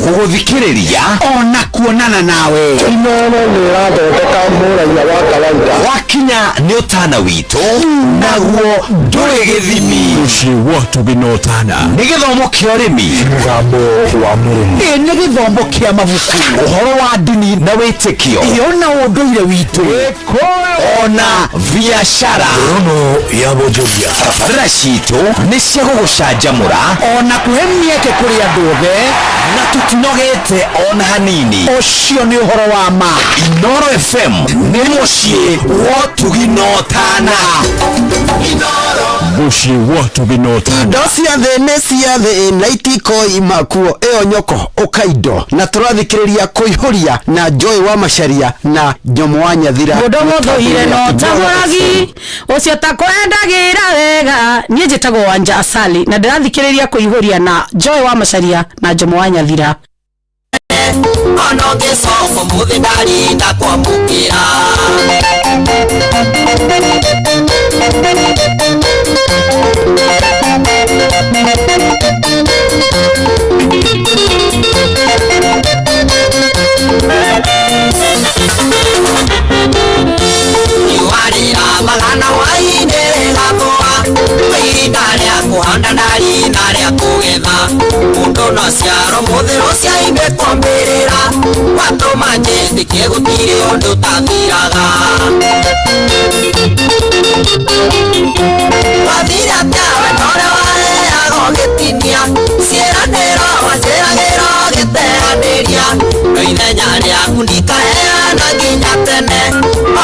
Gũgũthikĩrĩria ona kuonana nawe. Inooro nĩ ĩrathondeka mũraiya wa kawaida. Wakinya nĩ ũtana witũ, naguo ndũrĩ gĩthimi. Mũciĩ wa ũtugi na ũtana. Nĩ gĩthomo kĩa ũrĩmi. Mũgambo wa mũrĩmi. Ĩ nĩ gĩthomo kĩa mabuku. Ũhoro wa ndini na wĩtĩkio. Ĩ ona ũndũire witũ. Ona biacara. Rono ya Bonjoria. Tabarĩra citũ nĩ cia gũgũcanjamũra ona kũhe mĩeke kũrĩ andũ othe, na tũtinogete ona hanini. Ũcio nĩ ũhoro wa ma. Inooro FM nĩ mũciĩ wa ũtugi na ũtana. Mũciĩ wa ũtugi na ũtana. Indo cia thĩ nĩ cia thĩ na itikoima kuo ĩyo nyoko ũkaindo na tũrathikĩrĩria kũihũria na Joy wa Macharia na Njomo wa Nyathira. Mũndũ mũthũire no ta mũragi ũcio takwendagĩra wega. Niĩ njĩtagwo Wanja Asali na ndĩrathikĩrĩria kũihũria na Joy wa Macharia na Njomo wa Nyathira. Ona ũngĩcoka ũmũthĩ ndarinda kwamũkĩra. Riũa rĩrathaga na hwaĩ-inĩ rĩgathũa, ihinda rĩa kũhanda na rina rĩa kũgetha. Mũndũ no ciaro mũthĩ rũciainĩ kwambĩrĩra, watũma njĩtĩkie gũtirĩ ũndũ ũtathiraga. Wathire atĩa wendo ũrĩa waheaga ũgĩtinia, ciĩranĩro wanjĩragĩra ũgĩteanĩria, no ithenya rĩaku ndikaheana nginya tene,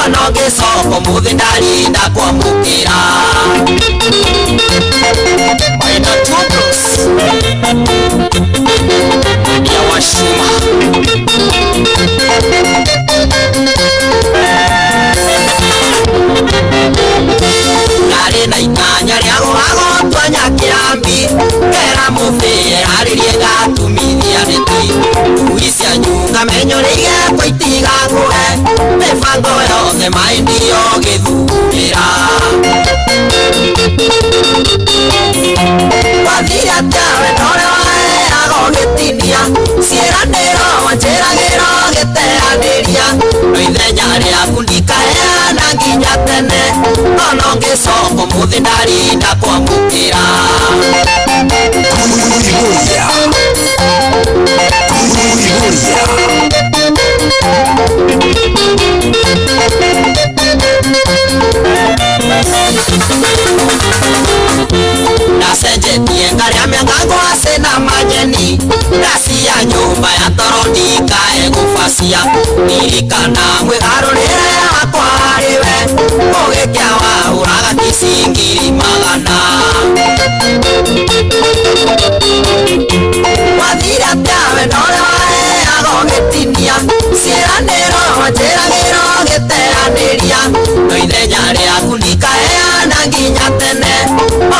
ona ũngĩcoka ũmũthĩ ndarinda kwamũkĩra. Maina Tubros ya Washuma. Ndarĩ na itanya rĩa gũgagotwa nyakĩrambi, ngera mũbĩre harĩrie ngatumithia nĩti, ngui cianyu ngamenyo rĩigekwo itigakũhe, mĩbango yothe maĩ ndiyo gĩthurĩra. Wathire atĩa wendo ũrĩa waheaga ũgĩtinia, ciĩranĩro wanjĩragĩra ũgĩteanĩria, no ithenya rĩaku ndikaheana nginya tene, ona ũngĩcoka ũmũthĩ ndarinda kwamũkĩra. Kũihũria. Kũihũria. Ndacenjetie ngarĩa mĩangango ase na manyeni, ndacia nyũmba ya toro ndikae gũbacia, ririkana mwĩgarũrĩre wakwa harĩ we, ũgĩkĩa wahũraga kici ngiri magana. Wathire atĩa wendo ũrĩa waheaga ũgĩtinia, ciĩranĩro wanjĩragĩra ũgĩteanĩria, no ithenya rĩaku ndikaheana nginya tene,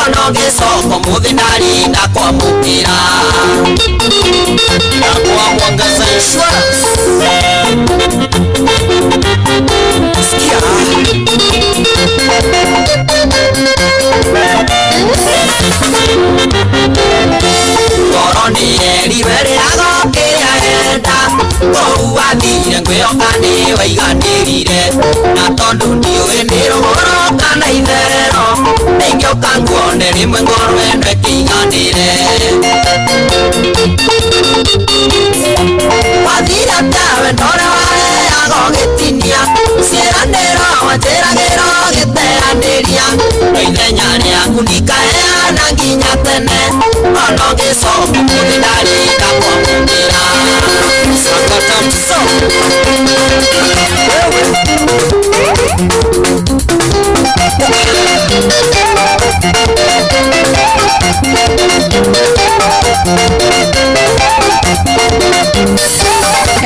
ona ũngĩcoka ũmũthĩ ndarinda kwamũkĩra. Na kwa Mwangaza Insurance. Sikia. Ngoro nĩ yerirwe rĩraga kĩrĩa enda, kũu wathire ngwĩhoka nĩ waiganĩrire, na tondũ ndiũĩ nĩ rũgũrũ kana itherero, nĩingĩũka nguone rĩmwe ngoro ĩno ĩkĩiganĩre. Wathire atĩa wendo ũrĩa waheaga ũgĩtinia, ciĩranĩro wanjĩragĩra ũgĩteanĩria, no ithenya rĩaku ndikaheana nginya tene, ona ũngĩcoka ũmũthĩ ndarinda kwamũkĩra. Sakata mso.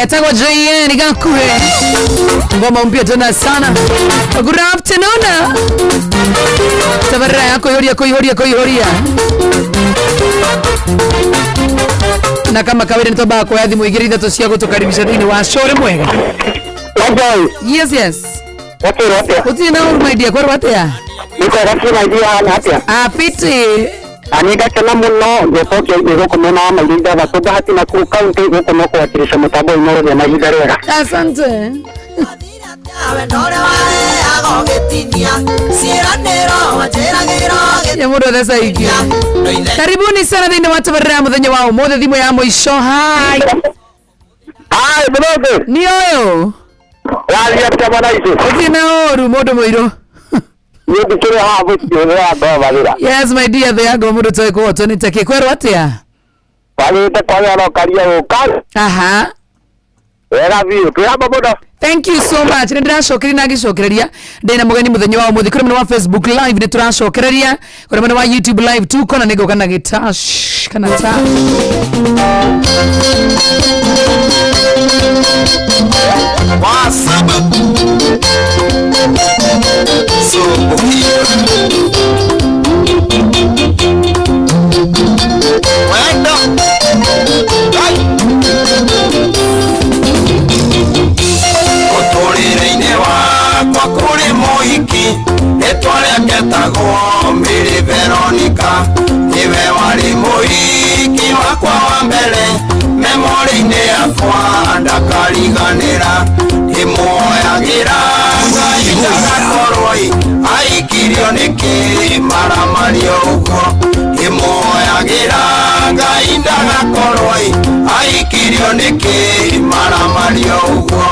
Etagwo JN Gakure, ngoma mpya tena sana. Good afternoon. Tabarira yako ihoria kuihoria kuihoria na kama kawaida nitobaa kuoya thimũ igĩrĩ ithatũ cia gũtũkaribisha thĩinĩ wa show rĩ mwega. Wajoi, Yes, yes. wakwĩrwo atĩa? Gũtirĩ na ũru my dear, kwerwo atĩa? Nĩ kwega kĩna ithuĩ hana atĩa? Apiti. Na nĩ ngakena mũno ngĩcokia ithuĩ gũkũ mwena wa Mairũ Ithathatũ Bahati Nakuru kaunti gũkũ no kũwakilisha mũtambo wa Inooro gĩa na ihinda rĩega. Asante. Ya mũndũ othe caingĩ. Karibuni sana thĩinĩ wa tabarĩra ya mũthenya wa ũmũthĩ thimũ ya mũico. Hi. Hi, mũthũngũ. Nĩ ũyũ. Waria atĩa mwana witũ? Ũthiĩ na ũru mũndũ mũirũ. Niĩ ndikĩrĩ haha mũciĩ nĩ wa ngoma Yes my dear thĩ yangu mũndũ toĩ kũhotwo nĩ takĩ kwerwo atĩa? Kwagĩrĩte kwagĩa no karia gũka. Aha. Wega biũ. Twĩ hamwe mũno. Thank you so much. Nĩ ndĩracokeria na ngĩcokereria ndĩ na mũgeni mũthenya wa ũmũthĩ kũrĩ mwena wa Facebook live nĩ tũracokereria kũrĩ mwena wa YouTube live tu kona nĩ ngũka na gĩta shh, kana ta Mũtũrĩre-inĩ wakwa kũrĩ mũhiki rĩtwa rĩake etagwo Mary Veronica nĩwe warĩ mũhiki wakwa wa mbere memorĩ-inĩ yakwa ndakariganĩra ndĩmuoyagĩra Ngai ndagakorwo aikirio nĩkĩ maramario ũguo ndĩmuoyagĩra Ngai ndagakorwo aikirio nĩkĩ maramario ũguo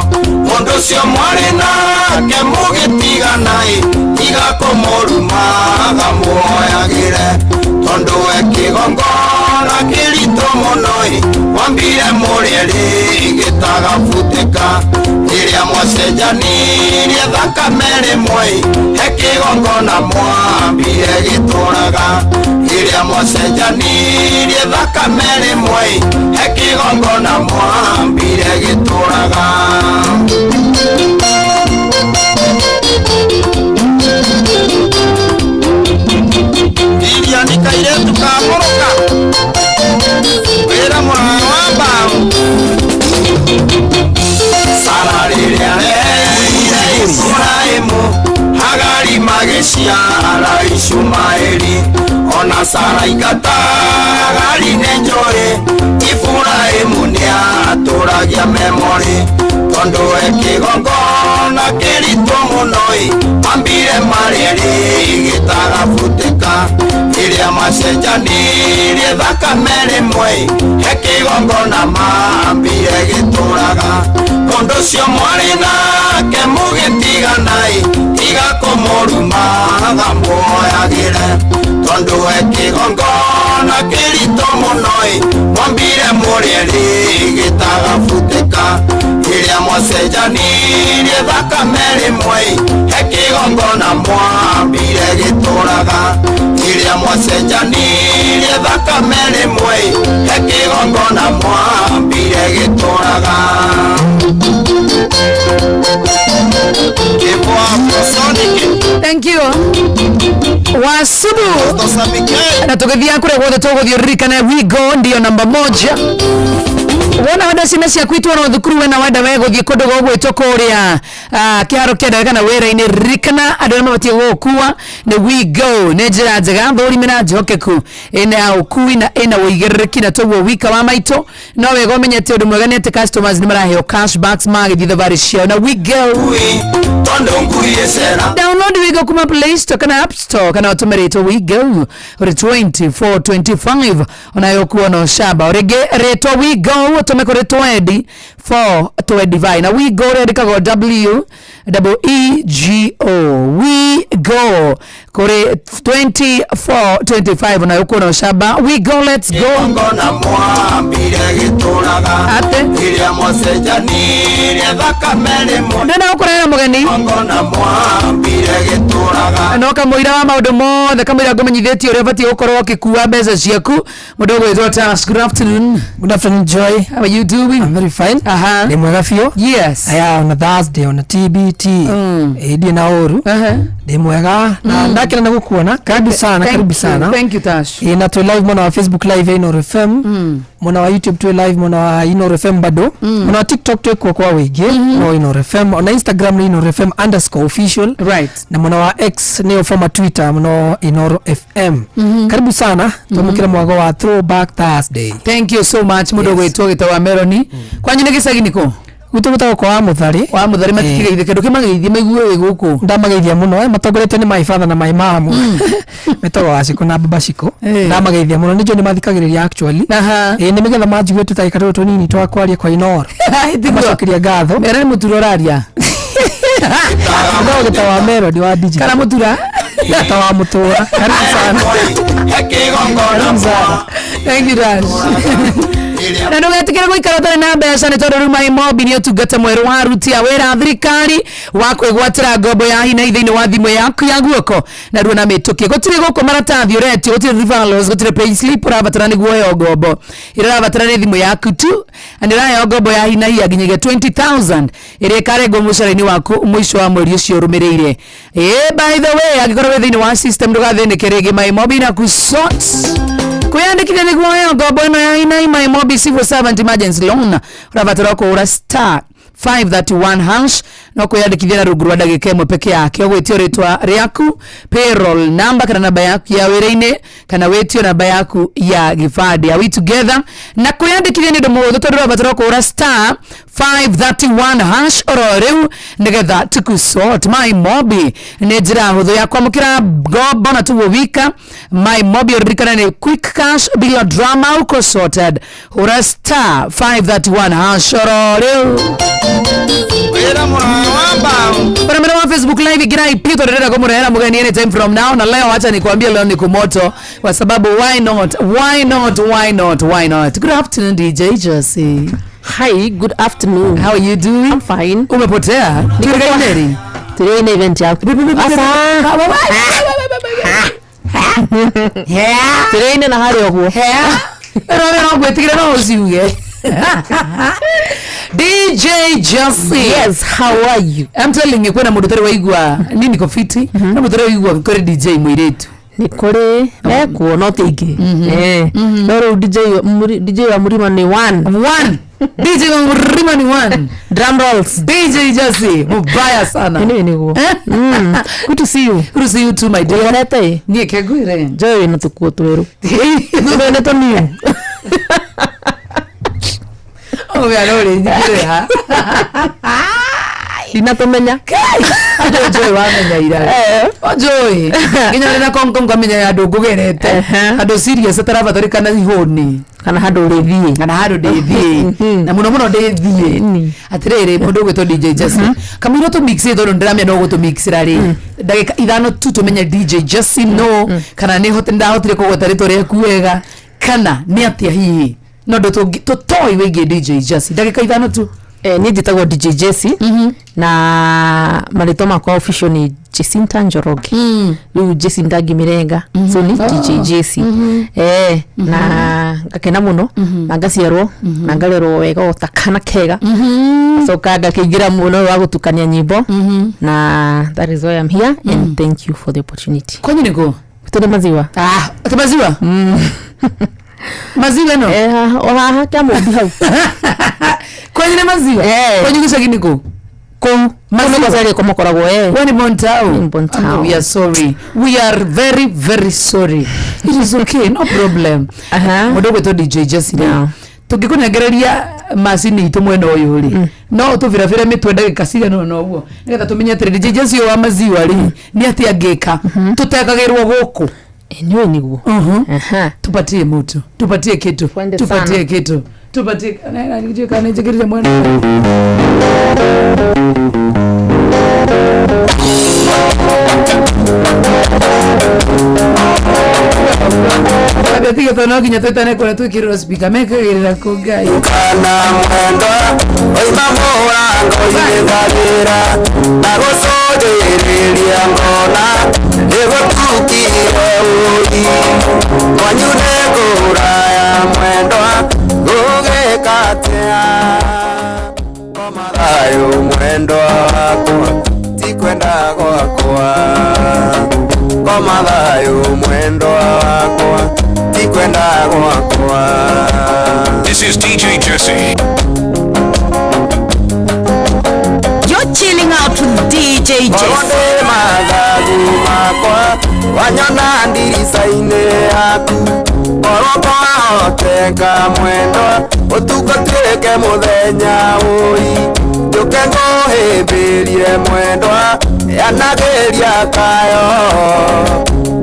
mũndũ ũcio mwarĩ nake mũgĩtigana-ĩ tiga kũmũrumaga muoyagĩre tondũ we kĩgongona kĩritũ mũno-ĩ wambire mũrĩerĩ gĩtagabutĩka rĩrĩa mwacenjanirie thakame rĩmwe-ĩ he kĩgongona mwambire gĩtũraga rĩrĩa mwacenjanirie thakame rĩmwe-ĩ he kĩgongona mwambire gĩtũraga. Iria nĩ kairĩtu ka mũrũka wĩra mũraya wa mbaũ Sara rĩrĩa reire Iburahĩmu Hagari magĩciara Ishumaeli ona Sara ingata Hagari nĩ njũĩ Iburahĩmu nĩatũragia memorĩ tondũ we kĩgongona kĩritũ mũno-ĩ ambire marĩerĩ gĩtagabutĩka rĩrĩa macenjanirie thakame rĩmwe-ĩ he kĩgongona mambire gĩtũraga mũndũ ũcio mwarĩ nake mũgĩtigana-ĩ tiga kũmũrumaga muoyagĩre tondũ we kĩgongona kĩritũ mũno-ĩ mwambire mũrĩerĩ gĩtagabutĩka rĩrĩa mwacenjanirie thakame rĩmwe-ĩ he kĩgongona mwambire gĩtũraga rĩrĩa mwacenjanirie thakame rĩmwe-ĩ he kĩgongona mwambire gĩtũraga. Thank you. Wasubu. Na tũgĩthiaga kũrĩa guothe tũgũthiĩ ũririkane Wigo ndio namba moja. Wona wenda ciana ciaku itwarwo thukuru wena wenda we gũthiĩ kũndũ gũgwĩtwo kũrĩa kĩharo kĩa ndege kana wĩra-inĩ ririkana andũ arĩa mabatiĩ gũgũkua nĩ Wigo nĩ njĩra njega thũrime na njĩhokeku ĩna ya ũkui na ĩna ũigĩrĩrĩki na toguo wika wa maitũ no wega ũmenye atĩ ũndũ mwega nĩ atĩ customers nĩ maraheo cashbacks magĩthiĩ thabarĩ ciao na Wigo. Tondũ ngui ĩcera Download Wigo kuma Play Store kana App Store kana ũtũmĩrĩtwo Wigo uri 2425 onayo kuona ũcamba rĩngĩ rĩtwa Wigo ũtũme kũrĩ 24 25 na Wigo rĩandĩkagwo W double E G O We Go kũrĩ 2425 onayo kuona ũcamba. We go, let's go. Kĩgongona mwambire gĩtũraga Ate? rĩrĩa mwacenjanirie thakame rĩmwe Ndĩrenda gũkũrehera mũgeni kĩgongona mwambire gĩtũraga no kamũira wa maũndũ mothe kamũira ngũmenyithĩtie ũrĩa ũbatiĩ gũkorwo ũgĩkua mbeca ciaku mũndũ ũgwĩtwo Tash. Good afternoon. Good afternoon, Joy. How are you doing? I'm very fine. Aha. Ndĩ mwega biũ. Yes. Aya, on a Thursday, on a TBT. Ĩ ndirĩ na ũru. Ndĩ mwega na ndakena nĩ gũkuona. Karibu sana, Thank karibu you. sana. Thank you, Tash. Ĩ na twĩ live mwena wa Facebook live ya Inooro FM. Mwena wa YouTube twĩ live mwena wa Inooro FM bado. Ona TikTok twĩkuo kwa wĩingĩ no Inooro FM, ona Instagram nĩ Inooro FM underscore official. Right. Na mwena wa X nĩyo former Twitter muno Inooro FM. Karibu sana, twamũkĩre mwago wa Throwback Thursday. Thank you so much mundu Yes. gwitwo gitwa Meloni. Kwanyu nĩ gĩcagi nĩkũ? Gwitũ gwĩtagwo kwa Muthari. Wa Muthari matikigeithie kĩndũ kĩmageithie maigue wĩ gũkũ. Ndamageithia mũno, matongoretio nĩ my father na my mom, metagwo Wacikũ na Baba Cikũ. Eh. Ndamageithia mũno, nĩ njũĩ nĩ mathikagĩrĩria actually. Aha. Ĩ nĩ mĩgetha manjigue tũtagĩka tũtũ tũnini twa kwaria kwa Inooro. Macokeria ngatho. Mera nĩ mũtura ũraria. No gĩta wa Melody wa digital. Kana mũtura? Gĩta wa mũtũra. Karibu sana. Karibu sana. Thank you Dash. Na ndũgetikĩre gũikara ũtarĩ na mbeca nĩ tondũ rĩu MyMobi nĩ ũtungata mwerũ wa aruti a wĩra a thirikari wa kwĩgwatĩra ngombo ya hi na hi thĩinĩ wa thimũ yaku ya guoko na ruo na mĩtũkĩ. Gũtirĩ gũkũ maratathi ũretio, gũtirĩ referrals, gũtirĩ payslip ũrabatara nĩguo ũheo ngombo. Ĩrĩa ũrabatara nĩ thimũ yaku tu na nĩ ũraheo ngombo ya hi na hi ya nginyagia 20,000 ĩrĩa ĩkarengwo mũcara-inĩ waku mũico wa mweri ũcio ũrũmĩrĩire. Ĩ by the way, angĩkorwo wĩ thĩinĩ wa system ndũgathĩnĩke rĩngĩ, MyMobi na kusort kwiyandikithia nĩguo ũheo ngombo ĩno ya hi na hi MyMobi Civil Servant Emergency Loan ũrabatara kũhũra star 531 hash no kwiyandikithia na rungu rwa ndagĩka ĩmwe peke yake. Ũgwĩtio rĩtwa rĩaku, payroll number kana namba yaku ya wĩra-inĩ, kana wĩtio namba yaku ya gĩbandĩ. Are we together? Na kwiyandikithia nĩ ũndũ mũhũthũ tondũ ũrabatara kũhũra star 531 hash oro rĩu nĩgetha tukusort. MyMobi nĩ njĩra hũthũ ya kwamũkĩra ngombo na tuguo wika. MyMobi ũririkane nĩ quick cash bila drama, uko sorted. Hũra star 531 hash oro rĩu. Barabara wa Facebook live igira IP tondũ kumurehera mugeni anytime from now, na leo acha nikwambie leo ni kumoto kwa sababu why not, why not, why not, why not. Good afternoon DJ Josie. Hi, good afternoon. How are you doing? I'm fine. Umepotea? Tuligaineri. Today ni event yako. Asa. Yeah. Today ni na hari oguo. Yeah. No no ngwetigire no uciuge. DJ Josie. Yes, how are you? I'm telling you kwena mundu tari waigua ni niko fiti na mundu tari waigua kuri DJ mwiritu. Nĩ kũrĩ mekuo no ti aingĩ. Eh. No rĩu DJ DJ wa Murima ni one. One. DJ wa Murima ni one. Drum rolls. DJ Josie mubaya sana. Anyway nĩguo. Mm. Good to see you. Good to see you too my dear. Ũiganĩte ĩ? Niĩ kengwire. Joy wĩna tũkuo twerũ. Tũrĩ tũniũ. Ũgĩa no ũrĩnjigĩre ha. Ndinatũmenya. Andũ Joy wamenya ira. O Joy. Nginya ũrĩ na konko ngamenya ya andũ ngũgerete. Andũ serious atarabatarĩkana ihũni. Kana handũ ũrĩthiĩ. Kana handũ ndĩthiĩ. Na mũno mũno ndĩthiĩ. Atĩrĩrĩ mũndũ ũgwĩtwo DJ Jesse. Kamũira tũmixĩte tondũ ndĩramenya no gũtũmixĩra rĩ. Ndagĩka ithano tu tũmenye DJ Jesse no kana nĩ hote ndahotire kũgweta rĩtwa rĩaku wega kana nĩ atĩa hihi no ndũ tũtoĩ wĩgiĩ DJ Jesse ndagĩka ithano tu. Niĩ njĩtagwo DJ Jesse na marĩtwa makwa official nĩ Jacinta Njoroge. Rĩu Jacinta ngĩmĩrenga so nĩ DJ Jesse. Na ngakena mũno na ngaciarwo na ngarerwo wega o ta kana kega. Ngacoka ngakĩingĩra mũno wa gũtukania nyĩmbo na that is why I'm here and thank you for the opportunity. Kwanyu nĩkũ? Gwitũ nĩ maziwa. Ah, ati maziwa? Maziwa no? O haha kĩa mũmbi hau. Kwanyu nĩ maziwa? Kwanyu gĩcagi nĩkũ? Kũu. Maziwa. Kũu nĩko makoragwo eh. Wewe ni Montau. Ni Montau. Oh, we are sorry. We are very very sorry. It is okay, no problem. Mũndũ ũgwĩtwo DJ Jesse rĩ. Tũngĩkũnengereria macini itũ mwena ũyũ rĩ, no ũtũbirabĩre mĩtwe ndagĩka cigana ũna ũguo nĩgetha tũmenye atĩrĩ DJ Jesse ũyũ wa maziwa rĩ nĩ atĩa angĩka tũtekagĩrwo gũkũ. Nĩũĩ nĩguo. Tupatie mutu, tupatie kitu, tupatie sana. kitu, tupatie kana njĩkĩrire mwena. Tiga tondũ no nginya twĩtane kũrĩa twĩkĩrĩrwo speaker mekagĩrĩra kũ Ngai. Kana mwendwa oima mũrango-inĩ ngagĩra na gũcũthĩrĩria ngona ĩgũtukire ũi kwanyu nĩ kũraya mwendwa gũgĩka atĩa koma thayũ mwendwa wakwa ti kwenda gwakwa koma thayũ mwendwa wakwa ti kwenda gwakwa. This is DJ Jesse. Jesse. Mathagu makwa wanyona ndirica-inĩ yaku korwo kwahoteka mwendwa ũtukũ tuĩke mũthenya ũi njũke ngũhĩmbĩrie mwendwa yanagĩria kayo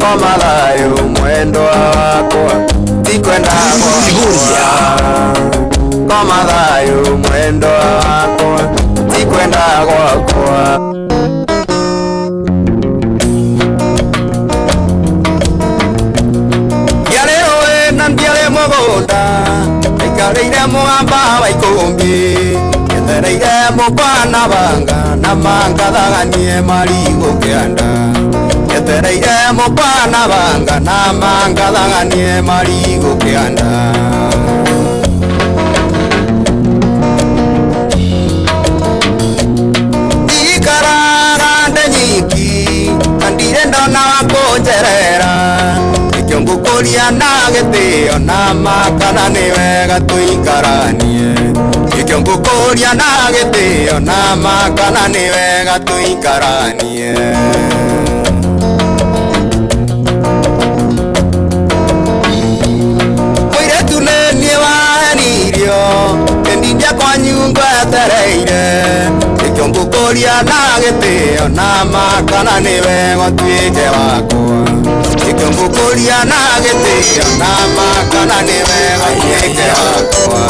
koma thayũ mwendwa wakwa tikwenda gwakwa koma thayũ mwendwa wakwa tikwenda gwakwa. Ndiarĩ mũgũnda aikarĩire mũgamba wa ikũmbĩ etereire mũkwana banga na mangathaganie marigũ kĩanda etereire mũkwana banga na mangathaganie marigũ kĩanda. Ndikaraga ndĩ nyiki na ndirĩ ndona wa kũnjerera ngũkũria na gĩtĩo na makana nĩ wega tũikaranie gĩkĩo ngũkũria na gĩtĩo na makana nĩ wega tũikaranie. Mũirĩtu nĩ niĩ wahenirio kĩndindia kwanyu ngwetereire gĩkĩo ngũkũria na gĩtĩo na makana nĩ wega ũtuĩke wakwa ngũkũria na gĩtĩo na makana nĩ wega ũtuĩke wakwa.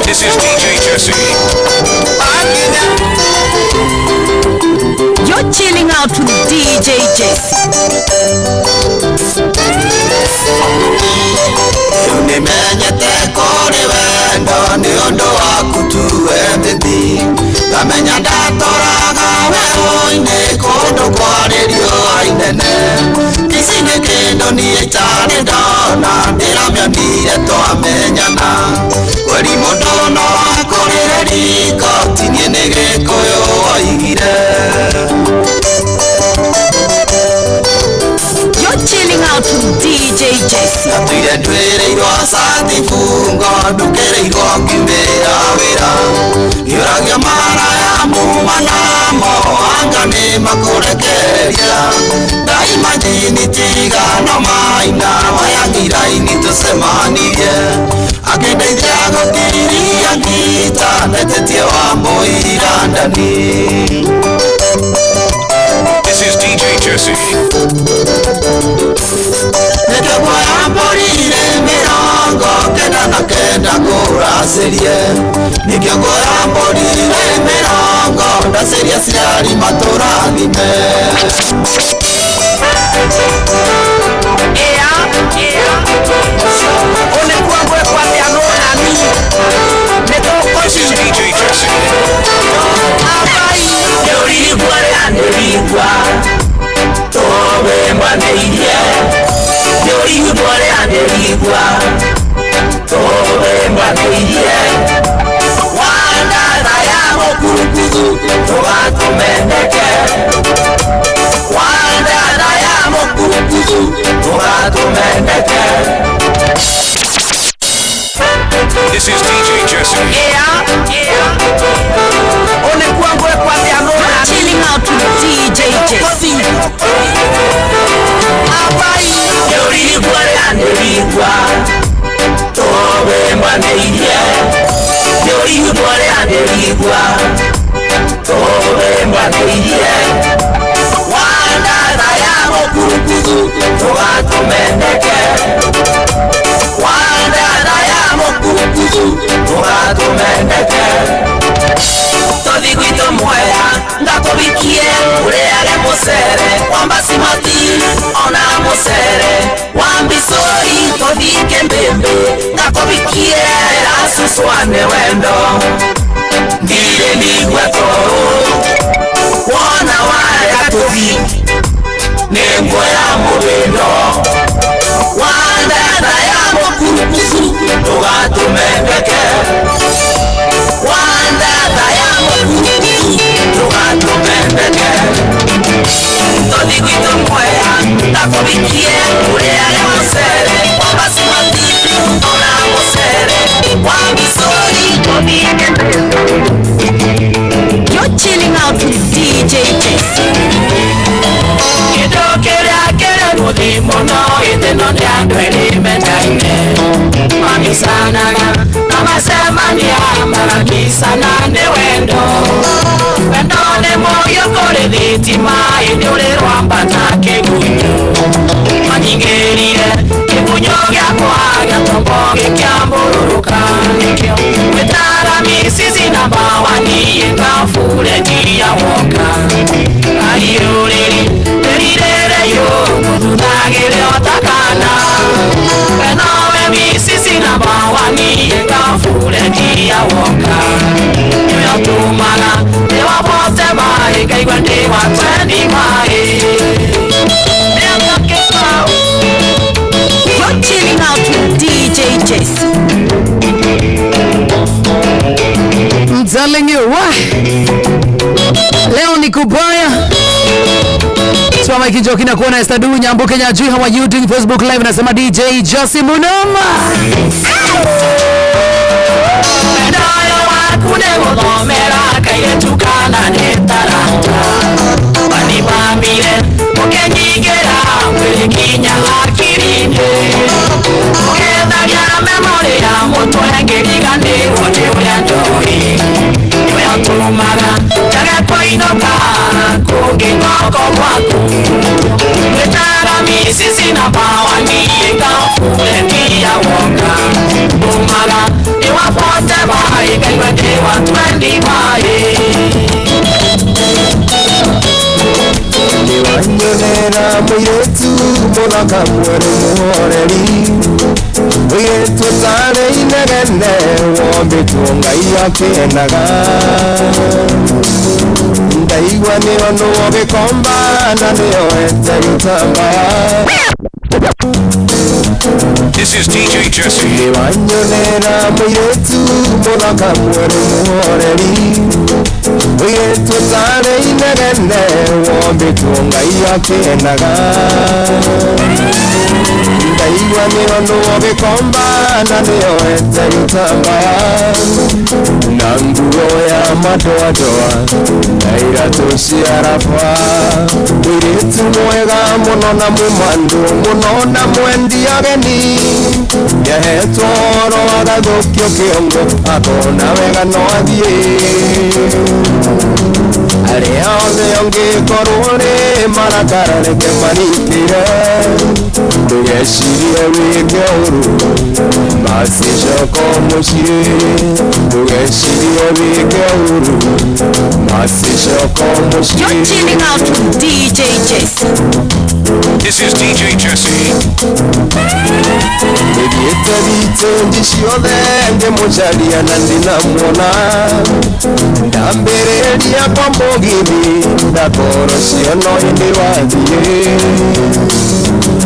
This is DJ Jesse. You're chilling out with DJ Jesse. Nimenyete kũrĩ wendo nĩ ũndũ waku tu wetĩti ngamenya ndatoraga werũ-inĩ kũndũ kwarĩ riũa inene ici nĩ kĩndũ niĩ itarĩ ndona ndĩramĩonire twamenyana kweri mũndũ no akũrĩre riko ti niĩ nĩ Gĩkũyũ oigire. You're chilling out with DJ Jesse. Natuire ndwĩrĩirwo cati bungo ndũkĩrĩirwo ngiumĩra wĩra ngĩũragia maraya muma namo anga nĩ makũrekereria ndaimajini tigano maina wayangiraini tũcemanirie akĩndeithia gũkiria ngita ndetĩtie wa mũira ndani. This is DJ Jesse. Nĩndĩkuoya mbũri-inĩ mĩrongo kenda na kenda ngũracĩrie nĩkĩo nguoya mbũri-inĩ mĩrongo ndacĩria ciari matũrathime. This is DJ Jesse. This is DJ Jesse. You're chilling out with DJ Jesse. Ngakubikie ũrĩage mũcere wa basimati ona mũcere wa mbicũri tũthike mbĩmbĩ ngakubikie racũcwane wendo ndirĩ ndigua toro wona warega tũthi nĩ nguoya mũwĩndo wandatha ya mũkurukucu ndũgatũmendeke wandatha ya mũkurukucu ndũgatũmendeke tũthi gwitũ mwea ndakũbikie ũrĩage mũcere wa basimati ona mũcere wa mbicũri tũthike mbĩmbĩ. Ngagakicana nĩ wendo wendo nĩ mũhiũ kũrĩ thitima ĩndĩ ũrĩ rwambata kĩgunyũ manyingĩrire kĩgunyũ gĩakwa gĩa tombo gĩkĩambũrũrũka nĩkĩo gwĩtara micici na mbawani ĩngabure woka aiũrĩri rĩrirĩrĩyũ mũthuthagĩre otakana wenowe micici na mbawani ĩngabure woka nĩwe ũtũmaga ndĩwabote maĩ ngaigua ndĩ wa twendi maĩ mĩaka kĩbaũ. You're chilling out with DJ Jesse. I'm telling you what. Leo ni kubaya. Swama Kinjoki na kuona Esther Du Nyambo Kenya Jui, how are you doing? Facebook Live nasema DJ Jesse Munoma. Ndayo waku nĩ gũthomera kairĩtu kana nĩ taranta manibambire ũkĩnyingĩra mwĩrĩ nginya hakiri-inĩ ũgĩtharia memorĩ ya mũtwe ngĩriganĩrwo nĩ ũrĩa njũĩ nĩwe ũtũmaga njage kũinũka kũngĩ ng'oko gwaku gwĩtara micici na mbawani ĩngabure nginya woka ũmaga nĩwabote maĩ ngaigua ndĩ wa twendi maĩ. Nĩwanyonera mũirĩtu mũthaka mwerũ mũhoreri mũirĩtu ũtarĩ inegene wombĩtwo Ngai akĩendaga ndaigua nĩonwo gĩkomba na nĩoete gĩtambaya. This is DJ Jesse. Nĩwanyonera mũirĩtu mũthaka mwerũ mũhoreri mũirĩtu ũtarĩ inegene wombĩtwo Ngai akĩendaga ndaigua nĩonwo gĩkomba na nĩoete gĩtambaya na nguo ya madoadoa na iratũ cia raba mũirĩtu mwega mũno na mũmandũ mũno na mwendi ageni nĩahetwo oro agathũkio kĩongo akona wega no athiĩ arĩa othe ũngĩkorwo rĩ marakara reke marikĩre ndũgecirie wĩke ũru macicoka mũciĩ ndũgecirie wĩke ũru macicoka mũciĩ. You're chilling out with DJ Jesse. This is DJ Jesse. Nĩthiĩte thitĩnji ciothe ngĩmũcaria na ndinamuona ndambĩrĩria kwa mũgithi ndakoro ciono hĩndĩ wathiĩ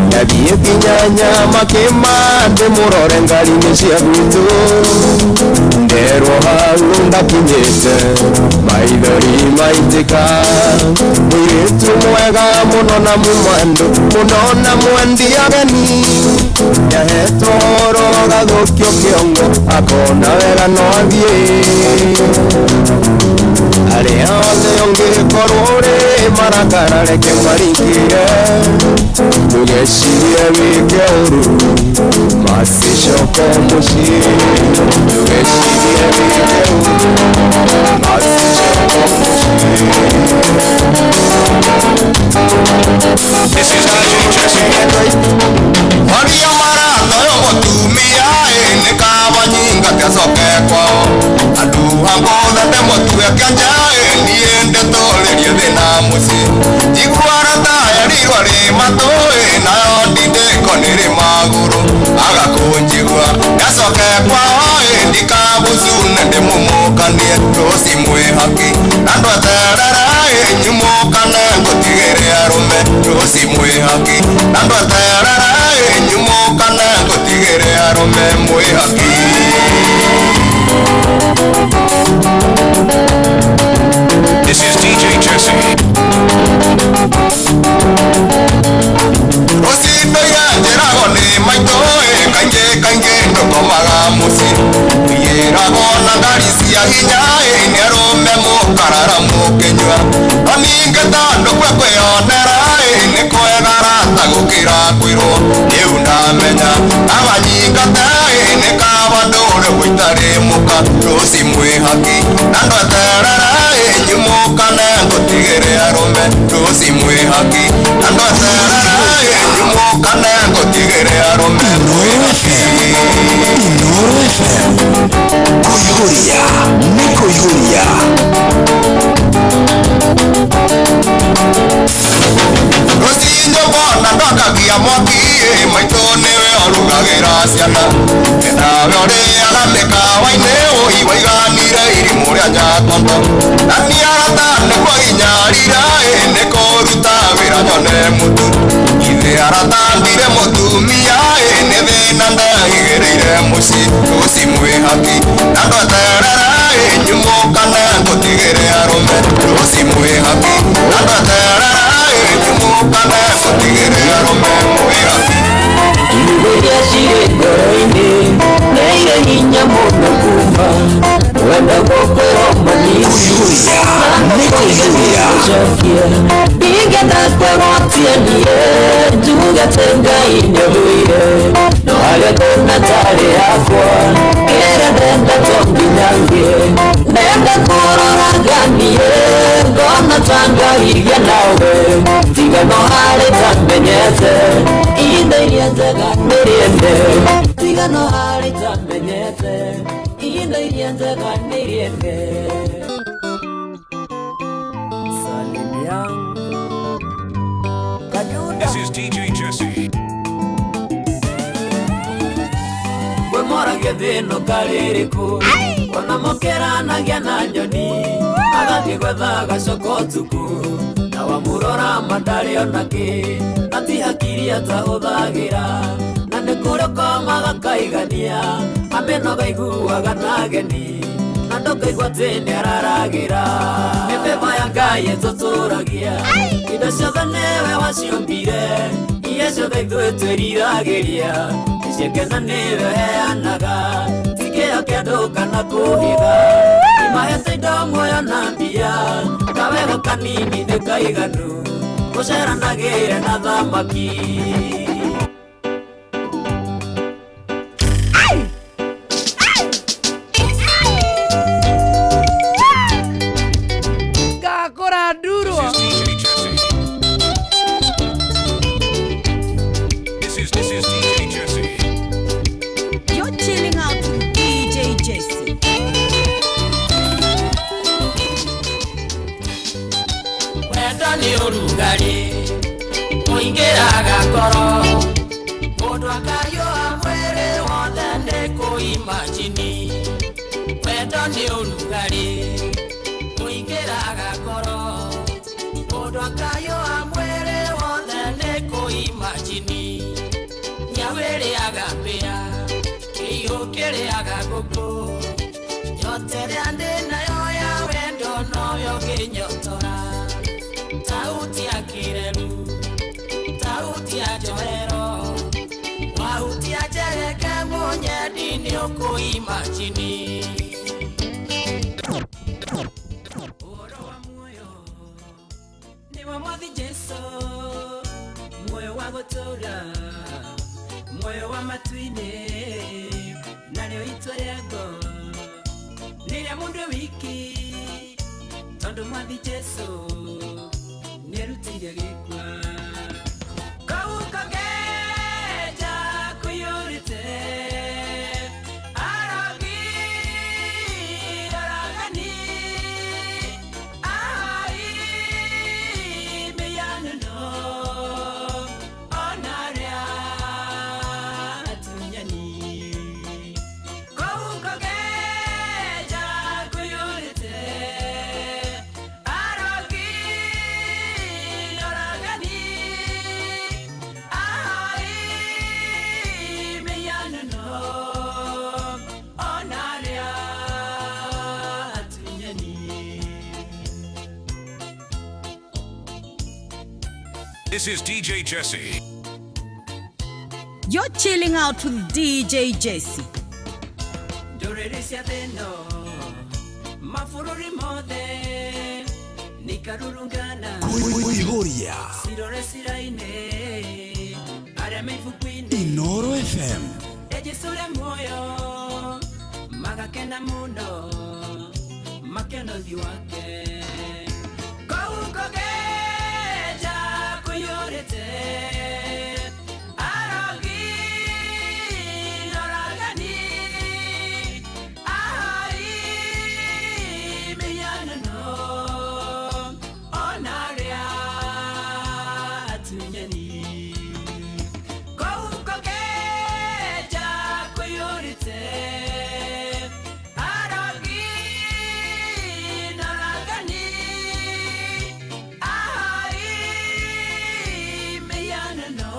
ndathiĩ nginya Nyamakĩma ndĩmũrore ngari-inĩ cia gwitũ nderwo hau ndakinyĩte maithori maitĩka mũirĩtu mwega mũno na mũmandũ mũno na mwendi ageni nĩahetwo oro agathũkio kĩongo akona wega no athiĩ arĩa othe ũngĩkorwo rĩ marakara reke marikĩre ndũgecirie wĩke ũru macicoka mũciĩ ndũgecirie wĩke ũru macicoka mũciĩ. This is DJ Jesse. Maria maratoyo mũtumia ĩ nĩ kaba nyingate acoke kwao andũ angũthete mũtue kĩanja ĩ niĩ ndetũrĩrie thĩna mũciĩ njigua ratayarirwo rĩ matũ ĩ nayo ndindĩko nĩ rĩ magũrũ agakũnjigua ndacoke kwao ĩ ndikabucune ndĩmũmũkanie rũci mwĩhaki na ndweterere ĩ nyumũkane ngũtigĩre arũme rũci mwĩhaki na ndweterere ĩ nyumũkane ngũtigĩre arũme mwĩhaki. This is DJ Jesse. Rũciinĩ njĩragwo nĩ maitũ ĩ kaingĩ kaingĩ ndũkomaga mũciĩ ũiyĩragwo na ngari cia hinya ĩ nĩ arũme mũkarara mũkĩnyua no ningĩ tondũ kwe kwĩyonera ĩ nĩ kwega rata gũkĩra kwĩrwo rĩu ndamenya kaba nyingate ĩ nĩ kaba ndũre gwĩ Itarĩ mũka rũci mwĩhaki na ndweterera ĩnyumũkane ngũtigĩre arũme rũci mwĩhaki na ndweterera ĩnyumũkane ngũtigĩre arũme mwĩhaki. Inoro FM kũihũria nĩ kũihũria. Rũcinĩ mbona ndakagia mwaki maitũ nĩwe ũrugagĩra ciana nawe ũrĩaga mĩkawa-inĩ ũi waiganire irimũ rĩa nyakondo na niĩ arata nĩguo inyarira nĩ kũruta wĩra nyone mũtu ithe arata ndire mũtumia nĩ thĩna ndaigĩrĩire mũciĩ rũci mwĩhaki na ndweterera nyumũkane ngũtigĩre arũme rũci mwĩhaki na ndweterera nyumũkane ngũtigĩre arũme mwĩhaki. Iria cirĩ ngoro-inĩ nĩ irĩ hinya mũno kuma wenda gũkwĩrwo maninicokia ndingĩenda kwĩgwatia niĩ njuge atĩ Ngai nĩathũire no harĩa ngona tarĩ yakwa kĩrĩa ndenda to nginya ngĩe ndenda kũroraga niĩ ngona ta ngarigia nawe tiga no harĩ ta menyete ihinda iria njega nĩ rĩende tiga no harĩ ta menyete ihinda iria njega nĩ rĩende. This is DJ Jesse. Kwĩmoragia thĩno karĩrĩkũ ona mũkĩranagia na nyoni agathiĩ gwetha gacoka ũtukũ na wamũrora mandarĩ ona kĩ na ti hakiri atahũthagĩra na nĩ kũrĩ ũkomaga kaigania amĩnoga iguaga na ageni na ndũkaigua atĩ nĩararagĩra mĩbeba ya Ngai ĩtũtũragia indo ciothe nĩwe waciũmbire iria ciothe ithuĩ twĩriragĩria ciekena nĩwe heanaga ti kĩo kĩa andũ kana kũhitha imahete indo muoyo na mbia kawego kanini nĩ kaiganu gũceranagĩre na thamaki. Ngakũra ndurwo. This is DJ Jesse. You're chilling out with DJ Jesse. Wendo nĩ ũrugarĩ ũingĩraga ngoro mũndũ akariũa mwĩrĩ wothe nĩ kũimajini wendo nĩ ũrugarĩ ũingĩraga ngoro mũndũ akariũa mwĩrĩ wothe nĩ kũimajini nyau ĩrĩaga mbĩa kĩihũ kĩrĩaga ngũkũ nyota ĩrĩa ndĩ nayo ya wendo noyo ngĩnyotora tauti ya kireru tauti ya njohero wahutia njereke mũnyendi nĩ ũkũimajini. Ũhoro wa muoyo nĩ wa Mwathi Jesũ muoyo wa gũtũũra muoyo wa matu-inĩ narĩo itua rĩa ngoro nĩ rĩa mũndũ wiki tondũ Mwathi Jesũ nĩerutĩire gĩkua kau kageja kũiyũrĩte arogi aragani ahai mĩhianano ona arĩa atunyani kau kageja kũiyũrĩte arogi aragani ahai mĩhianano ona arĩa atunyani. This is DJ Jesse. You're chilling out with DJ Jesse. Ndũrĩrĩ cia thĩ-ĩno mabũrũri mothe nikarurungana Kũihũria cirore ciraine arĩa me ibuku-inĩ Inoro FM Jesũ ũrĩa muoyo Magakena mũno makĩona ũthiũ wake. Kũu kũgeja kũiyũrĩte arogi na oragani, ahoi mĩhianano ona arĩa atunyani. Kũu kũgeja kũiyũrĩte arogi na oragani, ahoi mĩhianano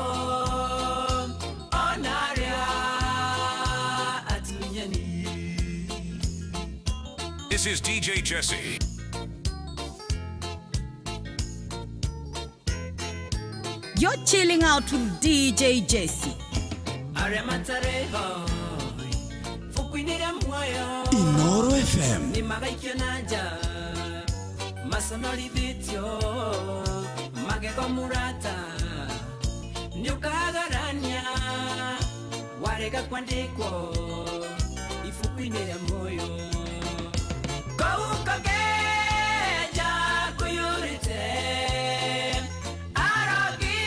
ona arĩa atunyani. This is DJ Jesse. You're chilling out with DJ Jesse. Arĩa matarĩ ho ibuku-inĩ rĩa muoyo Inoro FM. Nĩ magaikio na nja maconorithĩtio magego mũrata nĩ ũkagarania warega kwandĩkwo ibuku-inĩ rĩa muoyo. Kũu kũgeja kũiyũrĩte arogi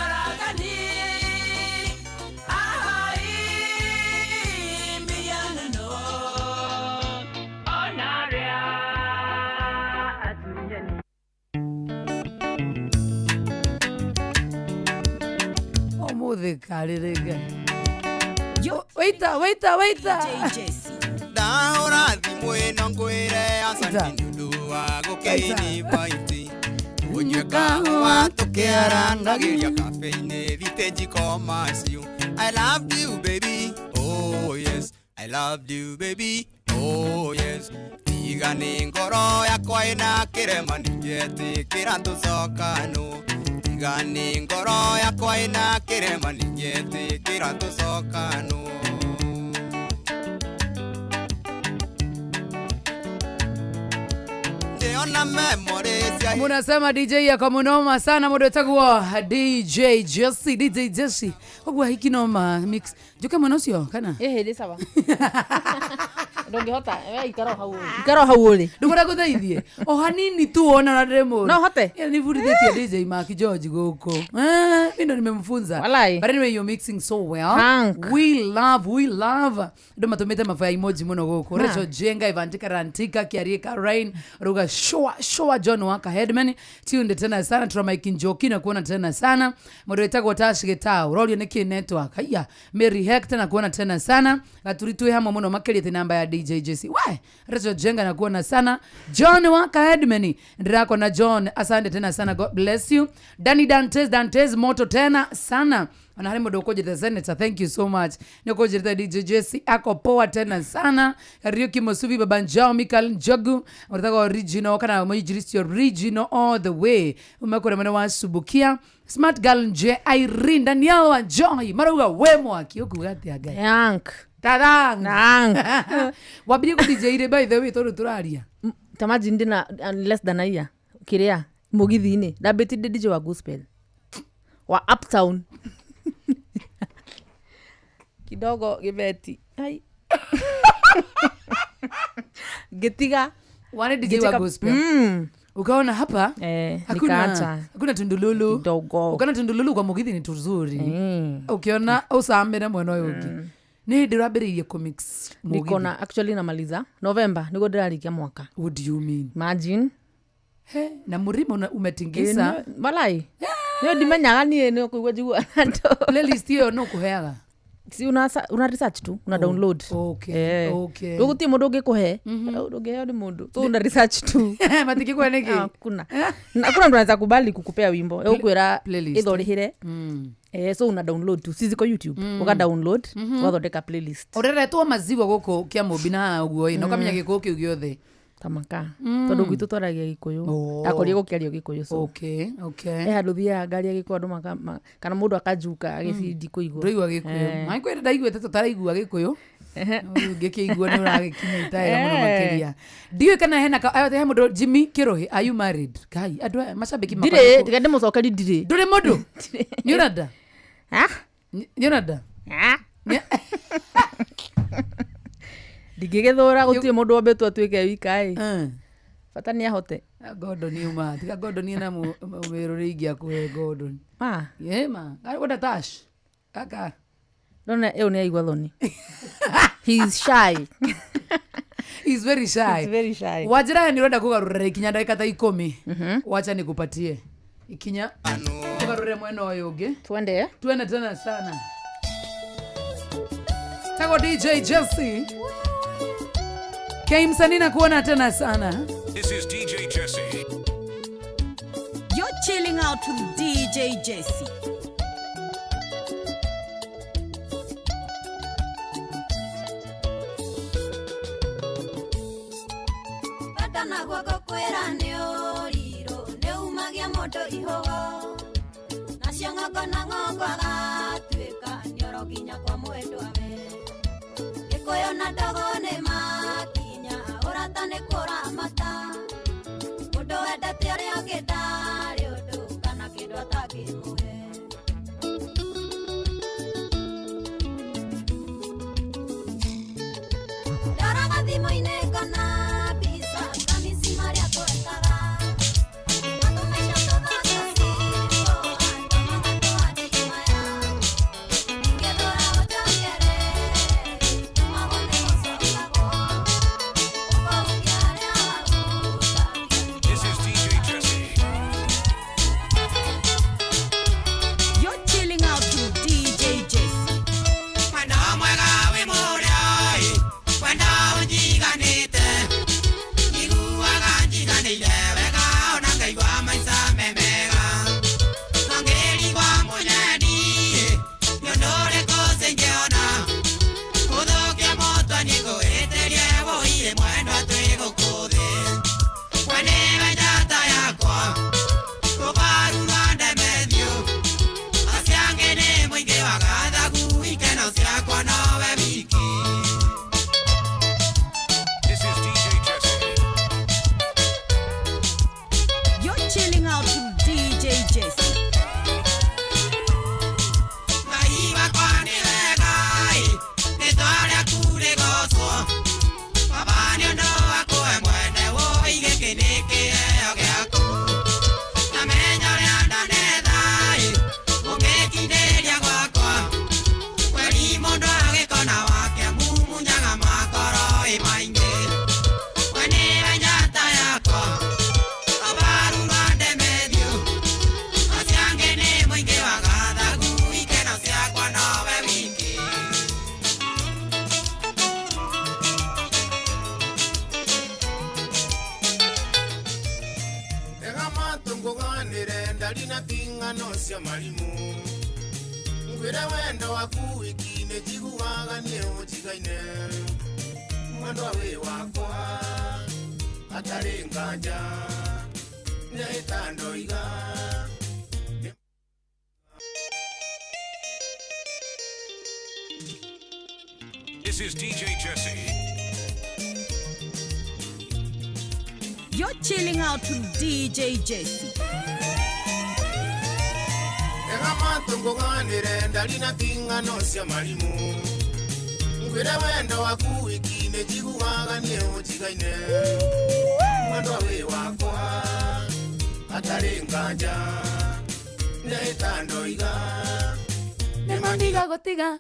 oragani, ahoi mĩhianano ona arĩa atunyani. Umuthi karĩrĩ Ngai. Waita, waita, waita. Ndahũra thimũ ĩno ngwĩre asanti nĩ ũndũ wa gũkĩinibaiti ũnyue kahũa tũkĩaranagĩria kafe-inĩ thitĩnji macio. I love you baby, oh yes, I love you baby, oh yes. Tiga nĩ ngoro yakwa ĩna kĩrema ningĩetĩkĩra tũcokano. Tiga nĩ ngoro yakwa ĩna kĩrema ningĩetĩkĩra tũcokano. Ndĩona memory cia Munasema DJ yako munoma sana mundu etagwo DJ Jesse, DJ Jesse. Koguo hiki noma mix. Njuke mwena ucio kana? Ĩhĩ nĩ sawa. Ndũngĩhota, we ikara o hau ũrĩ. Ikara o hau ũrĩ. Ndũkwenda ngũteithie? O hanini tu wona ũrĩa ndĩ mũru. No hote? Yeah, nĩbundithĩtie DJ Mark George gũkũ. Eh, mimi ndo nimemfunza. Walai. But anyway, you're mixing so well. Thank. We love, we love. Andũ matũmĩte mabaya emoji mũno gũkũ. Ma. Rachel Jenga, Ivantika Rantika, Kiarika Rain, Ruga Shoa, Shoa John Waka Headman. Tunde tena sana, Tura Mike Njoki na kuona tena sana. Mũndũ wĩtagwo Tash Gĩtau, ũrorio nĩkĩ network. Haiya, Mary Hector na kuona tena sana. Gaturi twĩ hamwe mũno makĩria ti namba ya DJ Jesse. We, Rachel Jenga na kuona sana. John Waka Headman, ndĩrakona John, asante tena sana. God bless you. Danny Dantes, Dantes moto tena sana. Ona harĩ mũndũ ũkũnjĩte senator, thank you so much. Nĩ ũkũnjĩte DJ Jesse ako poa tena sana. Kariuki Musubi, Baba Njao, Michael Njogu, ũrĩtagwo original kana mũinjilisti original all the way. Umekũrĩa mwena wa Subukia. Smart girl nje Irene Daniel wa Joy marauga we mwaki ũkuga atĩa Ngai? Yank. Tadang. Yank. Wambirie kũ DJ rĩ by the way tondũ tũraria? Ta imagine ndĩna less than a year kĩrĩa mũgithi-inĩ ndambĩtie ndĩ DJ wa gospel wa uptown kidogo gĩbeti. Ai. Ngĩtiga. Wane DJ wa Ngĩtiga- gospel. Ukaona hapa hakuna nikaacha. hakuna tundululu. Kidogo. Ukaona tundululu kwa mugithi ni tuzuri. Ukiona ucamire mwena ũyũ ũngĩ. Nĩ hĩndĩ ũrambĩrĩirie kũmix mũgithi. Nikona actually namaliza November nĩguo ndĩrarĩkia mwaka. What do you mean? Imagine. He, na mũrimo umetingisa. Walai. Nĩ ndimenyaga niĩ nĩ kũigua njigua andũ. Playlist ĩyo nũ kũheaga? Si una research tu, una download. Okay, okay. Rĩu gũtirĩ mũndũ ũngĩkũhe. Ndũngĩheo nĩ mũndũ. So una research tu. Matingĩkũhe nĩkĩ? Hakuna. Na hakuna mtu anaweza kubali kukupea wimbo. Ĩgũkwĩra Playlist. either ũrĩhĩre. So una download tu. Si ziko YouTube. Uka download, ũgathondeka playlist. Ũreretwo maziwa gũkũ kĩa Mũmbi na haha ũguo ĩ, na ũkamenya gĩkũyũ kĩu gĩothe. Tamaka. Tondũ gwitũ twaragia Gĩkũyũ. Oh. Ndakorire gũkĩario Gĩkũyũ so. Okay, okay. He handũ thiaga ngaria Gĩkũyũ andũ kana mũndũ akanjuka agĩciria ndikũigua. Ndũraigua Gĩkũyũ. Mangĩkwĩra ndaiguĩte tũtaraigua Gĩkũyũ. Ngĩkĩigua nĩ ũragĩkinya itaĩra mũno makĩria. Ndiũĩ kana hena he mũndũ Jimmy Kĩrũhĩ, are you married? Ngai, andũ aya macambĩki makwa Ndirĩ, nĩkũ- tiga ndĩmũcokeri ndirĩ. Ndũrĩ mũndũ? Nĩ ũrenda? Ah? Nĩ ũrenda? Ah? Ndingĩgĩthũra gũtirĩ mũndũ wombĩtwo atuĩke wika ĩ. Bata nĩ ahote. Gordon uma tiga Gordon ena mwĩrũrĩ ingĩakũhe Gordon. Ma. Ĩ ma. Wenda Tash. Kaka. Ndona ĩyo nĩ aigua thoni. He is shy. He's very shy. He's very shy. Wanjĩra nĩ ũrenda kũgarũrĩra ikinya ndagĩka ta 10. Wacha nikupatie ikinya tũgarũrĩre mwena ũyũ ũngĩ. Twende. Twende tena sana. Tago DJ Jesse. K msanii na kuona tena sana. This is DJ Jesse. You're chilling out with DJ Jesse. Bata na guoko kwĩra nĩ ũrirũ nĩ umagia mũndũ ihogo nacio ng'ongo na ng'ongo agatuĩka nĩoro nginya kwa mwendwa we Gĩkũyũ na ndogo nĩ makinya ũrata nĩ kũramata mũndũ wendete ũrĩa ũngĩ ndarĩ ũndũ kana kĩndũ atangĩmũhe. Ndoraga thimũ-inĩ ngona mbica kamisi marĩa twekaga matũmaica tũthaka cibo atũmaga tũhatimaya ingĩthũra ũnjokere tumagwo nĩ gũcokagwo ũkaugia arĩa wahutagia. This is DJ Jesse. You're chilling out with DJ Jesse. Mwenda mwega wĩ mũrĩa-ĩ, mwenda ũnjiganĩte. Njiguaga njiganĩire wega ona ngaigua maica me mega. No ngĩrigwo mũnyendi-ĩ, nĩ ũndũ ũrĩkũ ũcio ingĩona? Gũthũkia mũtwe nĩngũhĩtĩrie wũiĩ mwendwa twĩ gũkũ thĩ. We nĩwe njata yakwa, rũbaru rwa Ndemethio. Acio angĩ nĩ mũingĩ wa gathagu, ikeno ciakwa nowe wiki. This is DJ Jesse. You're chilling out with DJ Jesse. Ngai wakwa nĩ wega-ĩ, rĩtwa rĩaku rĩgocwo. Baba nĩ ũndũ waku we mwene wũi gĩkĩ nĩ kĩheo gĩaku. Na menya ũrĩa ndonetha-ĩ, ũngĩkindĩria gwakwa. Kweri mũndũ agĩkona wake mumunyaga makoro ĩ maingĩ. We nĩwe njata yakwa, rũbaru rwa Ndemethio. Acio angĩ nĩ mũingĩ wa gathagu, ikeno ciakwa nowe wiki. Tega matũ ngũganĩre ndari na ting'ano cia marimũ ngwĩre wendo waku wiki nĩ njiguaga niĩ ũnjigaine mwendwa wĩ wakwa hatarĩ nganja nĩahĩta ndoiga. This is DJ Jesse. You're chilling out with DJ Jesse. Tega matũ ngũganĩre ndari na ting'ano cia marimũ ngwĩre wendo waku wiki nĩ njiguaga niĩ ũnjigaine mwendwa wĩ wakwa hatarĩ nganja nĩahĩta ndoiga. Nĩmandiga gũtiga.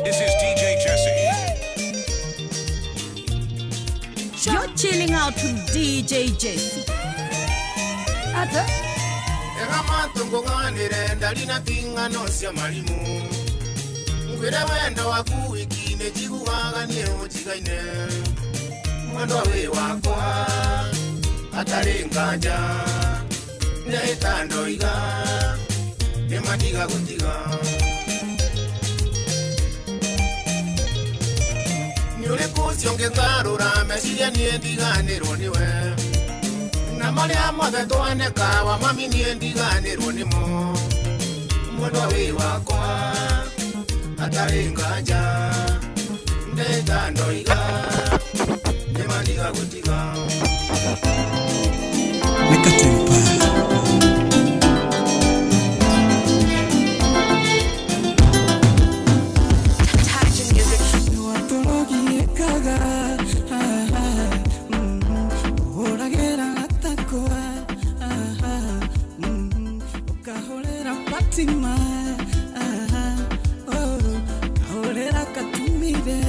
This is DJ Jesse. You're chilling out with DJ Jesse. Ata. Tega matũ ngũganĩre ndari na ting'ano cia marimũ ngwĩre wendo waku wiki nĩ njiguaga niĩ ũnjigaine mwendwa wĩ wakwa hatarĩ nganja nĩahĩta ndoiga nĩmandiga gũtiga. Nĩ ũrĩkũ ũcio ũngĩngarũra meciria niĩ ndiganĩrwo nĩwe na marĩa mothe twaneka wa mami niĩ ndiganĩrwo nĩmo mwendwa wĩ wakwa hatarĩ nganja ndeta ndoiga nĩmandiga gũtiga. Nikatempa. Ukahorera Fatima, ah, oh, kahorera Katumire,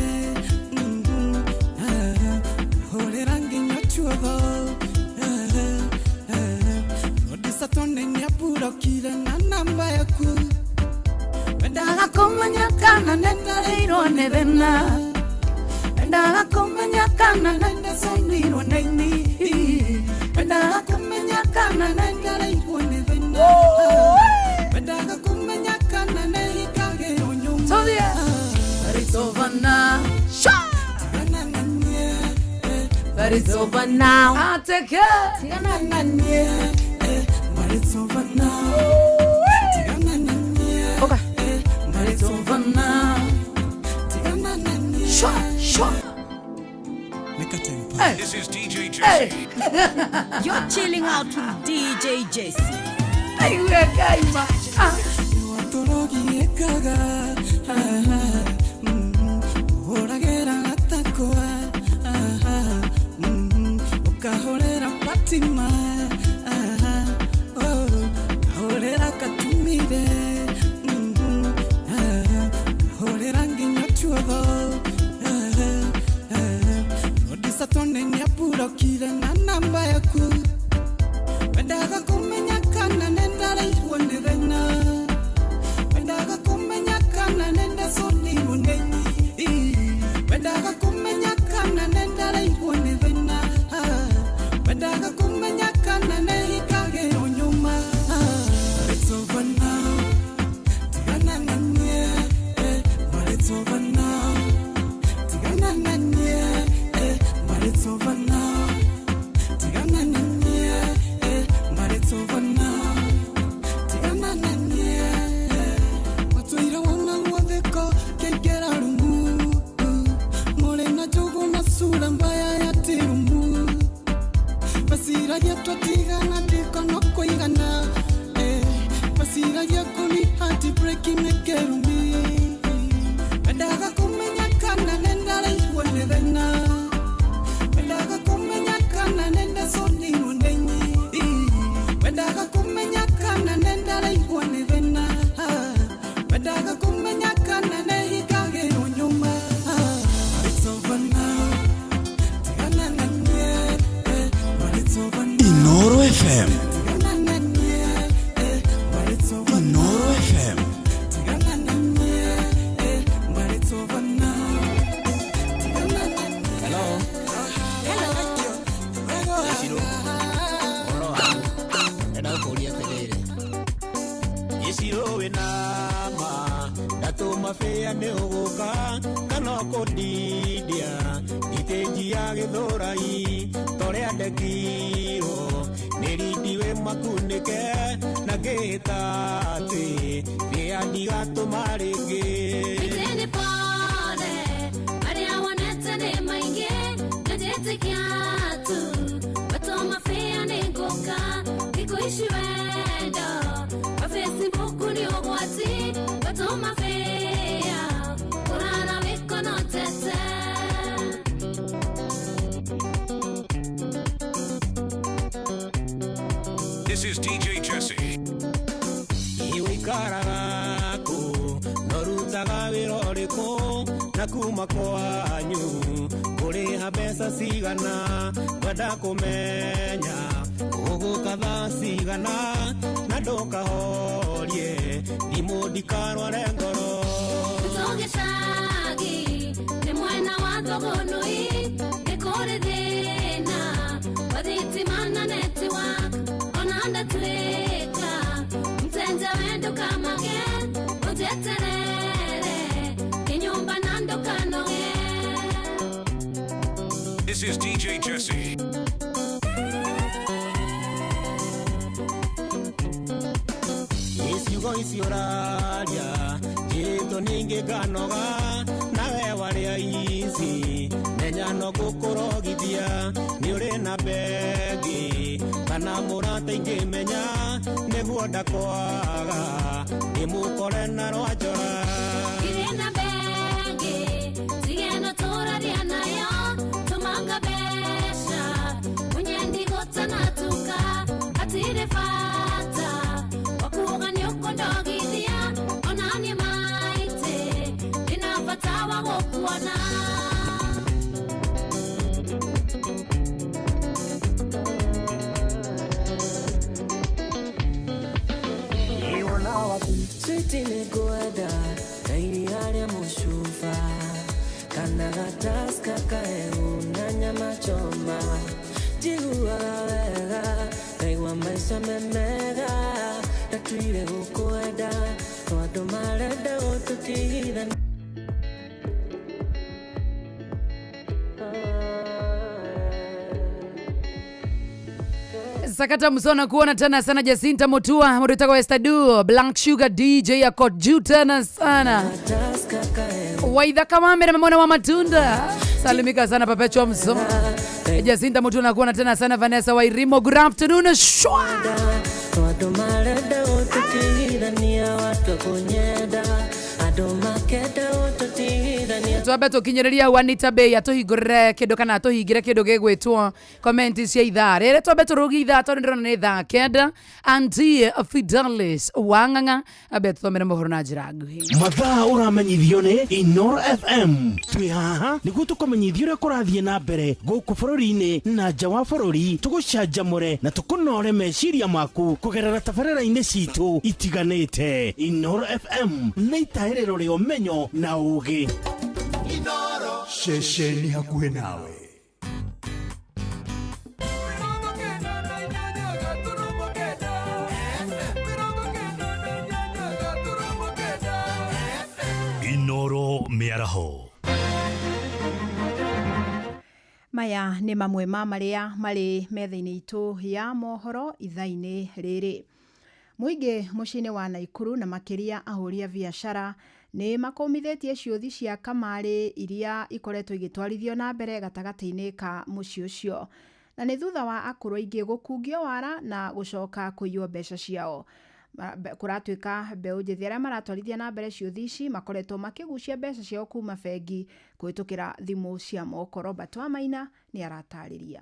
ah, kahorera nginya chuotho, ah, ah, Odisatone nĩaburokire na namba yaku wendaga kũmenya kana nĩndarĩirwo nĩ thĩna wendaga kũmenya kana nĩndacoinirwo nĩ ini wendaga kũmenya kana nĩndarĩirwo nĩ thĩna wendaga kũmenya kana nĩhingagĩrwo nyũmba. But it's over now. Tigana na niĩ, But it's over now. I take care. Tigana na niĩ, but it's over now. Tigana na niĩ, Okay. but it's over now. Tigana na niĩ. Shwa, shwa. Hey. This is DJ Jesse. You're chilling out with DJ Jesse. Aiwe kaima. Ah. Watorogiekaga, ũragera gatakwa, ũkahorera Fatima, oh, kahorera Katumire, kahorera nginya chuotho, Odisatone nĩaburokire na namba yaku wendaga kũmenya kana nĩndarĩirwo nĩ thĩna wendaga kũmenya kana nĩndaconirwo nĩ ini wendaga kũmenya kana nĩndarĩirwo nĩ thĩna wendaga kũmenya kana nĩhingagĩrwo nyũma. But it's over now. Tigana na niĩ, but it's over now. Tigana na niĩ, but it's over now. Tigana na niĩ, but it's over now. Tigana na niĩ, matũire wona guothĩko kĩingĩra rumu mũrĩ na njũgũ na sura mbaya ya tirumu meciragia twatigana ndiko no kũigana, meciragia kũni heartbreak nĩ kĩrumi wendaga kũmenya kana nĩndarĩirwo nĩ thĩna wendaga kũmenya kana nĩndaconirwo nĩ ini wendaga kũmenya kana nĩndarĩirwo nĩ thĩna wendaga kũmenya kana nĩhingagĩrwo nyũma. But it's over now. Tigana na niĩ, but it's over now. Inoro FM. Tigana na niĩ, but it's over now. Inoro FM. Tigana na niĩ, but it's over now. Tigana na niĩ. Hello. Hello. Gĩcirũ. Ũhoro waku? Ndenda gũkũria atĩrĩrĩ. Gĩcirũ wĩna ma ndatũma bĩa nĩ ũgũka kana ũkũndindia thitĩnji ya Gĩthũrai torĩa ndekirwo nĩ rindi wĩ makunĩke na ngĩhĩta atĩ bĩa ndigatũma rĩngĩ. Nĩ pole arĩa wonete nĩ maingĩ na njĩtĩkia tu watũma bĩa nĩ ngũka thikũ ici wendo wa Facebook nĩ ũgwati watũma bĩa ũrara wĩkonotete. This is DJ Jesse. Iwikaraga kũ norutaga wĩra ũrĩkũ na kuma kwanyu ngũrĩha mbeca cigana ngwenda kũmenya ũgũka thaa cigana na ndũkahorie thimũ ndikarware ngoro. Tũgĩcagi nĩ mwena wa Thogonui nĩ kũrĩ thĩna wa thitima na network ona ndatuĩka mtenja we ndũkamage ũnjeterere nĩ nyũmba na ndũkanoge. This is DJ Jesse. Ciugo icio ũraria njĩrĩtwo ningĩ nganoga nawe warĩa ici menya no gũkũrogithia nĩ ũrĩ na bengi kana mũrata ingĩmenya nĩguo ndakwaga ndĩmũkore na rwa njora. Ndirĩ na bengi tigeno tũraria nayo tũmanga mbeca unyendi gũtanatuka hatirĩ bata wakuo. Switi nĩngwenda ta iria rĩa mũcuba kana gataska kahehu na nyama choma njiguaga wega ngaigua maica me mega ndatuire gũkwenda no andũ marenda gũtũtigithania. Sakata msona kuona tena sana Jacinta Mutua mundu witagwo Esther Duo Blank Sugar DJ ako juu tena sana Waithaka wa mbere mamona wa matunda salimika sana Perpetua Msoma Jacinta Mutua nakuona tena sana Vanessa Wairimo good afternoon shwa No andũ marenda gũtũtigithania watu kũnyenda andũ makenda gũtũtigithania. Twambe tũkinyĩrĩria hau Anita Bay atũhingũrĩre kĩndũ kana atũhingĩre kĩndũ gĩgwĩtwo comment cia ithaa rĩrĩ twambe tũrũgie ithaa tondũ ndĩrona nĩ thaa 9. Auntie Fidelis Wang'ang'a ambe tũthomere mohoro na njĩra nguhĩ. Mathaa ũramenyithio nĩ Inoro FM. Twĩ haha nĩguo tũkũmenyithia ũrĩa kũrathiĩ na mbere gũkũ bũrũri-inĩ na nja wa bũrũri, tũgũcanjamũre na tũkũnore meciria maku kũgerera tabarĩra-inĩ citũ itiganĩte. Inoro FM nĩ itahĩrĩro rĩa ũmenyo na ũgĩ. Ceceni hakuhĩ nawe. Inoro mĩaraho. Maya nĩ mamwe ma marĩa marĩ metha-inĩ itũ ya mohoro ithaa-inĩ rĩrĩ. Mũingĩ mũciĩ-inĩ wa Naikuru na makĩria ahũri a biacara nĩ makũmithĩtie ciũthi cia kamarĩ iria ikoretwo igĩtwarithio na mbere gatagatĩ-inĩ ka mũciĩ ũcio, na nĩ thutha wa akũrũ aingĩ gũkungio wara na gũcoka kũiywo mbeca ciao. Kũratuĩka mbeũ njĩthĩ arĩa maratwarithia na mbere ciũthi ici makoretwo makĩgucia mbeca ciao kuma bengi kũhĩtũkĩra thimũ cia moko. Robert Wamaina nĩ aratarĩria.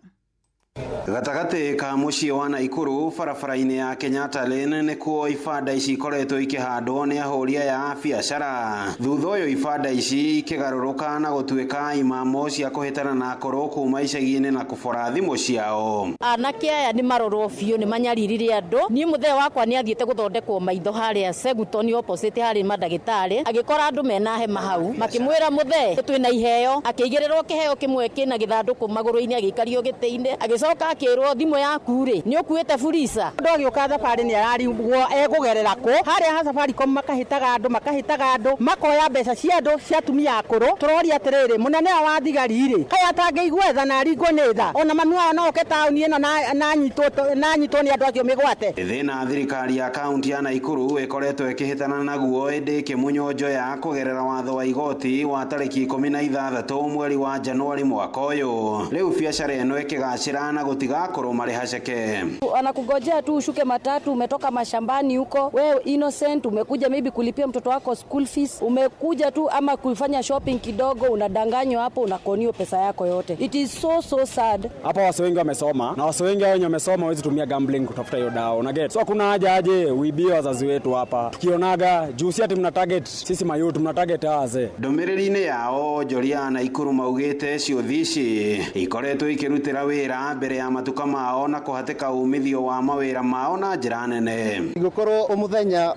Gatagatĩ ka mũciĩ wa Naikuru barabara-inĩ ya Kenyatta Lane nĩkuo ibanda ici ikoretwo ikĩhandwo nĩ ahũri aya a biacara. Thutha ũyũ ibanda ici ikĩgarũrũka na gũtuĩka imamo cia kũhĩtana na akũrũ kuma icagi-inĩ na kũbora thimũ ciao. Anake aya nĩ marorwo biũ, nĩ manyaririre andũ. Niĩ mũthee wakwa nĩ athiĩte gũthondekwo maitho harĩa Seguton opposite harĩ mandagĩtarĩ, agĩkora andũ mena hema hau, makĩmwĩra mũthee twĩna iheo, akĩigĩrĩrwo kĩheo kĩmwe kĩna gĩthandũkũ magũrũ-inĩ, agĩikario gĩtĩ-inĩ, agĩcoka akĩrwo thimũ yaku rĩ nĩ ũkuĩte furisa. Mũndũ agĩũka thabarĩ nĩ ararigwo ekũgerera kũ. Harĩa ha Safaricom makahĩtaga andũ, makahĩtaga andũ, makoya mbeca cia andũ cia atumia akũrũ. Tũroria atĩrĩrĩ, mũnene wa thigari rĩ, kaĩ atangĩigua tha na aringwo nĩ tha? Ona mami wao no oke taũni ĩno na anyitwo nĩ andũ acio mĩgwate. Thĩna thirikari ya kaunti ya Naikuru ĩkoretwo ĩkĩhĩtana naguo ĩndĩ ĩkĩmunywo njoya kũgerera watho wa igoti wa tarĩki 16 mweri wa Januari mwaka ũyũ. Rĩu biacara ĩno ĩkĩgacĩra na gũtigakorwo marĩ haceke. Anakungojea tu ushuke matatu, umetoka mashambani huko, wewe innocent, umekuja maybe kulipia mtoto wako school fees, umekuja tu ama kufanya shopping kidogo, unadanganywa hapo, unakoniwa pesa yako yote. It is so so sad. Hapa wase wengi wamesoma, na wase wengi wenye wamesoma hawezi tumia gambling kutafuta hiyo dawa, una get? So kuna haja aje uibie wazazi wetu hapa. Tukionaga juu si ati mna target sisi mayouth, mna target wazee. Ndũmĩrĩri-inĩ yao Njoria Naikuru maugĩte ciũthi ici ikoretwo ikĩrutĩra wĩra mbere ya matuka mao na kũhatĩka umithio wa mawĩra mao na njĩra nene. Gũkorwo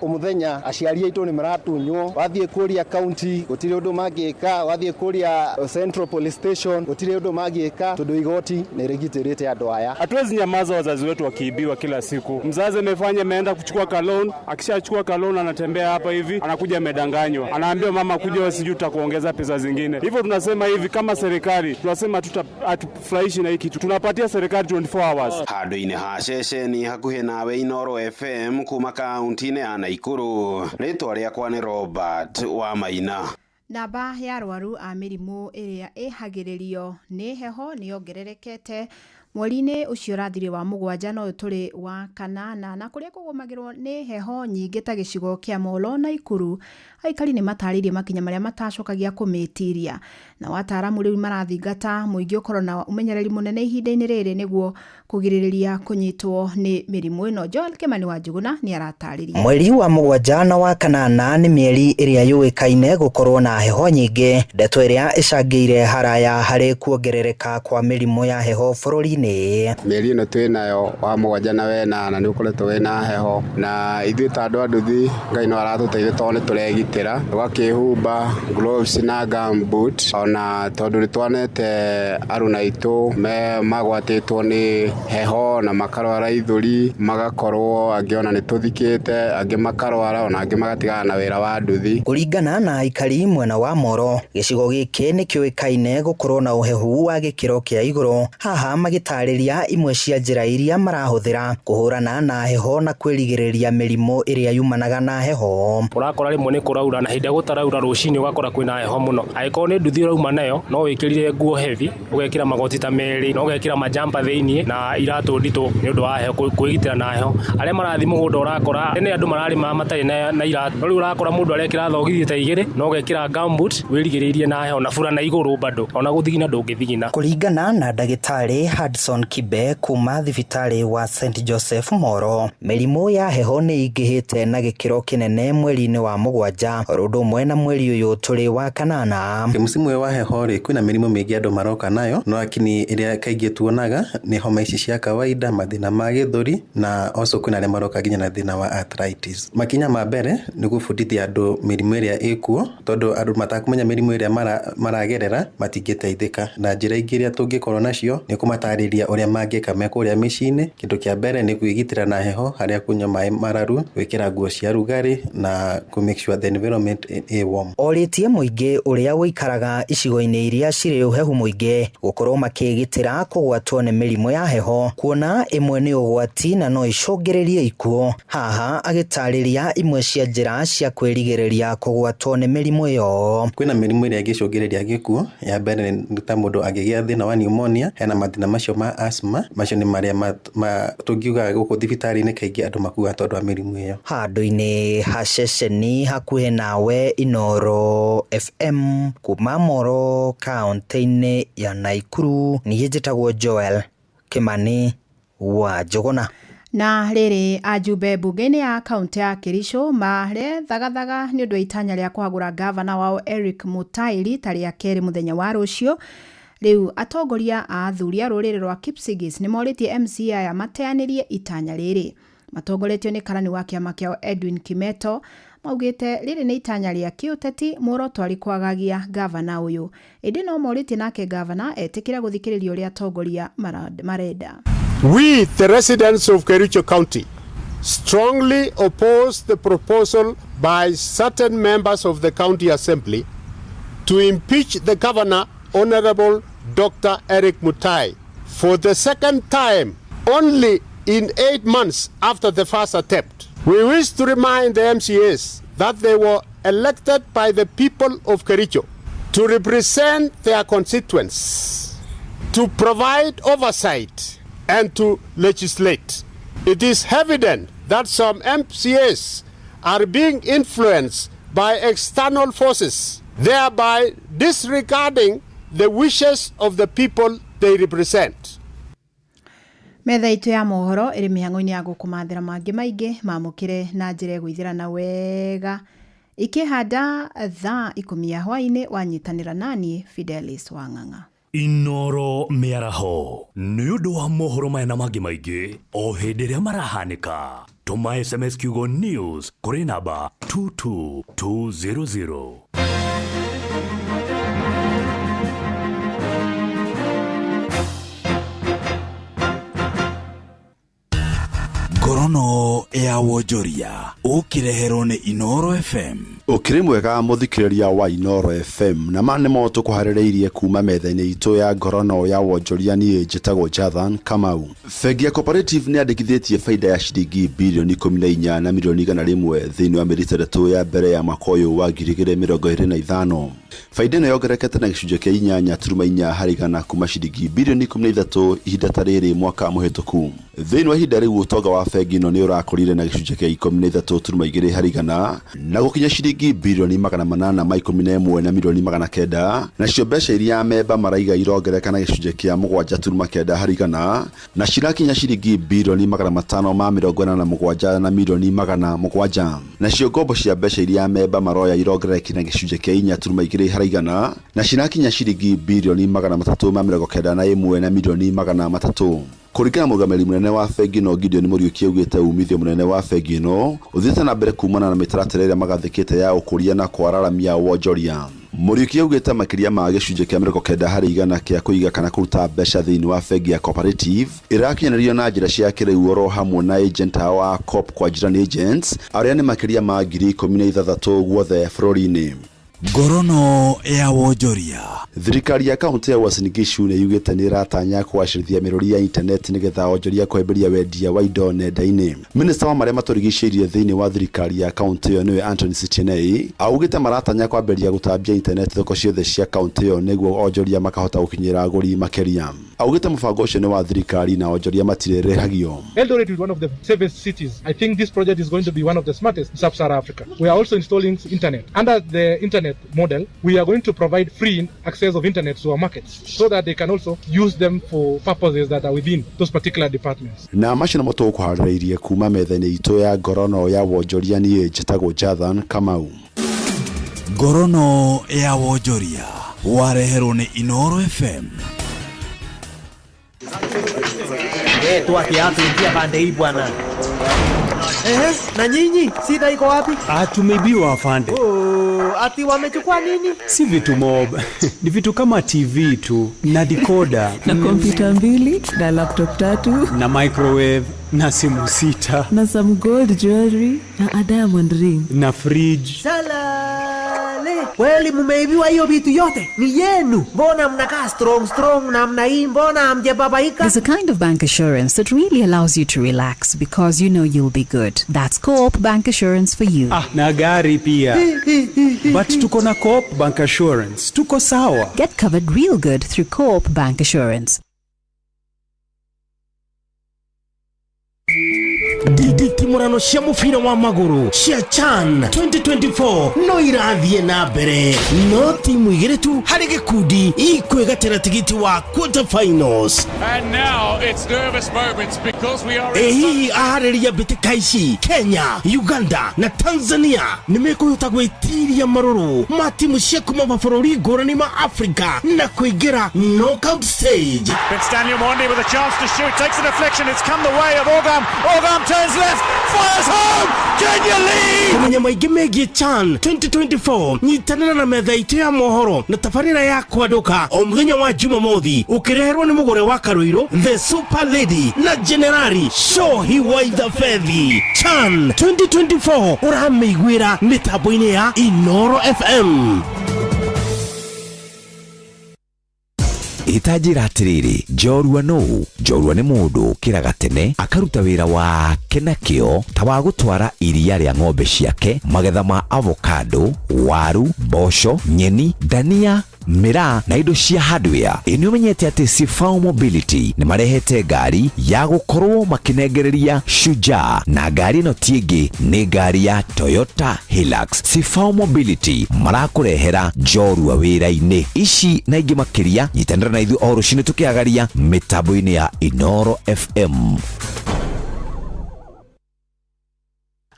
ũmũthenya aciari aitũ nĩ maratunywo, wathiĩ kũria county gũtirĩ ũndũ mangĩka, wathiĩ kũria Central Police Station gũtirĩ ũndũ mangĩka tondũ igoti nĩ rĩgitĩrĩte andũ aya. Hatuwezi nyamaza wazazi wetu wakiibiwa kila siku. Mzazi amefanya ameenda kuchukua kalon, akishachukua kalon anatembea hapa hivi, anakuja amedanganywa, anaambiwa mama kuja sijui tutakuongeza pesa zingine. Hivyo tunasema hivi kama serikali, tunasema hatufurahishi na hiki kitu. Tunapatia serikali 24 hours. Handũ-inĩ ha ceceni hakuhĩ nawe Inoro FM kuma kaunti-inĩ ya Naikuru. Rĩtwa rĩakwa nĩ Robert wa Maina. Namba ya arwaru a mĩrimũ ĩrĩa ĩhagĩrĩrio nĩ heho nĩ yongererekete mweri-inĩ ũcio ũrathire wa 7 na ũyũ tũrĩ wa 8, na kũrĩa kũgũmagĩrwo nĩ heho nyingĩ ta gĩcigo kĩa Molo na Ikuru, aikari nĩ matarĩirie makinya marĩa matacokagia kũmĩtiria. Na wataaramu rĩu marathingata mũingĩ ũkorwo na ũmenyereri mũnene ihinda-inĩ rĩrĩ nĩguo kũgirĩrĩria kũnyitwo nĩ mĩrimũ ĩno. Joel Kimani wa Njuguna nĩ aratarĩria. Mweri wa 7 na wa 8 nĩ mĩeri ĩrĩa yũĩkaine gũkorwo na heho nyingĩ, ndeto ĩrĩa ĩcangĩire haraya harĩ kuongerereka kwa mĩrimũ ya heho bũrũri-inĩ kaũntĩ-inĩ. Mĩeri ĩno twĩ nayo wa mũgwanja na wenana nĩ ũkoretwo wĩna heho na ithuĩ ta andũ a nduthi Ngai no aratũteithia tondũ nĩ tũregitĩra tũgakĩhumba gloves na gumboot ona tondũ nĩ tuonete aruna aitũ me magwatĩtwo nĩ heho na makarwara ithũri magakorwo angĩ ona nĩ tũthikĩte angĩ makarwara ona angĩ magatigana na wĩra wa nduthi. Kũringana na aikari mwena wa Moro, gĩcigo gĩkĩ nĩ kĩũĩkaine gũkorwo na ũhehu wa gĩkĩro kĩa igũrũ, haha magĩtarĩria imwe cia njĩra iria marahũthĩra kũhũrana na heho na kwĩrigĩrĩria mĩrimũ ĩrĩa yumanaga na heho. Ũrakora rĩmwe nĩ kũraura na hĩndĩ ĩrĩa gũtaraura rũcinĩ ũgakora kwĩna heho mũno. Angĩkorwo nĩ nduthi ũrauma nayo no wĩkĩrire nguo heavy, ũgekĩra magoti ta merĩ na ũgekĩra majampa thĩiniĩ na iratũ nditũ nĩ ũndũ wa heho, kwĩgitĩra na heho. Arĩa marathiĩ mũgũnda ũrakora tene andũ mararĩma matarĩ na iratũ, no rĩu ũrakora mũndũ arekĩra thogithi ta igĩrĩ na ũgekĩra gumboot wĩrigĩrĩirie na heho na burana igũrũ bado ona gũthigina ndũngĩthigina. Kũringana na ndagĩtarĩ Hudson Kibe kuma thibitarĩ wa St Joseph Moro, mĩrimũ ya heho nĩ ĩingĩhĩte na gĩkĩro kĩnene mweri-inĩ wa mũgwanja oro ũndũ ũmwe na mweri ũyũ tũrĩ wa kanana. Musimu ũyũ wa heho rĩ, kwĩna mĩrimũ mĩingĩ andũ maroka nayo, no lakini ĩrĩa kaingĩ tuonaga nĩ homa ici cia kawaida, mathĩna ma gĩthũri na also kwĩna arĩa maroka nginya na thĩna wa arthritis. Makinya ma mbere nĩ gũbundithia andũ mĩrimũ ĩrĩa ĩkuo, tondũ andũ matakũmenya mĩrimũ ĩrĩa maragerera matingĩteithĩka. Na njĩra ingĩ iria tũngĩkorwo nacio nĩ kũmatarĩria ũrĩa mangĩka me kũrĩa mĩciĩ-inĩ. Kĩndũ kĩa mbere nĩ kwĩgitĩra na heho, harĩa kũnyua maĩ mararu, gwĩkĩra nguo cia rugarĩ na kũ make sure the environment ĩ warm. Orĩtie mũingĩ ũrĩa ũikaraga icigo-inĩ iria cirĩ ũhehu mũingĩ gũkorwo makĩgitĩra kũgwatwo nĩ mĩrimũ ya heho, kuona ĩmwe nĩ ũgwati na no icũngĩrĩrie ikuũ. Haha agĩtarĩria imwe cia njĩra cia kwĩrigĩrĩria kũgwatwo nĩ mĩrimũ ĩyo. Kwĩna mĩrimũ ĩrĩa ĩngĩcũngĩrĩria gĩkuũ. Ya mbere nĩ ta mũndũ angĩgĩa thĩna wa pneumonia, hena mathĩna macio ma asthma, macio nĩ marĩa tũngiuga gũkũ thibitarĩ-inĩ kaingĩ andũ makuaga tondũ wa mĩrimũ ĩyo. Handũ-inĩ ha ceceni hakuhĩ nawe Inooro FM kuma Moro kaũntĩ-inĩ ya Naikuru, niĩ njĩtagwo Joel Kimani wa Njũgũna. Na rĩrĩ ajumbe mbunge-inĩ ya kaũntĩ ya Kericho marethagathaga nĩ ũndũ wa itanya rĩa kũhagũra ngavana wao Eric Mutai rita rĩa kerĩ mũthenya wa rũciũ. Rĩu atongoria a athuri a rũrĩrĩ rwa Kipsigis nĩ morĩtie MCA aya mateanĩrie itanya rĩrĩ. Matongoretio nĩ karani wa kĩama kĩao Edwin Kimeto maugĩte rĩrĩ nĩ itanya rĩa kĩũteti muoroto arĩ kwagagia ngavana ũyũ. Ĩndĩ no morĩtie nake ngavana etĩkĩre gũthikĩrĩria ũrĩa atongoria marenda. We, the residents of Kericho County, strongly oppose the proposal by certain members of the County Assembly to impeach the governor, Honorable Dr. Eric Mutai, for the second time only in 8 months after the first attempt. We wish to remind the MCAs that they were elected by the people of Kericho to represent their constituents, to provide oversight, and to legislate. It is evident that some MCAs are being influenced by external forces, thereby disregarding the wishes of the people they represent. Metha itũ ya mohoro ĩrĩ mĩhang'o-inĩ ya gũkũmathĩra mangĩ maingĩ mamũkĩre na njĩra ĩgũithĩrana wega ikĩhanda thaa 10 ya hwaĩ-inĩ wanyitanĩra nani Fidelis Wang'ang'a. Inooro mĩaraho nĩ ũndũ wa mohoro maya na mangĩ maingĩ o hĩndĩ ĩrĩa marahanĩka. Tũma SMS kiugo news kũrĩ namba 22200. Ngorono ya wonjoria ũkĩreherwo nĩ Inooro FM. Ũkĩrĩ mwega mũthikĩrĩria wa Inooro FM na ma nĩmo tũkũharĩrĩirie kuma metha-inĩ itũ ya ngorono ya wonjoria. Niĩ njĩtagwo Jathan Kamau. Bengi ya Cooperative nĩ yandĩkithĩtie baida ya ciringi birioni 14 na milioni 100 thĩinĩ wa mĩeri 6 ya mbere ya mwaka ũyũ wa 2025. Baida ĩno yongererekete na gĩcunjĩ kĩa 8.4 harĩ igana kuma ciringi birioni 13 ihinda ta rĩrĩ mwaka mũhĩtũku. Thĩinĩ wa ihinda rĩu ũtonga wa bengi ĩno nĩ ũrakũrire na gĩcunjĩ kĩa 13.2 harĩ igana na gũkinya ciringi birioni 811 na milioni 900. Nacio mbeca iria amemba maraiga irongerereka na gĩcunjĩ kĩa 7.9 harĩ igana na cirakinya ciringi birioni 587 na milioni 700. Nacio ngombo cia mbeca iria amemba maroya irongererekire na gĩcunjĩ kĩa 4.2 harĩ igana na cirakinya ciringi birioni 391 na milioni 300. Kũringana na mũrũgamĩrĩri mũnene wa bengi ĩno Gideon Mũriũki, augĩte umithio mũnene wa bengi ĩno ũthiĩte na mbere kumana na mĩtaratara ĩrĩa magathĩkĩte ya ũkũria na kwararamia wonjoria. Mũriũki augĩte makĩria ma gĩcunjĩ kĩa 90 harĩ igana kĩa kũiga kana kũruta mbeca thĩinĩ wa bengi ya Cooperative ĩrakinyanĩrio na njĩra cia kĩrĩu oro hamwe na agent ao a Coop kwa Jirani Agents arĩa nĩ makĩria ma 16,000 guothe bũrũri-inĩ. Ngorono ya wonjoria. Thirikari ya kaunti ya Uasin Gishu nĩ yugĩte nĩ ĩratanya kũgacĩrithia mĩrũri ya intaneti nĩgetha onjoria kũhĩmbĩria wendia wa indo nenda-inĩ. Minista wa marĩa matũrigicĩirie thĩinĩ wa thirikari ya kaunti ĩyo nĩwe Anthony Sitienei augĩte maratanya kwambĩrĩria gũtambia intaneti thoko ciothe cia kaunti ĩyo nĩguo onjoria makahota gũkinyĩra agũri makĩria. Augĩte mũbango ũcio nĩ wa thirikari na onjoria matirĩrĩhagio. Eldoret is one of the safest cities. I think this project is going to be one of the smartest in sub-Saharan Africa. We are also installing internet. Under the internet model, we are going to provide free access of internet to our markets so that they can also use them for purposes that are within those particular departments. Na macio nĩmo tũgũkũharĩrĩirie kuma metha-inĩ itũ ya ngorono ya wonjoria. Niĩ njĩtagwo Jathan Kamau. Ngorono ya wonjoria wareherwo nĩ Inoro FM. Eh, toa kiatu, ingia pande hii bwana. Ehe, na nyinyi shida iko wapi? Ah, tumeibiwa afande. Oh, ati wamechukua nini? Si vitu mob, ni vitu kama TV tu na decoder na kompyuta mbili na laptop tatu na microwave na simu sita na some gold jewelry na a diamond ring na fridge. Salale. Kweli mumeibiwa hiyo vitu yote? Ni yenu. Mbona mnakaa strong strong namna hii? Mbona hamjababaika? There's a kind of bank assurance that really allows you to relax because you know you'll be good. That's Co-op Bank Assurance for you. Ah, na gari pia. But tuko na Co-op Bank Assurance. Tuko sawa. Get covered real good through Co-op Bank Assurance. Nditimũrano cia mũbira wa magũrũ cia CHAN 2024 no irathiĩ na mbere, no timu igĩrĩ tu harĩ gĩkundi ikwĩgatĩra tigiti wa quarter finals. And now it's nervous moments because we are Ĩ hihi aharĩria mbĩtĩka ici Kenya, Uganda na Tanzania nĩ mekũhota gwĩtiria marũrũ ma timu cia kuma mabũrũri ngũrani ma Afrika na kũingĩra knockout stage? It's Daniel Mondi with a chance to shoot, takes a deflection, it's come the way of Orgam. Orgam turns left, fires home! Kenya lead! Kũmenya maingĩ megiĩ CHAN 2024, nyitanĩra na metha itũ ya mohoro na tabarĩra ya kwandũka o mũthenya wa Jumamothi, ũkĩreherwo nĩ mũgũre wa Karũirũ, The Super Lady na Generali Shohi Waithabethi. CHAN 2024 ũramĩiguĩra mĩtambo-inĩ ya Inoro FM. Ĩtanjĩra atĩrĩrĩ, njorua nũ? Njorua nĩ mũndũ ũkĩraga tene akaruta wĩra wake na kĩo ta wa gũtwara iria rĩa ng'ombe ciake, magetha ma avocado, waru, mboco, nyeni, ndania, mĩraa na indo cia hardware. Ĩ nĩ ũmenyete atĩ Sifao Mobility nĩ marehete ngari ya gũkorwo makĩnengereria Shujaa, na ngari ĩno ti ĩngĩ nĩ ngari ya Toyota Hilux. Sifao Mobility marakũrehera njorua wĩra-inĩ ici na ingĩ makĩria. Nyitanĩra na ithuĩ o rũcinĩ tũkĩagaria mĩtambo-inĩ ya Inoro FM.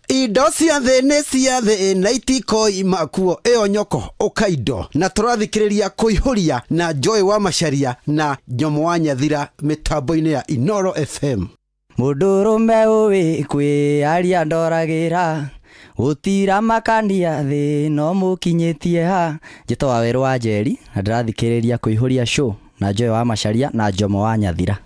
Indo cia thĩ nĩ cia thĩ na itikoima kuo, ĩyo nyoko ũkaindo na tũrathikĩrĩria kũihũria na Joy wa Macharia na Nyomo wa Nyathira mĩtambo-inĩ ya Inoro FM. Mũndũrũme ũĩ kwĩyaria ndoragĩra gũtira makania thĩ no mũkinyĩtie ha. Njĩtwo Wawerũ wa Njeri na ndĩrathikĩrĩria kũihũria show na Joy wa Macharia na Njomo wa Nyathira.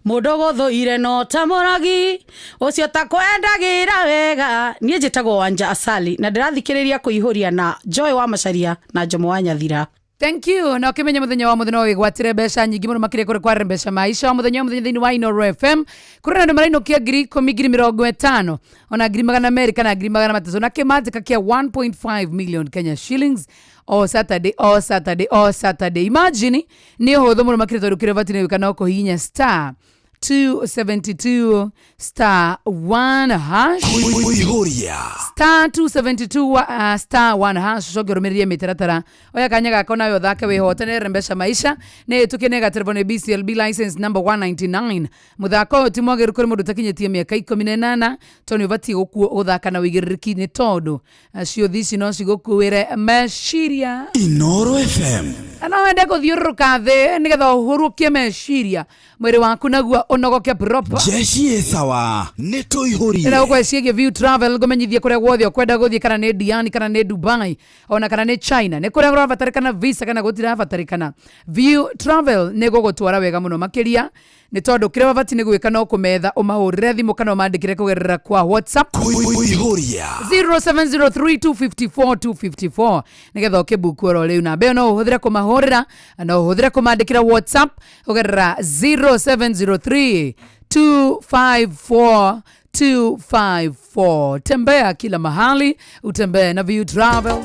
Mũndũ gũthũire no ta mũrogi ũcio takwendagĩra wega. Niĩ njĩtagwo Wanja Asali na ndĩrathikĩrĩria kũihũria na Joy wa Macharia na Njomo wa Nyathira. Thank you. Na ukimenya muthenya wa muthenya no wigwatire mbeca nyingi muno makiria kuri kwarira mbeca maisha wa muthenya wa muthenya thiini wa Inoro FM, kuri na andu marainukia 10,000, 50,000, ona 200,000 kana 300,000 na kimanjika kia 1.5 million Kenya shillings o Saturday, o Saturday, o Saturday. Imagine, ni uhuthu muno makiria tondu kiria ubatiĩ gwika no kuhihinya star 272 star 1 hash. Kuihuria. Star 272 star 1 hash, ucoke ũrũmĩrĩrie mĩtaratara. Oya kanya gako nawe ũthake wĩhotanĩre mbeca maisha nĩ ĩtũkie nĩ gaterebo nĩ BCLB license number 199. Mũthako ũyũ ti mwagĩrĩru kũrĩ mũndũ ũtakinyĩtie mĩaka 18, tondũ nĩ ũbatiĩ gũthaka na ũigĩrĩrĩki, nĩ tondũ ciũthi ici no cigũkuĩre meciria. Inoro FM. Na no wende gũthiũrũrũka thĩ nĩgetha ũhurũkie meciria, mwĩrĩ waku naguo ũnogoke proper. Jeshi ĩ sawa, nĩ tũihũrie. Ĩra gũkũ ciĩgiĩ View Travel, ngũmenyithie kũrĩa guothe ũkwenda gũthiĩ, kana nĩ Diani, kana nĩ Dubai, ona kana nĩ China, nĩ kũrĩa kũrabatarĩkana visa kana gũtirabatarĩkana, View Travel nĩ gũgũtwara wega mũno makĩria, nĩ tondũ kĩrĩa wabatiĩ nĩ gwĩka no kũmetha, ũmahũrĩre thimũ kana ũmandĩkĩre kũgerera kwa WhatsApp. Kuihuria. 0703254254, nĩgetha ũkĩbuku oro rĩu. Namba ĩyo no ũhũthĩre kũmahũrĩra, no ũhũthĩre kũmandĩkĩra WhatsApp kũgerera 0703 254 254. Tembea kila mahali, utembee na View Travel.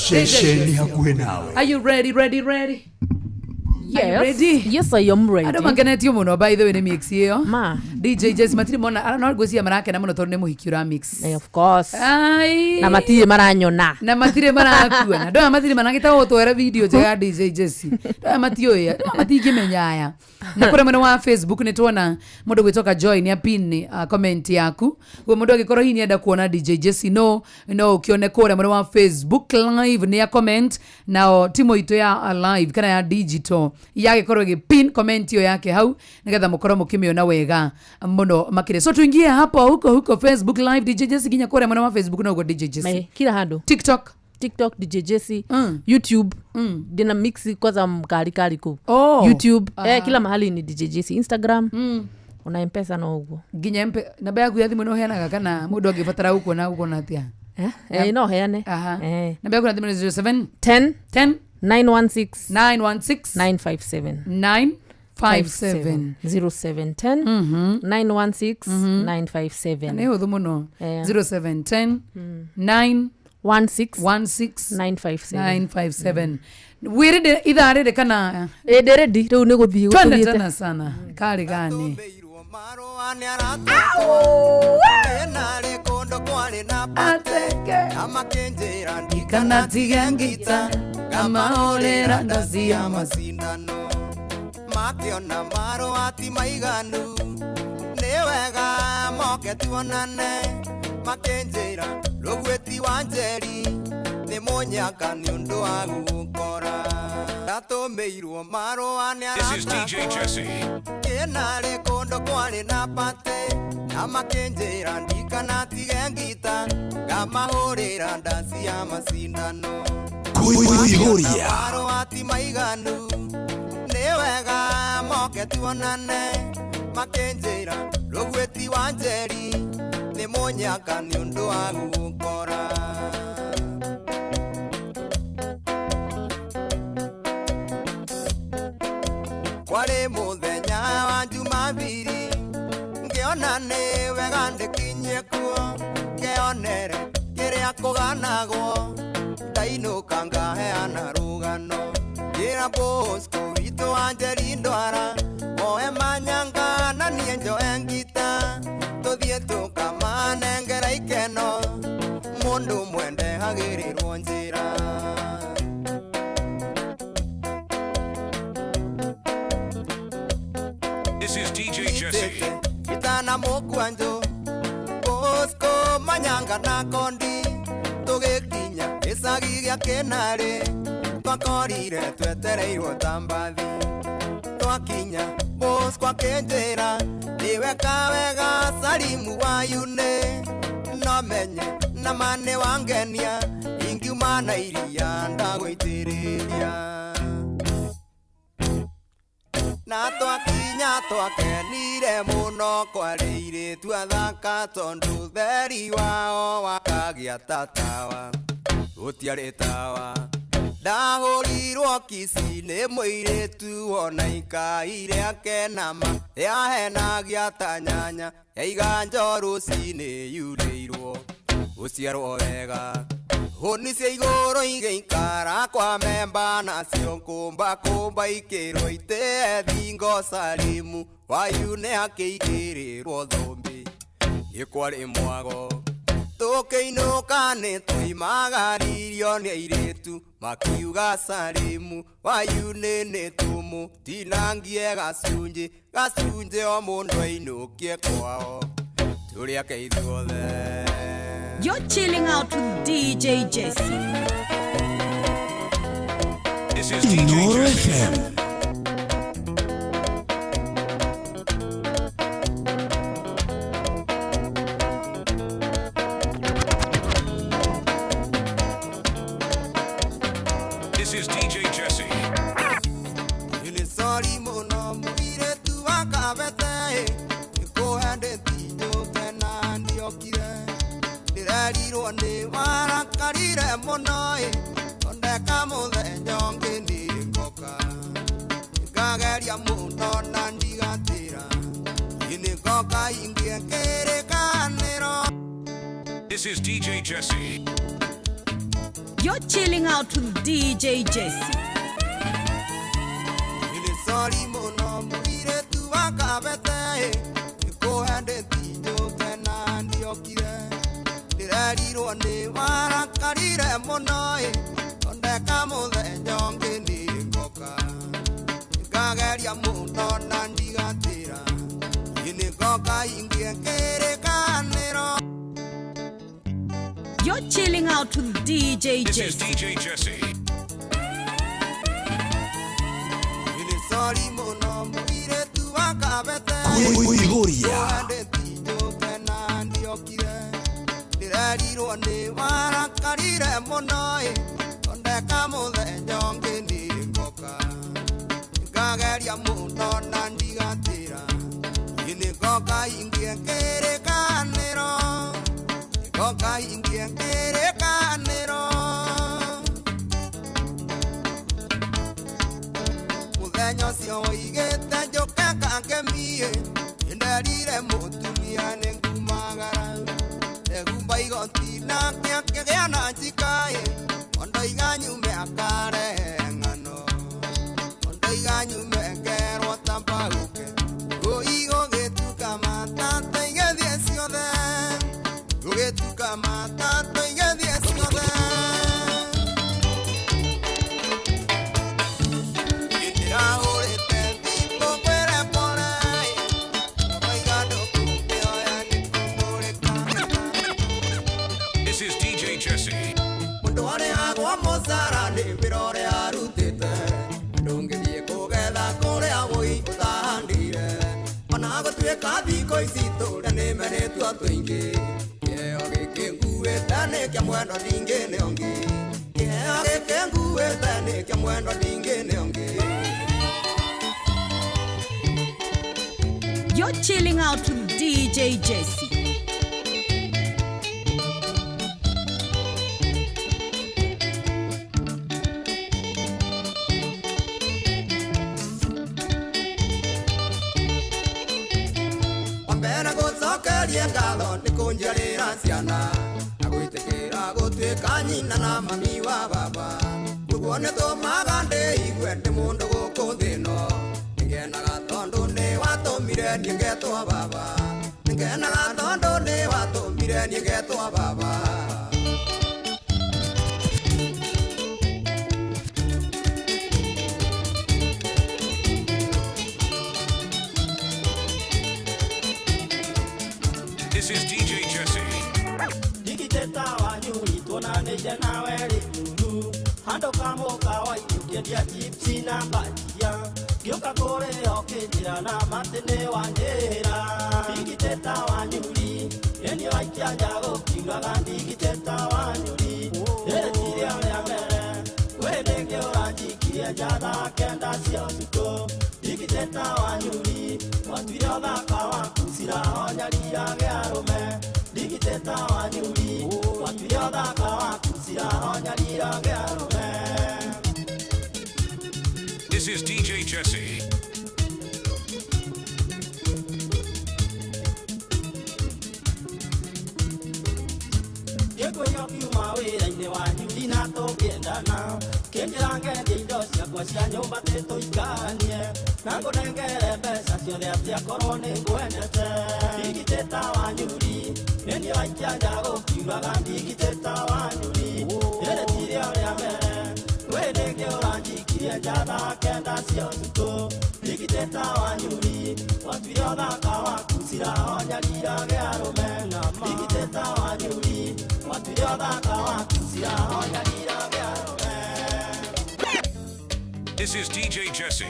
Ceceni hakuhĩ nawe. Are you ready, ready, ready? Are you Yes. ready? Yes, I am ready. Andå makenetio må no, by the way, nä mix ä yo. Ma. DJ Jesse matirä mona, no ngwĩciria marakena mũno tondũ nĩ mũhiki ũra mix. Of course. Ai. Na matirĩ maranyona. Na matirĩ marakuona. Andũ aya matirĩ managĩta gũtwara video njega ya DJ Jesse. Andũ aya matiũĩ, andũ aya matingĩmenya aya. Na kũrĩa mwena wa Facebook nĩ tuona mũndũ gwĩtoka Joy nĩ apin comment yaku. Guo mũndũ angĩkorwo hihi nĩenda kuona DJ Jesse, no ũkĩone kũrĩa mwena wa Facebook live nĩ a comment, nao timu itũ ya live kana ya digital yagĩkorwo ĩgĩpin comment ĩyo yake hau, nĩgetha mũkorwo mũkĩmĩona wega mũno makĩria. So tuingie hapo huko huko Facebook live, DJ Jesse, nginya kũrĩa mwena wa Facebook noguo DJ Jesse. Kila handu. TikTok. TikTok DJ Jesse, YouTube ndina mix kwanza mkali kali ku. Oh. YouTube Aha. kila mahali ni DJ Jesse, Instagram ona Mpesa no uguo. Nginya mpe namba yaku ya thimũ no ũheanaga, kana mũndũ angĩbatara gũkuona gũkuona atĩa? No heane. Aha. Namba yaku ya thimũ nĩ 07 10 10 916 916 957. 957. 0710 916 957. Nĩ hũthũ mũno. 0710 9 16 16 957. 957. Wĩrĩ ithaa rĩrĩ kana? Ĩ, ndĩ ready rĩu nĩ gũthiĩ Twende. gũthiĩte. Tena sana karĩ gani? Kana tige ngita kamaorera ndaci ya macindano makiona marũa ti maiganu, nĩ wega moke tuonane, makĩnjĩra rũgwĩti wa Njeri nĩ mũnyaka nĩ ũndũ wa gũkora ndatũmĩirwo marũa nĩ This is DJ Jesse. kĩnarĩ kũndũ kwarĩ na pate, na makĩnjĩra ndikanatige ngita ngamahũrĩra ndaci ya macindano. Kuihuria. Marũa ti maiganu, nĩ wega moke tuonane, makĩnjĩra rũgwĩti wa Njeri nĩ mũnyaka nĩ ũndũ wa gũkora. Kwarĩ mũthenya wa Jumabiri, ngĩona nĩ wega ndĩkinyie kuo, ngeonere kĩrĩa kũganagwo, ndainũka ngaheana rũgano, ngĩra Bosco witũ wa Njeri ndwara oe manyanga na niĩ njoe ngita, tũthiĩ tũkamanengera ikeno, mũndũ mwende hagĩrĩrwo njĩra. This is DJ Jesse. Itana mũkwanjũ Bosco manyanga na kondi, tũgĩkinya gĩcagi gĩa Kĩnarĩ, twakorire twetereirwo ta mbathi. Twakinya Bosco akĩnjĩra nĩweka wega Salimu wa Yune, no menye nama nĩ wangenia, ingiuma na iria ndagũitĩrĩria. Na twakinya twakenire mũno, kwarĩ airĩtu athaka tondũ theri wao wakagĩa ta tawa, gũtiarĩ tawa. Ndahũrirwo kici nĩ mũirĩtu ona ikaire akenama, yahenagia ta nyanya yaiga njo rũcinĩ yurĩirwo gũciarwo wega. Hũni cia igũrũ igĩikara kwa memba nacio kũmba kũmba ikĩrwo itĩe thingo Salimu wayu nĩ akĩigĩrĩrwo thũmbĩ ĩkwarĩ mwago tũkĩinũka nĩ tũimagaririo nĩ airĩtu makiuga Salimu wayu nĩ nĩ tũmũtinangie gacunjĩ gacunjĩ o mũndũ ainũkie kwao tũrĩ ake ithuothe. You're chilling out with DJ Jesse. This is DJ Inoro Jesse. FM. This is DJ Jesse. Nĩ sorry mũno mũirĩtu wa Kabete nĩkũhendeti njũke na ndiokire ndĩrerirwo nĩ warakarire mũno ĩ thondeka mũthenya ũngĩ nĩ ngoka ngageria mũno na ndigatĩra nĩ ngoka ingĩ kĩrĩkanĩro. This is DJ Jesse. You're chilling out with DJ Jesse. Nĩ sorry mũno mũirĩtu wa Kabete nĩkũhendeti njũke na ndiokire ndĩrerirwo nĩ warakarire mũno ĩ thondeka mũthenya ũngĩ nĩ ngoka ngageria mũno na ndigatĩra nĩ ngoka ingĩ kĩrĩkanĩro. You're chilling out with DJ This is Jesse. DJ Jesse. Nĩ sorry mũno mũirĩtu wa Kabete Kũihũria. nĩkũhendeti njũke na ndiokire ndĩrerirwo nĩ warakarire mũno ĩ thondeka mũthenya ũngĩ nĩ ngoka ngageria mũno na ndigatĩra nĩ ngoka ingĩ kĩrĩkanĩro ngoka ingĩ kĩrĩkanĩro mũthenya ũcio woigĩte njũke ngakemie nĩnderire mũtumia nĩ ngumagara ndehumba igoti nake akĩgĩa na njikaĩ ondoiga nyume akarehe ng'ano ondoiga nyume ngerwo ta mbaũke ngũi gũgĩtuka matata igĩthiĩ ciothe gũgĩtuka matata igĩthiĩ ciothe. Ndĩrahũrĩte thimũ ngwĩre pole ũroiga ndũkũngĩoya nĩ kũmũrĩka. This is DJ Jesse. Mũndũ arĩhagwo mũcara nĩ wĩra ũrĩa arutĩte ndũngĩthiĩ kũgetha kũrĩa wũi ũtahandire ona gũtuĩka thikũ ici tũrĩa nĩ meretwo tũingĩ kĩheo gĩkĩ nguĩte nĩ kĩa mwendwa ndingĩ nĩ ũngĩ kĩheo gĩkĩ nguĩte nĩ kĩa mwendwa ndingĩ nĩ ũngĩ. You're chilling out with DJ Jesse. Wambere gũcokerie ngatho nĩ kũnjiarĩra ciana na gwĩtĩkĩra gũtuĩka nyina na mami wa baba ũguo nĩ tũmaga ndĩigue ndĩ mũndũ gũkũ thĩ ĩno nĩngenaga tondũ nĩ watũmire niĩ ngetwo baba nĩngenaga tondũ nĩ watũmire niĩ ngetwo baba. This is DJ Jesse. Ndigiteta wanyuri tuonanĩte nawe rĩmuru handũ kamũkawa ũkĩendia chipsi na bajia ngĩũka kũrĩa ũkĩnjĩra na matĩ nĩ wanjĩra ndigiteta wanyuri ĩni waikia nja gũkiugaga ndigiteta wanyuri rĩrĩ ti rĩo rĩa mbere kwĩ rĩngĩ ũranjikirie nja thaa kenda cia ũtukũ ndigiteta wanyuri watuire ũthaka waku cirahonyaria arũme ndigiteta wanyuri watuire ũthaka waku cirahonyaria arũme. This is DJ Jesse. Gĩkũyũ kiuma wĩra-inĩ wa Tũngĩendana kĩnjĩra ngendie indo ciakwa cia nyũmba tĩtũikanie na ngũnengere mbeca ciothe atĩ akorwo nĩ ngwendete ndigitĩta wanyuri nĩniĩ waikia nja gũkiuraga ndigitĩta wanyuri rĩrĩ ti rĩo rĩa mbere kwĩ rĩngĩ ũranjikirie nja thaa kenda cia ũtukũ ndigitĩta wanyuri watuire ũthaka waku ciraonyarirage arũme ndigitĩta wanyuri watuire ũthaka waku ciraonyarirage arũme. This is DJ Jesse.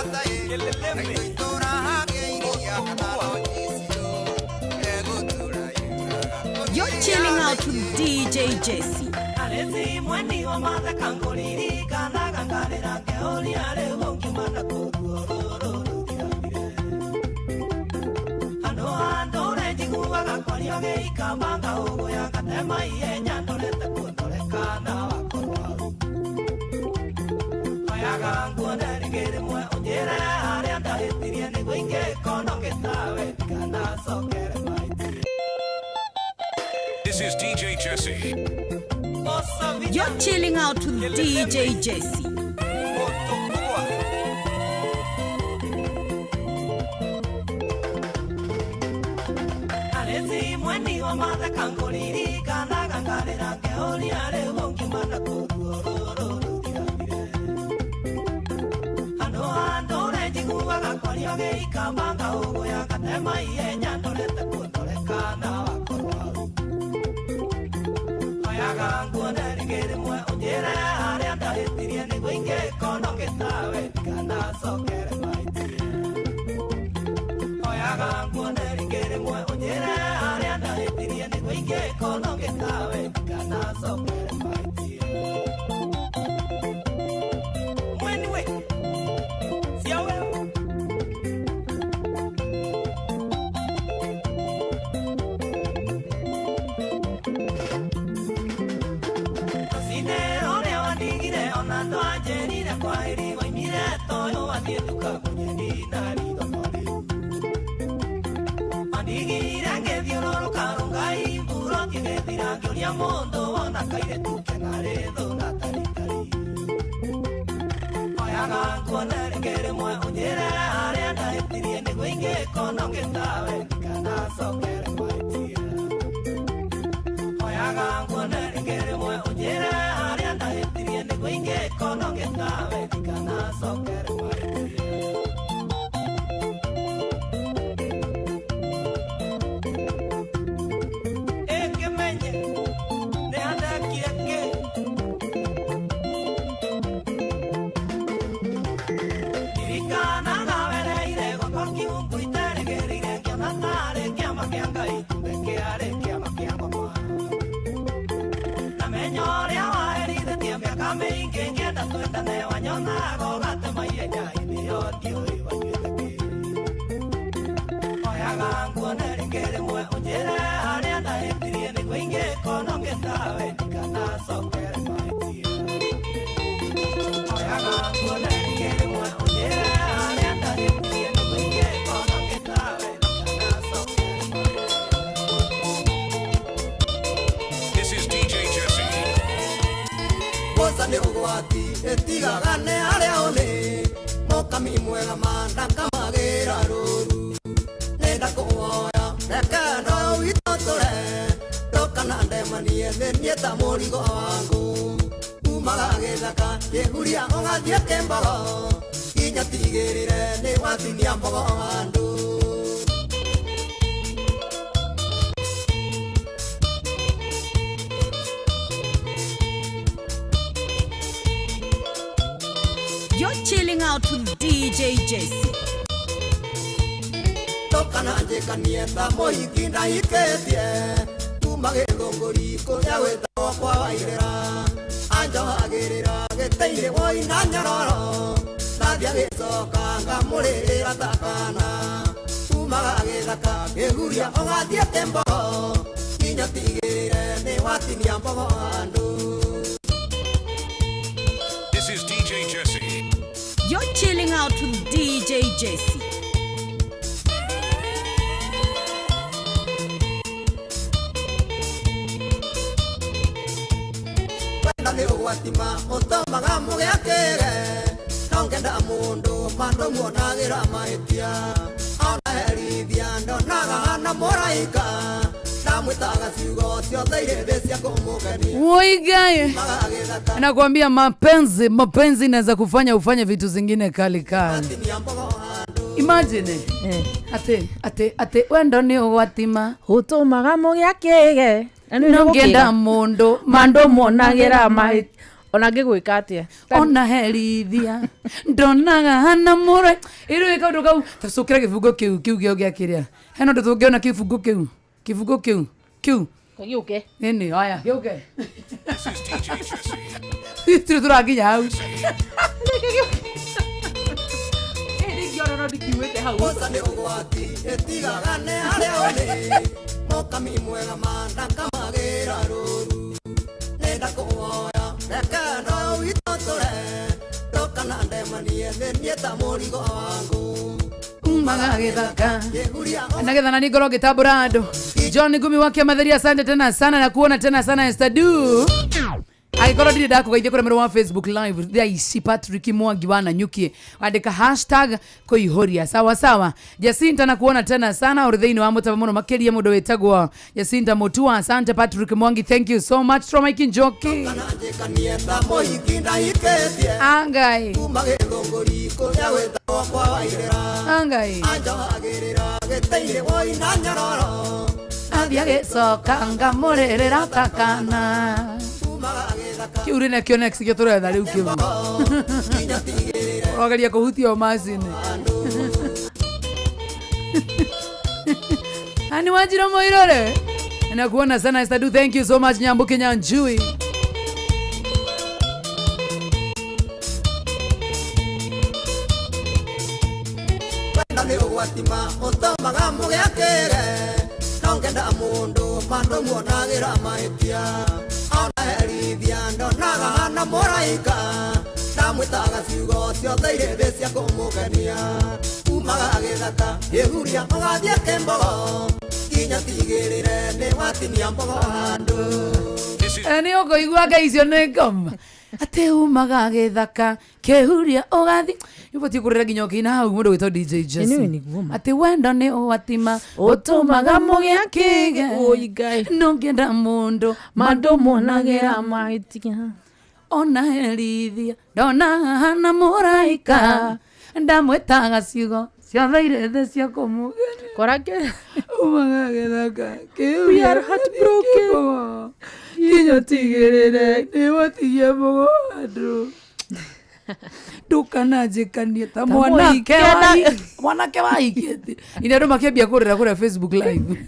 You're chilling out with DJ Jesse. This is DJ Jesse. You're chilling out with DJ Jesse. nĩ ũgwati ĩtigaga nĩ harĩa ũrĩ mũkami mwega mandakamagĩra rũru nĩ ndakũhoya reke ndo witũ tũre ndũkana ndemanie nĩ niĩ ta mũrigo wangu umaga gĩthaka kĩhuria ũgathiĩ kĩmbogo nginya tigĩrĩre nĩ watinia mbogo handũ. You're chilling out with DJ Jesse. Ndũkana njĩkanie ta mũhiki ndahikĩtie kuma gĩthũngũri kũrĩa gwĩtagwo kwa Wairĩra anjohagĩrĩra gĩtĩ-inĩ woina nyororo ndathiĩ agĩcoka ngamũrĩrĩra ta kana umaga gĩthaka kĩhuria ũgathiĩ kĩmbogo nginya tigĩrĩre nĩ watinia mbogo handũ. This is DJ Jesse. You're chilling out with DJ Jesse. Wenda nĩ ũgwati ma ũtũmaga mũgĩakĩre no ngenda mũndũ mandũ muonagĩra mahĩtia ona herithia ndonaga hana mũraika ndamwĩtaga ciugo ciothe irĩ thĩ cia kũmũkenia. Woigaye. Nakwambia mapenzi, mapenzi inaweza kufanya ufanye vitu zingine kali kali. Imagine. Ate ate ate wendo ni ũgwatima ũtũmaga mũgĩakĩge no ngenda mũndũ mandũ muonagĩra mahĩtia ona ngĩgwĩka atĩa ona herithia ndonaga hana mũra ĩrĩ kaũndũ kau tacũkĩra gĩbungo kĩu kĩu gĩo gĩa kĩrĩa hena ũndũ tũngĩona kĩbungo kĩu kĩbungo kĩu kĩu gĩũke nĩnĩ haya gĩũke tũrĩ tũrakinya hau. Ndingĩona no ndikiuĩte hau. Mboca nĩ ũgwati ĩtigaga nĩ harĩa ũrĩ mũkami mwega mandakamagĩra rũru nĩ ndakũhoya reke ndo witũ tũre ndũkana ndemanie nĩ niĩ ta mũrigo wangu umaga gĩthaka nagetha na ningorwo ngĩtambũra andũ. John Ngumi wake Matheria, asante tena sana na kuona tena sana Esther Du. Angĩkorwo ndirĩ ndakũgeithia kũrĩa mwena wa Facebook live thaa ici Patrick Mwangi wa Nanyuki andĩka hashtag kũihũria sawa sawa. Jacinta na kuona tena sana ũrĩ thĩinĩ wa mũtaba mũno makĩria mũndũ wĩtagwo Jacinta Mutua, asante Patrick Mwangi, thank you so much. Tromaiki Njoki njĩkanie ta mũhiki ndahikĩtie angai kuma gĩthũngũri kũrĩa gwĩtagwo kwa Wairĩra angai anjohagĩrĩra gĩtĩ-inĩ woina nyororo athiĩ agĩcoka ngamũrĩrĩra ta kana kiu rĩ nakĩo next gĩo tũretha rĩu kĩu ũrogeria kũhutia o macini ani Wanjira Moirore nakuona sana Esther Du, thank you so much. Nyambuki Nyanjui wenda nĩ ũgwati ma ũtũmaga mũgĩakĩre no ngenda mũndũ mandũ muonagĩra mahĩtia ona herithia ndonaga hana mũraika ndamwĩtaga ciugo ciothe irĩ thĩ cia kũmũkenia umaga gĩthaka kĩhuria ũgathiĩ kĩmbogo nginya tigĩrĩre nĩ watinia mbogo handũ. Nĩ ũkũigua ngai icio nĩ ngoma atĩ umaga gĩthaka kĩhuria ũgathi nĩũbatiĩ kũrĩra nginya ũkĩina hau mũndũ gwĩtwo DJ Jesse atĩ wendo nĩ ũgwatima ũtũmaga mũgĩakĩge no ngenda mũndũ mandũ muonagĩra mahĩtia ona herithia ndonaga hana mũraika ndamwĩtaga ciugo ciothe irĩ thĩ cia kũmũgenia korake umaga gĩthaka kĩhuria heartbroken nginya tigĩrĩre nĩ watigia mbogo handũ ndũkananjĩkanie ta mwanake mwanake wahikĩtie ina andũ makĩambia kũrĩra kũrĩa Facebook live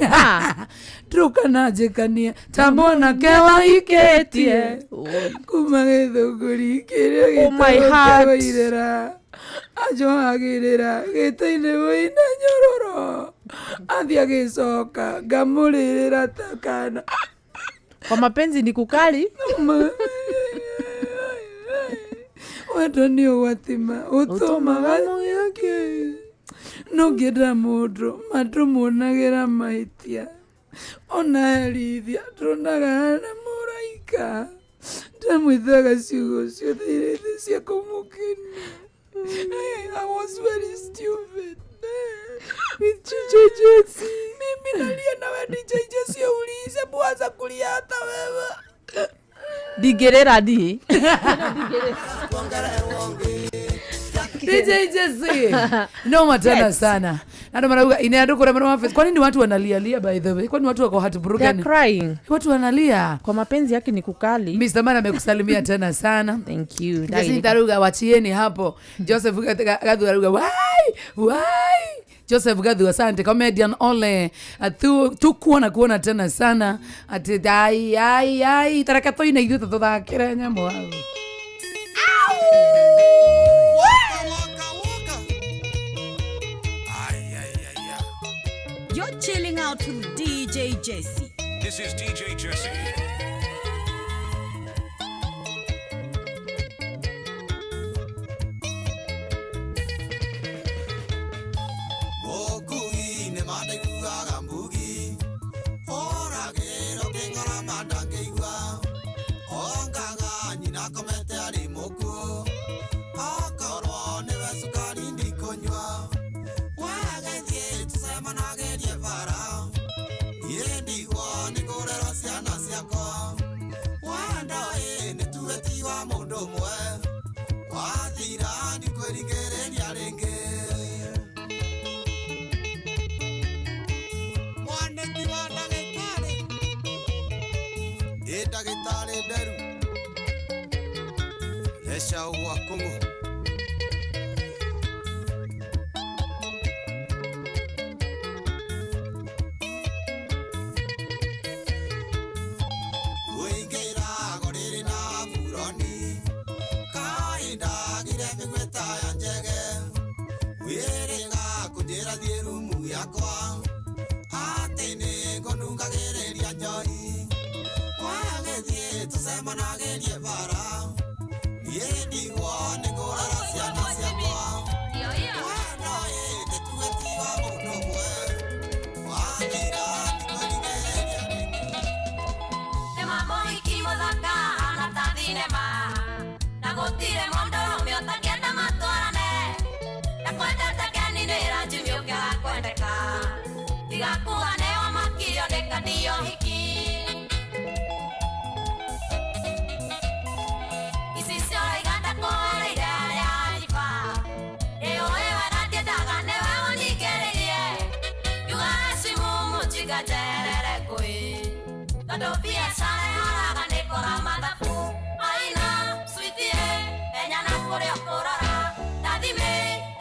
ndũkananjĩkanie ta mwanake wahikĩtie kuma gĩthũngũri kĩrĩa gĩtagwo kĩa Wairĩra anjohagĩrĩra gĩtĩ-inĩ woina nyororo athiĩ agĩcoka ngamũrĩrĩra ta kana kwa mapenzi ni kukali wendo nĩ ũgwatima ũtũmaga no ngĩenda mũndũ mandũ muonagĩra mahĩtia ona herithia ndonaga hana mũraika Ndamwĩthaga ciugo ciothe iria cia kũmũkenia. I was very stupid. With DJ Jesse. Mimi nalia nawe DJ Jesse uliise bwaza kulia hata wewe. Ndingĩrĩra ndiĩ. DJ Jesse. Noma tena Yes. sana. Na ndo marauga ine andũ kũrĩa marauga kwa nini watu wanalialia by the way? Kwani watu wako heartbroken? They're crying. Watu wanalia. Kwa mapenzi yake ni kukali. Mr. Man amekusalimia tena sana. Thank you. Jacinta Ruga wachieni hapo. Joseph Gathu aruga why? Why? Joseph Gathu asante comedian ole tukuona kuona tena sana ati ai ai ai taraka toina ithuĩ tũthakĩre nyamũ hau. You're chilling out with DJ Jesse. This is DJ Jesse. Mũkugi nĩ mandaiguaga mbugi oragĩrwo kĩng'orama ndangĩigua ongaga nyina akomete arĩ mũkuũ okorwo nĩwe cukari ndikũnyua wagĩthiĩ tũcemanagĩrie bara niĩ ndigwo nĩ kũrera ciana ciakwa wandoĩ nĩtuwe ti wa mũndũ ũmwe wathira ndikwĩrigĩrĩria rĩngĩ. Mwaniki wa ndagĩtarĩ ĩ ndagĩtarĩ nderu reca gwa kũng'ũ ũingĩra rĩrĩ na buroni kaĩ ndagire mĩgwĩta ya njege wĩrĩga kũnjĩra thiĩ rumu yakwa atĩ nĩ ngũnungagĩrĩria njohi wagĩthiĩ tũcemanagĩrie bara niĩ ndigwo nĩ kũrera ciana ciakwa wandoĩ nĩtuwe ti wa mũndũ ũmwe wathira ndikwĩrigĩrĩria. Nĩ mũhiki mũthaka hana ta thinema na gũtirĩ mũndũrũme ũtangĩenda matwarane ndakwendete keninĩra njumi ũkĩaga kwendeka tigakuga nĩo makirio nĩ kandi ya ũhiki ici cioraiga ndakũhereire arĩa anyiba ĩũĩ wega ndiendaga nĩwe ũnyingĩrĩrie yuga cimu mũjinga njerere ngũĩ tondũ biacara ĩharaga nĩ kora mathabu maina switie menya na kũrĩa ũkũrora ndathime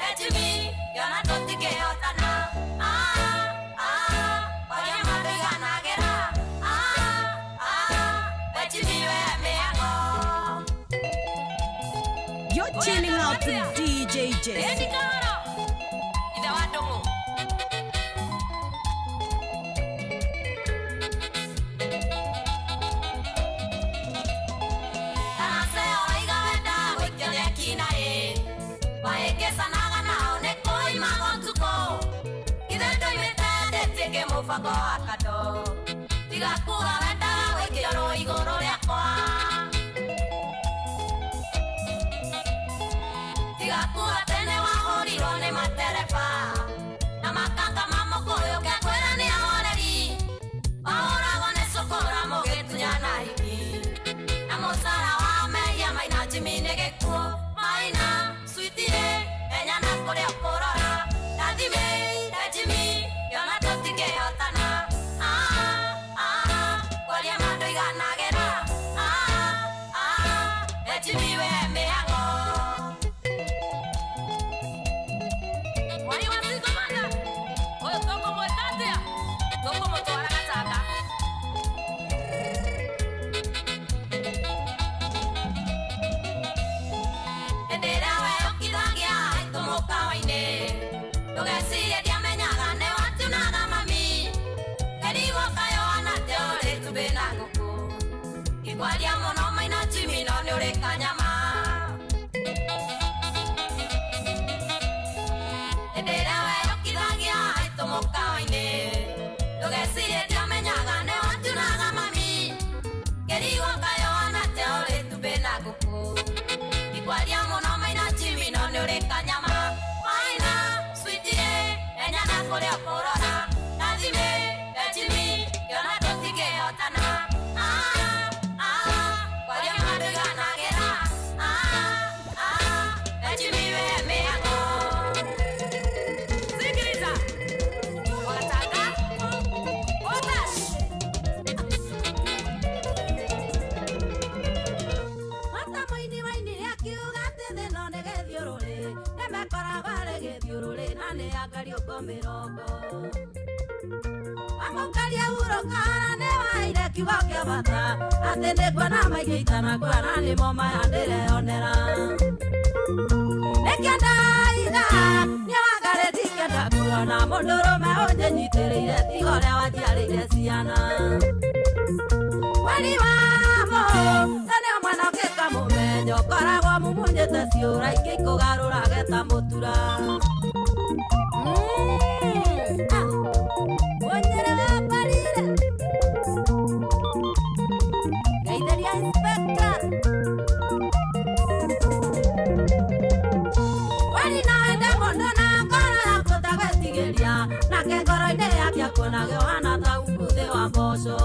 ejimi ngĩona tũtingĩhotana ũrĩa matũiganagĩra ejimi we mĩago. You're chilling out with DJ Jesse. Ĩni kahoro ithe wa ndũng'ũ. Mũbango wa kando tigakuga wendaga gwĩkĩrwo igũrũ rĩakwa tigakuga tene wahũrirwo nĩ matereba na makanga ma mũkũyũ kekwĩra nĩ ahoreri wahũragwo nĩ cũkũra mũgĩtunyana hiki na mũcara wa mehia maina njimi nĩ gĩkuũ maina switie menya na kũrĩa ũkũrora ndathime ndajimi ngĩona tũtingĩhotana. nĩ akariũko mĩrongo Wamũkaria hurũkara nĩ waire kiugo kĩa bata atĩ nĩ kuona maingĩ itanakuona nĩmo maya ndĩreyonera Nĩkĩendaiga nĩwagarĩ ndikĩenda kuona mũndũrũme ũnjĩnyitĩrĩire tiga ũrĩa wanjiarĩire ciana Kweli wamo tene mwana ũkĩka mũmenyo ũkoragwo mumunyĩte ciũra ingĩ ikũgarũra geta mũtura Mũnyĩrĩ wambarire Ngeithĩria inspector Kweli no wende mũndũ na ngoro yaku ũtagwetigĩria nake ngoro-inĩ yake akuonage ũhana ta umbuthĩ wa mboco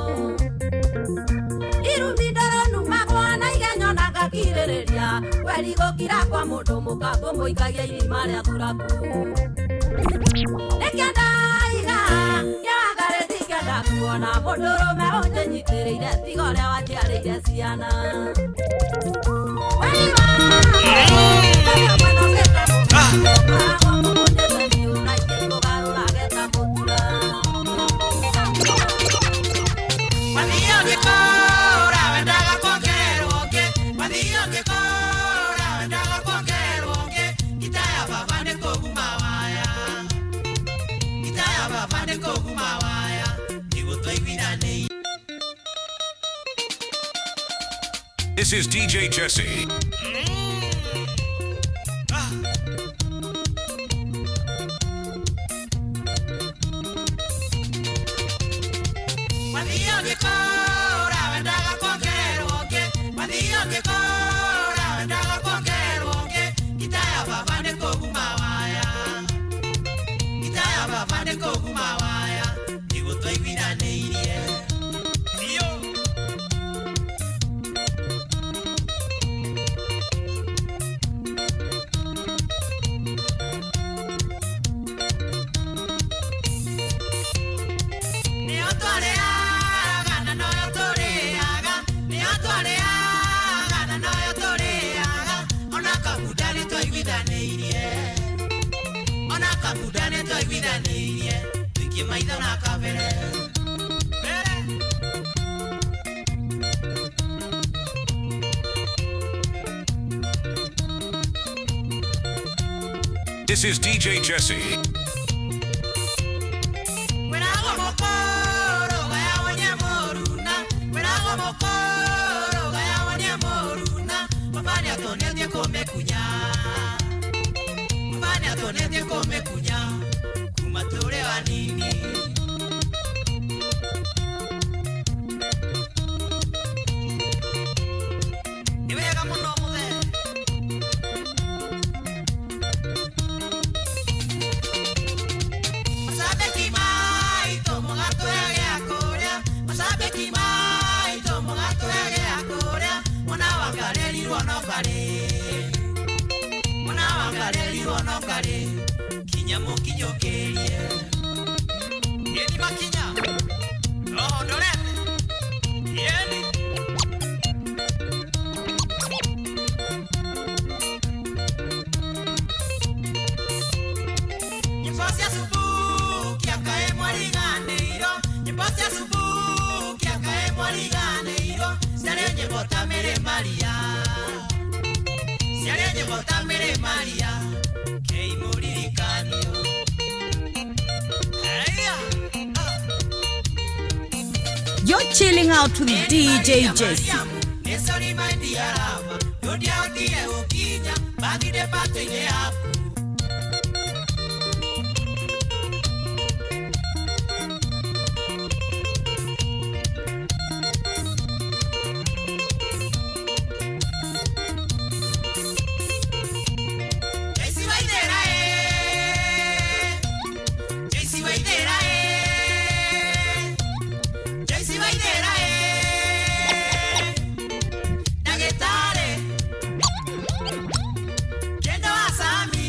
Irumi ndoro numagwo na igenyo na ngakirĩrĩria kweri gũkira kwa mũndũ mũka kũmũikagia irima rĩa thuraku Nĩkĩendaiga nĩwagarĩ ndikĩenda kuona mũndũrũme ũnjĩnyitĩrĩire tiga ũrĩa wanjiarĩire ciana Kweri This is DJ Jesse. This is DJ Jesse. You're chilling out with DJ Jesse. Kendo asami.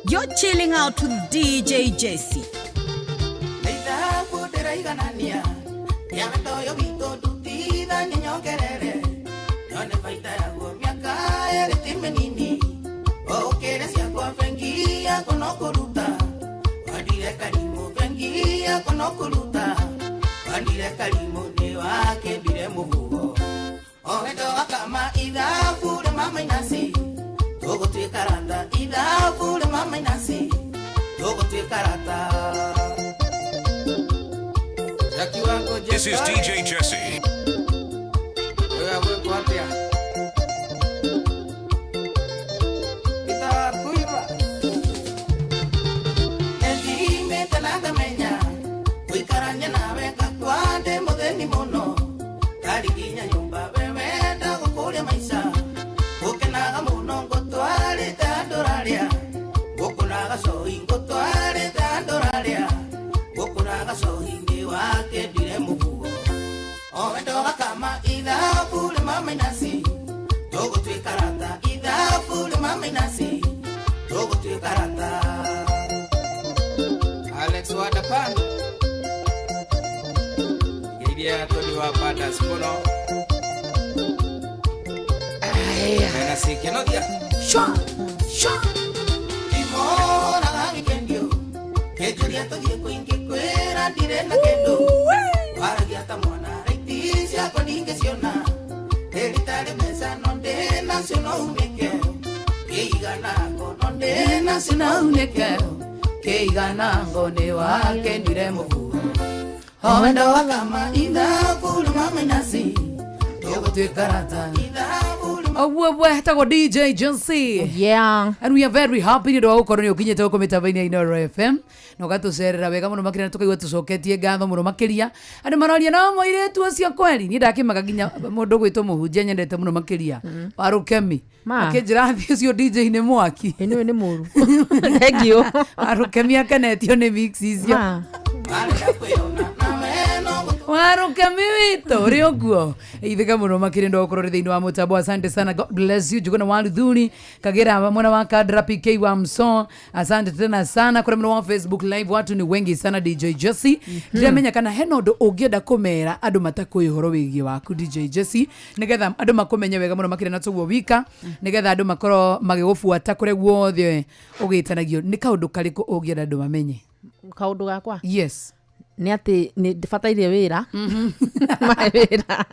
You're chilling out with DJ Jesse. Ithabu ndĩraiganania rĩa wendo ũyũ witũ ndutithanie nyongerere nyone baita yaguo mĩaka ĩrĩ ti mĩnini ũkĩre ciakwa bengi yakwa no kũruta wandire karimũ bengi yakwa no kũruta wandire karimũ nĩ wakĩndire mũhuho o wendo wakama ithabu rĩ mamainasi tũgũtuĩka rata ithabu rĩ mamainasi tũgũtuĩka rata. This is DJ Jesse. Alex Wadapan Geithia Tony wa Badas mũno. Mena sikenogia. Shwa, shwa. Imoraga gĩkendio kĩnjũria tũthiĩ kũingĩ kwĩra ndirĩ na kĩndũ waragia ta mwana raiti ciakwa ndingĩciona ndĩritarĩ mbeca no ndĩ nacio no unĩke kĩiganango no ndĩ nacio no unĩke kĩiganango nĩ wakendire mũhuho o wendo wakama ithabu rĩ mamainasi tũgũtuĩka rata. Ũguo etagwo DJ Jesse. Yeah. And we are very happy nĩ ũndũ wa gũkorwo nĩ ũkinyĩte gũkũ mĩtambo-inĩ ya Inooro FM na ũgatũcerera wega mũno makĩria na tũkaigua tũcoketie ngatho mũno makĩria. Andũ maroria no mũirĩtu ũcio kweri. Niĩ ndakĩmaka nginya mũndũ ũgwĩtwo mũhunjia nyendete mũno makĩria wa Rũkemi. Ma. Akĩnjĩra thiĩ ũcio DJ nĩ mwaki. Ĩnĩ nĩ mũru. Thank you. Warũkemi akenetio nĩ mix icio. Ma. Warũkemi witũ ũrĩ ũguo ithĩka mũno makĩria ndwa gũkorwo ũrĩ thĩinĩ wa mũtambo. Asante sana, God bless you. Njuguna wa Luthuri Kagera mwena wa Kadra PK wa Mso, asante tena sana. Kũrĩ mwena wa Facebook live watu ni wengi sana. DJ Jesse, ndiramenya kana hena ũndũ ũngĩenda kũmera andũ matakũĩ ũhoro wĩgiĩ waku DJ Jesse, nĩgetha andũ makũmenye wega mũno makĩria na tũguo wika, nĩgetha andũ makorwo magĩgũbuata kũrĩa guothe ũgĩtanagio. Nĩ kaũndũ karĩkũ ũngĩenda andũ mamenye? Kaũndũ gakwa? Yes. Nĩ atĩ nĩ ndibataire wĩra. Mahe wĩra.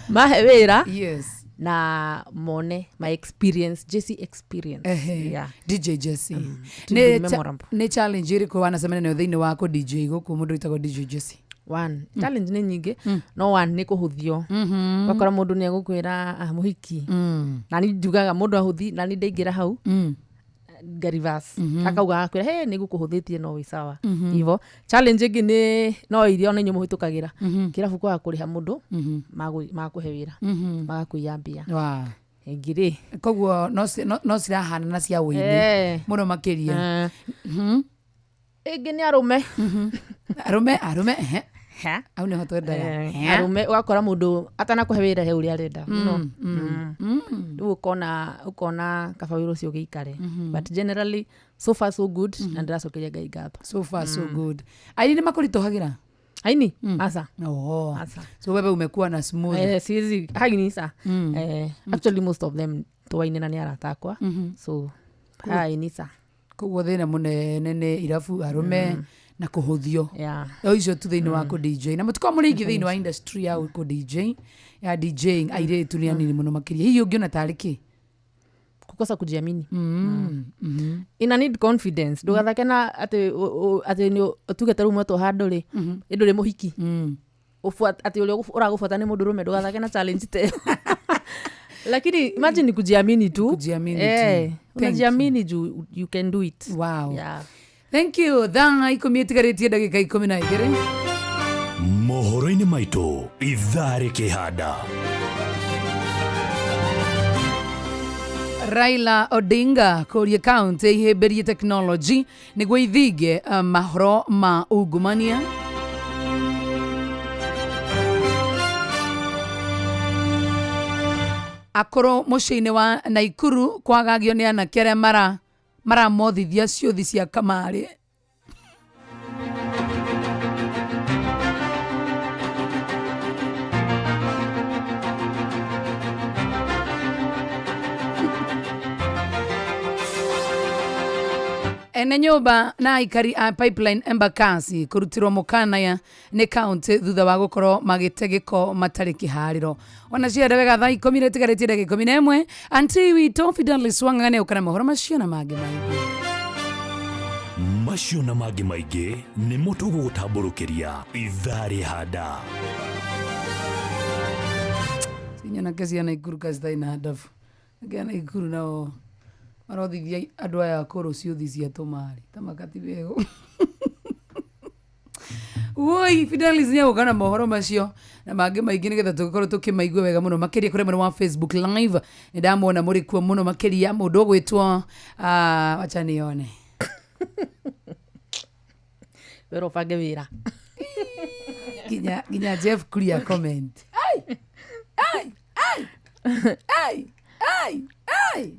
Mahe wĩra. Yes. Na mone my experience, Jesse experience. Yeah. DJ Jesse. To be memorable. Nĩ challenge ĩrĩkũ wanacemania nayo thĩinĩ wa kũ DJ gũkũ mũndũ wĩtagwo DJ Jesse? One challenge nĩ nyingĩ, no one nĩ kũhũthio. Ũgakora mũndũ nĩ egũkwĩra mũhiki. Na niĩ njugaga mũndũ ahũthi na niĩ ndaingĩra hau ngarivas akauga akwĩra he nĩ ngũkũhũthĩtie no wĩ sawa. Ivo challenge ĩngĩ nĩ no iria ona inyuĩ mũhĩtũkagĩra kĩrabu kwaga kũrĩha mũndũ makũhe wĩra magakũiya mbia. Wow. Ĩngĩ rĩ koguo no cirahana na cia ũini mũno makĩria. Ĩngĩ nĩ arũme. Arũme arũme ehe. Au nĩho twendaga. Arũme ũgakora mũndũ atanakũhe wĩra he ũrĩa arenda. Rĩu ũkona kaba wĩra ũcio ũgĩikare. But generally so far so good na ndĩracokeria Ngai ngatho. So far so good. Aini nĩ makũritũhagĩra? Aini? Asa. Oh. Asa. So wewe umekuwa na smooth. Siwezi aini sa. Actually most of them twaine na nĩ arata akwa. So aini sa. Koguo thĩna mũnene nĩ irabu arũme na kũhũthio. O icio tu thĩinĩ wa kũ DJ na mũtikorwo mũrĩ aingĩ thĩinĩ wa industry ya kũ DJ ya DJing airĩtu nĩ anini mũno makĩria. Hihi ũngĩona tarĩ kĩ? Kukosa kujiamini. Ina need confidence. Ndũgathake na atĩ atĩ nĩ tuge ta rĩu mwetwo handũ rĩ ĩ ndũrĩ mũhiki atĩ ũrĩa ũragũbuata nĩ mũndũrũme, ndũgathake na challenge ta ĩyo. Lakini imagine ni kujiamini tu. Kujiamini tu. Unajiamini juu you can do it. Wow. Yeah. Thank you. Thaa 10 itigarĩtie ndagĩka 12. Mohoro-inĩ maitũ ithaa rĩkĩhanda. Raila Odinga kũria kaunti ihĩmbĩrie tekinoronjĩ nĩguo ithinge mahoro ma ungumania. Akũrũ mũciĩ-inĩ wa Naikuru kwagagio nĩ anake arĩa mara Maramothithia ciũthi cia kamarĩ. Ene nyũmba na aikari a Pipeline Embakasi kũrutirwo mũkana ya nĩ kaũntĩ thutha wa gũkorwo magĩte gĩko matarĩ kĩharĩro. Ona ciende wega thaa 10 rĩtigarĩtie ndagĩka 11 anti witũ Fidelis Wang'ang'a nĩũka na mohoro macio na mangĩ maingĩ. Macio na mangĩ maingĩ nĩmo tũgũgũtambũrũkĩria ithaa rĩhanda. Sinyanake cia Naikuru kacitarĩ na ndabu. Angĩ a Naikuru nao marothithia andũ aya akũrũ ciũthi cia tũmarĩ ta makatibego. Woi, Fidelis nĩegũka na mohoro macio na mangĩ maingĩ nĩgetha tũgĩkorwo tũkĩmaigua wega mũno makĩria kũrĩa mwena wa Facebook Live. Nĩndamwona mũrĩ kuo mũno makĩria mũndũ ũgwĩtwo wacha nione. Wĩra ũbange wĩra. Nginya Jeff Kuria comment. Ai! Ai! Ai! Ai! Ai! Ai!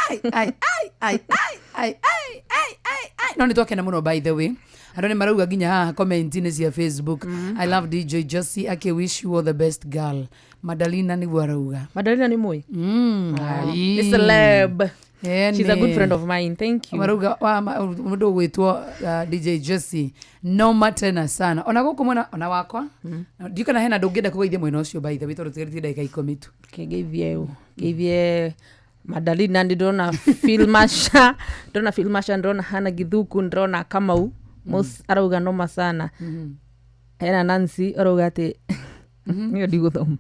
Ai, ai, ai, ai, ai, ai, ai, ai, ai, ai. No nĩ twakena mũno by the way. Andũ nĩ marauga nginya haha comment-inĩ cia Facebook. I love DJ Jesse, ake wish you all the best girl. Madalina nĩguo arauga. Madalina nĩ mũĩ? Ai. Nĩ celeb. She's a good Ene. friend of mine. Thank you. Marauga mũndũ ũgwĩtwo DJ Jesse noma tena sana. Ona gũkũ mwena ona wakwa. Ndiũ kana hena andũ ũngĩenda kũgeithia mwena ũcio by the way tondũ tũtigarĩtie ndagĩka 10 tu. Okay, geithie ũ. Geithie Madalina, ndĩrona Phil Masha, ndĩrona Phil Masha, ndĩrona Hannah Githuku, ndĩrona Kamau. Mos arauga noma sana. Hena Nancy arauga atĩ nĩyo ndigũthoma.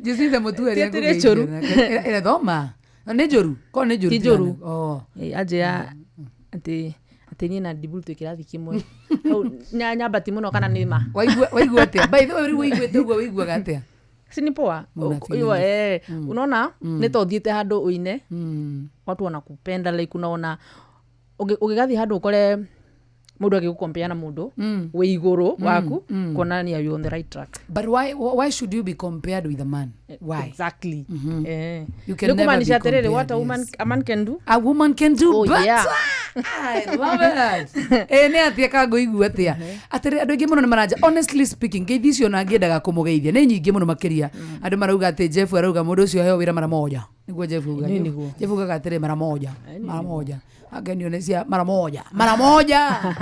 Jesse mũtu ĩrĩa Ti atĩ nĩ njũru. Ĩrĩa thoma. Nĩ njũru. Korwo nĩ njũru. Ti njũru. Oh. Anjĩra atĩ niĩ na Dibul twĩ kĩrathi kĩmwe. Hau nyambati mũno kana nĩ ma. Waigua atĩa? By the way, rĩu ũiguĩte ũguo ũiguaga atĩa? Si ni poa. Muna Unaona nĩ ta ũthiĩte handũ ũine watu wanakupenda like unaona ũgĩgathiĩ handũ ũkore mũndũ agĩgũkompea na mũndũ wĩ igũrũ waku kuonania you on the right track. But why should you be compared with a man? Why? Exactly. You can never be Nĩ atĩrĩrĩ, compared, what a woman, yes. a man can do. A woman can do better. Yeah. I love it. Nĩ atĩa ka ngũigua atĩa? Atĩrĩ andũ aingĩ mũno nĩ maranja. Honestly speaking, ngeithi icio ona ngĩendaga kũmũgeithia nĩ nyingĩ mũno makĩria. Andũ marauga atĩ Jeff arauga mũndũ ũcio aheo wĩra mara moja. Nĩguo Jeff uga. Nĩ nĩguo. Jeff ugaga atĩrĩ mara moja. Mara moja. Agenio nĩ cia mara moja. Mara moja.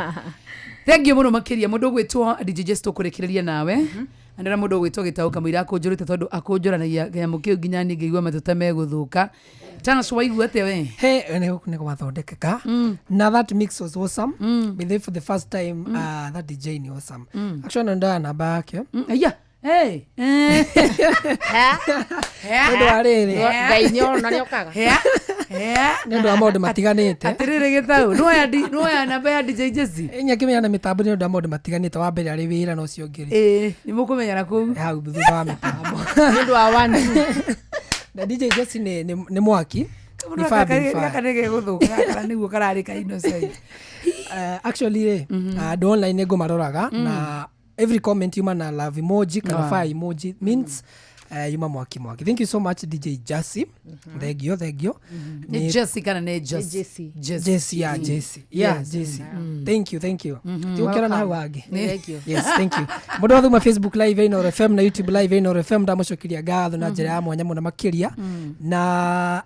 Thank you mũno makĩria mũndũ ũgwĩtwo DJ Jess tũkũrĩkĩrĩria nawe. Na ndĩra mũndũ ũgwĩtwo Gĩtaũ kamũira akũnjũrĩte tondũ akũnjũranagia kĩnyamũ kĩu nginya niĩ ngĩigua matũ ta megũthũka. Chance waigua atĩa we? Hey, nĩ gwathondekeka. Na that mix was awesome. Been there for the first time. That DJ ni awesome. Actually ndoya namba yake. Yeah. Hey. Nĩ ũndũ wa rĩrĩ. Ngai nĩona nĩokaga. Nĩ ũndũ wa maũndũ matiganĩte. Atĩrĩrĩ Gĩtaũ, nĩwoya namba ya DJ Jesse? Inya kĩmenya na mĩtambo nĩ ũndũ wa maũndũ matiganĩte. Wa mbere arĩ wĩra na ũcio ũngĩ rĩ. Nĩ mũkũmenyana kũu. Hau thutha wa mĩtambo. Nĩ ũndũ wa one two. Na DJ Jesse nĩ mwaki. Nĩ fire being fire. Gaka nĩ gegũthũka gaka nĩguo kararĩ ka innocent. Actually rĩ, andũ online nĩ ngũmaroraga na every comment yuma na love emoji kana fire emoji means yuma mwaki mwaki. Thank you so much DJ Jesse. Thank you, thank you. Nĩ Jesse kana nĩ Jesse? Jesse. Jesse, yeah, Jesse. Yeah, Jesse. Thank you, thank you. Ti ũkĩra na hau hangĩ. Thank you. Yes, thank you. Mũndũ wa thuma Facebook Live Inooro FM na YouTube Live Inooro FM ndamũcokeria ngatho na njĩra ya mwanya mũno makĩria. Na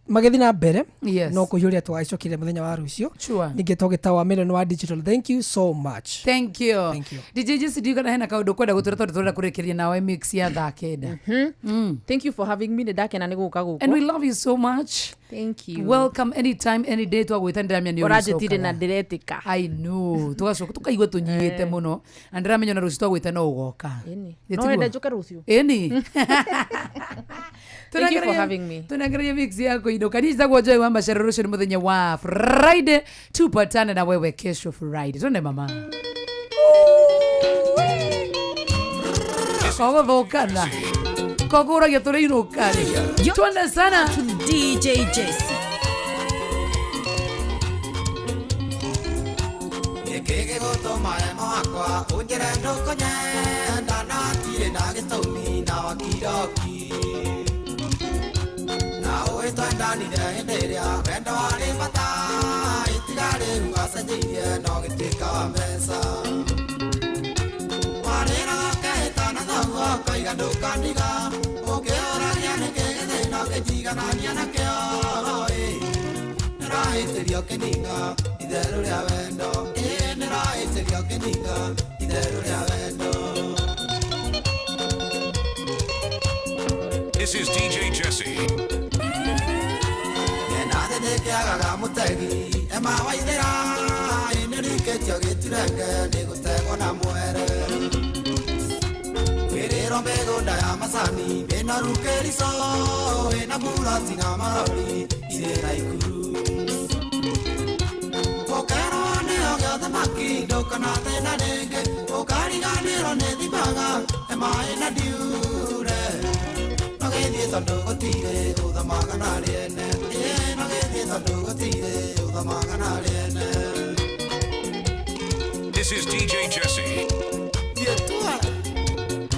magĩthiĩ na mbere no kũhiũria twagĩcokeria mũthenya wa rũciũ. Ningĩ tũgĩtawa Million wa Digital. Thank you so much. Thank you. Thank you. DJ Jesse ndiũ kana hena kaũndũ kwenda gũtwĩra tondũ tũrenda kũrĩkĩria nawe mix ya thaa 9. Thank you for having me. Nĩ ndakena nĩ gũka gũkũ. And we love you so much. Thank you. Welcome anytime any day twagwĩta ndĩramenya nĩ Ũranjĩtire na ndĩretĩka. I know. Tũgacoka tũkaigua tũnyihĩte mũno na ndĩramenya ona rũciũ twagwĩta no ũgoka. No wende njũke rũciũ. Ĩni. Thank you for having me. Tunaangalia mix yako inuka. Ni njĩtagwo Joy wa Macharia, rũciũ nĩ mũthenya wa Friday. Tupatane na wewe kesho Friday. Twende mama. Kogũthũkana. Kogũragia tũrĩ inũka. Twende sana. DJ Jesse. Gĩgũtũma mwakwa ũnjĩre ndũkũnyenda na tirĩ na gĩtũmi na wakiroki na ũĩ twenda Twendanire hĩndĩ ĩrĩa wendo warĩ bata itiga rĩu acenjirie no gĩtuĩka wa mbeca warĩraga ũkehĩta na thoguo ũkoiga ndũkandiga ũkĩũragia nĩkĩ gĩthĩna ũkĩnjiganania nakĩo ĩ nĩrahĩtĩrio kĩninga itherũ rĩa wendo ĩ nĩrahĩtĩrio kĩninga itherũ rĩa wendo. This is DJ Jesse. Nĩkĩagaga mũtegi ema waithĩra ĩnĩrikĩtio gĩturenge nĩgũtegwo na mwere kwĩrĩrwo mĩgũnda ya macani ĩna rukĩrico ĩna buroti na marori irĩ na ikuru ũkerwo nĩyo gĩothamaki ndũkana thĩna rĩngĩ ũkariganĩrwo nĩ thimaga ema ĩna ndiure no gĩthiĩ tondũ gũtirĩ ũthamaga na rĩene This is DJ Jesse.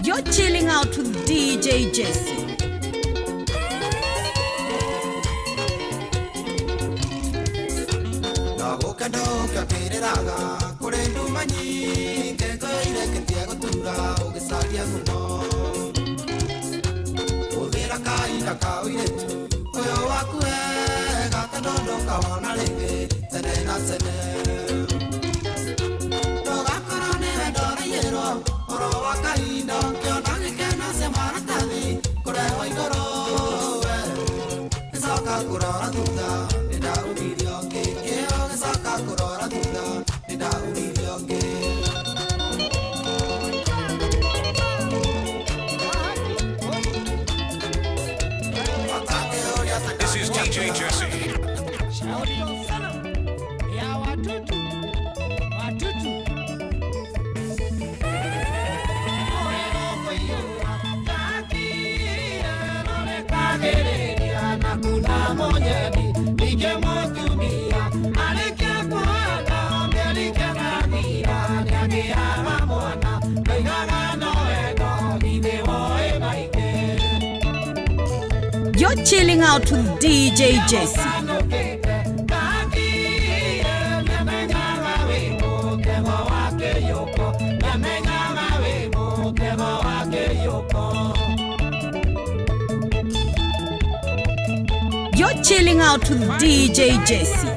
You're chilling out with DJ Jesse. Ndũkawona rĩngĩ tene na tene ndũgakorwo nĩwe ndoraiyĩrwo ũro wa kahinda ũkĩona gĩkeno cia maratathi kũrehwo igũrũ we gĩcoka kũrora thutha nĩndaunirio kĩ kĩo gĩcoka kũrora thutha nĩndaunirio kĩ. This is DJ Jesse. Ya watutu watutu You're chilling out with DJ Jesse. You're chilling out with DJ Jesse.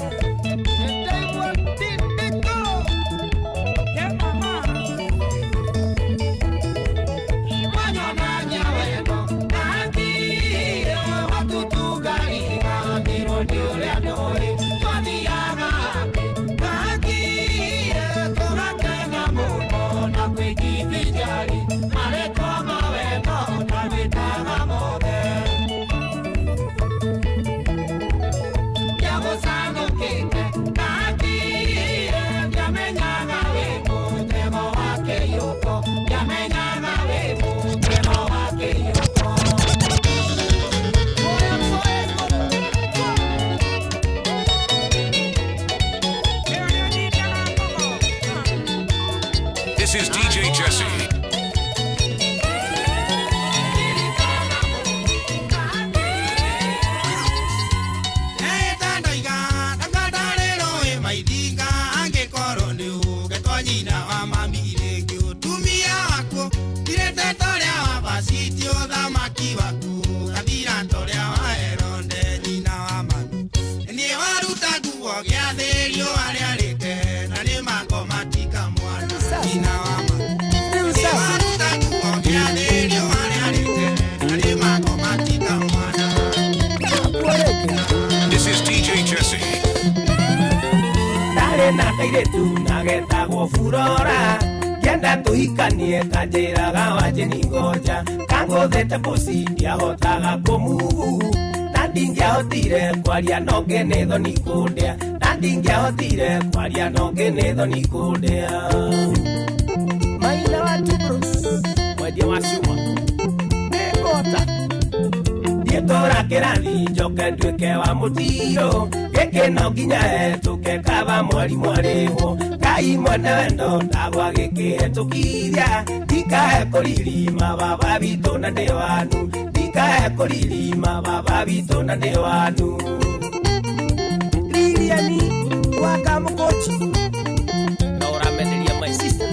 This is DJ Jesse. This is DJ Jesse. Na kairetu na getagwo furora ngĩenda tũhikanie kanjĩraga wanjĩ ni ngoja kangũthĩte pusi ndiahotaga kũmuhu na ndingĩahotire kwaria no ngĩ nĩ thoni kũndĩa na ndingĩahotire kwaria no ngĩ nĩ thoni kũndĩa maina wa Tubros mwendia wa cuma nĩngũhota ndiĩtũra kĩrathi njoke nduĩke wa mũtiro gĩkĩ no nginya hetũke kaba mwarimũ arĩhwo Ngai mwene wendo ndagwa gĩkĩhetũkiria ndikae kũririma baba witũ na ndĩ wanu. Ndikae kũririma baba witũ na nĩ wanu. Liliani wa Kamũkũchi na ũramenderia my sister.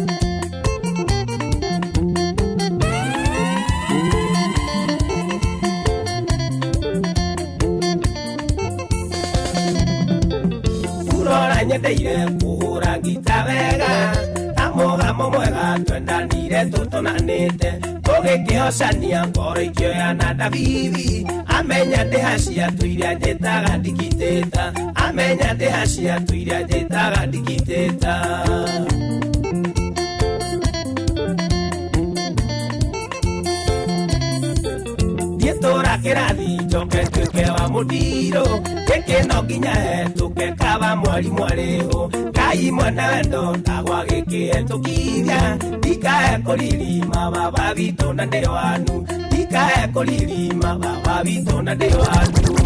Urora nyendeire kũhũra ngita wega ta mũgamo mwega twendanire tũtũnanĩte tũgĩkĩhocania ngoro ikĩoya na ndabibi amenya ndĩhacia tũiria njĩtaga ndikitĩta amenya ndĩhacia tũiria njĩtaga ndikitĩta. Tũra kĩrathi njoke nduĩke wa mũndirũ gĩkĩ no nginya hetũke kaba mwarimũ arĩho Ngai mwene wendo ndagwa gĩkĩhetũkithia ndikae kũririma baba witũ na ndĩ wanu ndikae kũririma baba witũ na ndĩ wanu.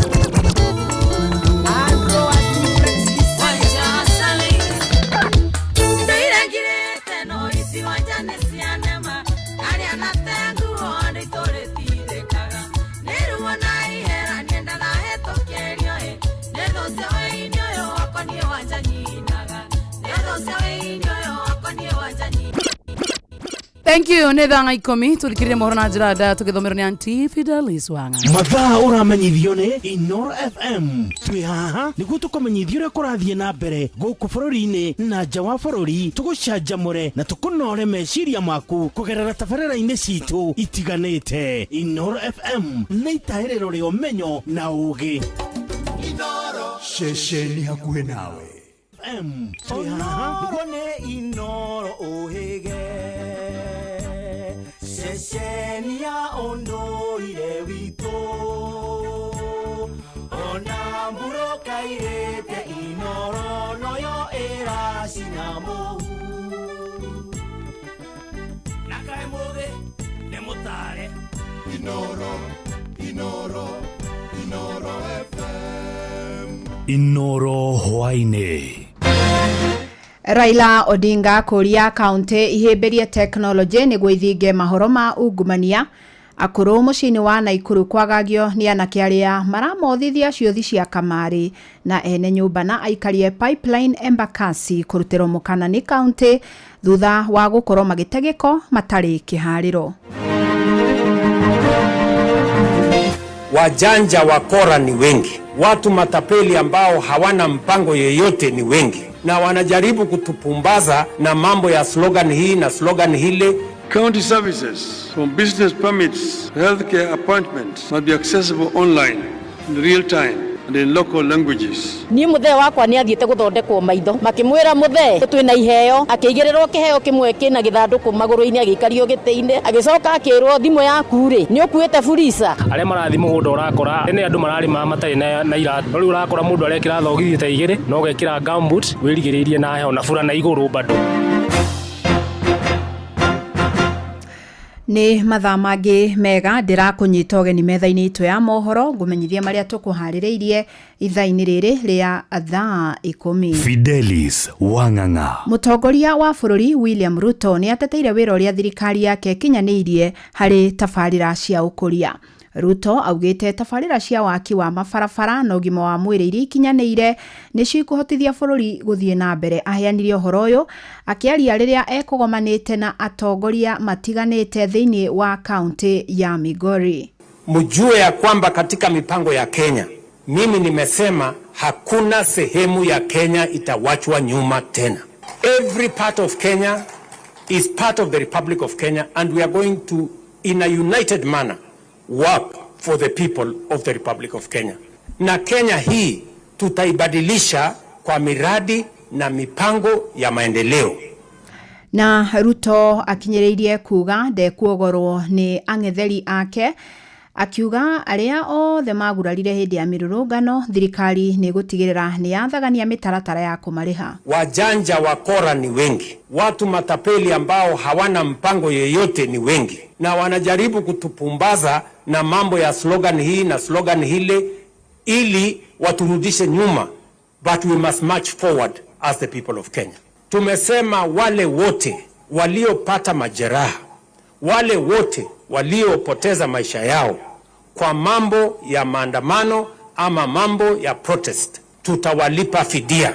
Thank you nä thaa 10 tå mohoro na njä ra ndaya tå gä thomerwo nä anti Fidelis Wanga. Mathaa ũramenyithio nĩ Inoro FM. Twĩ haha nĩguo tũkũmenyithie ũrĩa kũrathiĩ na mbere gũkũ bũrũri-inĩ na nja wa bũrũri, tũgũcanjamũre na tũkũnore meciria maku kũgerera tabarĩra-inĩ citũ itiganĩte. Inoro FM nĩ itahĩrĩro rĩa ũmenyo na ũũgĩ. Ceceni hakuhĩ nawe. FM. Twĩ haha nĩguo nĩ Inoro ũhĩge ceceni ya ũndũire witũ ona mburũka irĩte Inoro noyo ĩracina mũhu. Na kaĩ mũthĩ nĩ mũtare. Inoro, Inoro, Inoro FM. Inoro hwaĩ-inĩ. Raila Odinga kũria kaunti ihĩmbĩrie tekinoronjĩ nĩguo ithinge mahoro ma ungumania. Akũrũ mũciĩ-inĩ wa Naikuru kwagagio nĩ anake arĩa maramothithia ciũthi cia kamarĩ na ene nyũmba na aikarie Pipeline Embakasi kũrutĩrwo mũkana nĩ kaunti thutha wa gũkorwo magĩte gĩko matarĩ kĩharĩro. Wajanja wakora ni wengi, watu matapeli ambao hawana mpango yeyote ni wengi, na wanajaribu kutupumbaza na mambo ya slogan hii na slogan hile. County services from business permits to healthcare appointments must be accessible online in real time and in local languages. Ni muthee wakwa ni athiete guthondekwo maitho makimwira muthee twina iheo akiigĩrĩrwo kĩheo kĩmwe kĩna gĩthandũkũ magũrũ-inĩ agĩikario gĩtĩ-inĩ agĩcoka akĩrwo thimũ yaku rĩ nĩ ũkuĩte furisa. Arĩa marathiĩ mũgũnda ũrakora nĩ andũ mararĩma matarĩ na iratũ, rĩu ũrakora mũndũ arekĩra thogithi ta igĩrĩ na ũgekĩra gumboot wĩrigĩrĩirie na heho na burana igũrũ bado. Nĩ mathaa mangĩ mega ndĩrakũnyita ũgeni metha-inĩ itũ ya mohoro ngũmenyithia marĩa tũkũharĩrĩirie ithaa-inĩ rĩrĩ rĩa thaa 10. Fidelis Wang'ang'a. Mũtongoria wa bũrũri William Ruto nĩ ateteire wĩra ũrĩa thirikari yake ĩkinyanĩirie harĩ tabarĩra cia ũkũria. Ruto augĩte tabarĩra cia waki wa mabarabara na ũgima wa mwĩrĩ iria ikinyanĩire nĩcio ikũhotithia bũrũri gũthiĩ na mbere. Aheanire ũhoro ũyũ akĩaria rĩrĩa ekũgomanĩte na atongoria matiganĩte thĩinĩ wa kaunti ya Migori. Mjue ya kwamba katika mipango ya Kenya, mimi nimesema hakuna sehemu ya Kenya itawachwa nyuma tena. Every part of Kenya is part of the Republic of Kenya, and we are going to, in a united manner, work for the people of the Republic of Kenya. Na Kenya hii tutaibadilisha kwa miradi na mipango ya maendeleo. Na Ruto akinyĩrĩirie kuga ndekuogorwo nĩ ang'etheri ake akiuga arĩa othe magurarire hĩndĩ ya mĩrũrũngano thirikari nĩ gũtigĩrĩra nĩ yathagania mĩtaratara ya kũmarĩha. Wajanja wakora ni wengi, watu matapeli ambao hawana mpango yeyote ni wengi, na wanajaribu kutupumbaza na mambo ya slogan hii na slogan hile ili waturudishe nyuma, but we must march forward as the people of Kenya. Tumesema wale wote waliopata majeraha, wale wote waliopoteza maisha yao Kwa mambo ya maandamano ama mambo ya protest, tutawalipa fidia.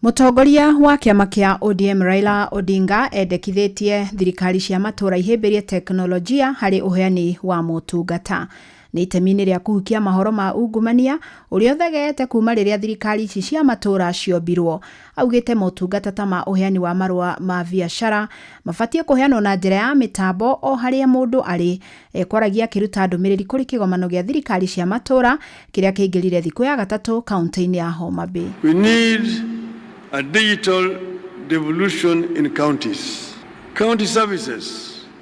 Mũtongoria wa kĩama kĩa ODM Raila Odinga endekithĩtie thirikari cia matũũra ihĩmbĩrie teknolojia harĩ ũheani wa motungata. Nĩ itemi-inĩ rĩa kũhukia mahoro ma ungumania ũrĩa ũthegeete kuma rĩrĩa thirikari ici cia matũũra ciombirwo. Augĩte motungata ta ma ũheani wa marũa ma biacara mabatiĩ kũheanwo na njĩra ya mĩtambo o harĩa mũndũ arĩ. Ekwaragia akĩruta ndũmĩrĩri kũrĩ kĩgomano gĩa thirikari cia matũũra kĩrĩa kĩingĩrire thikũ ya gatatũ kaunti-inĩ ya Homa Bay. We need a digital devolution in counties. County services,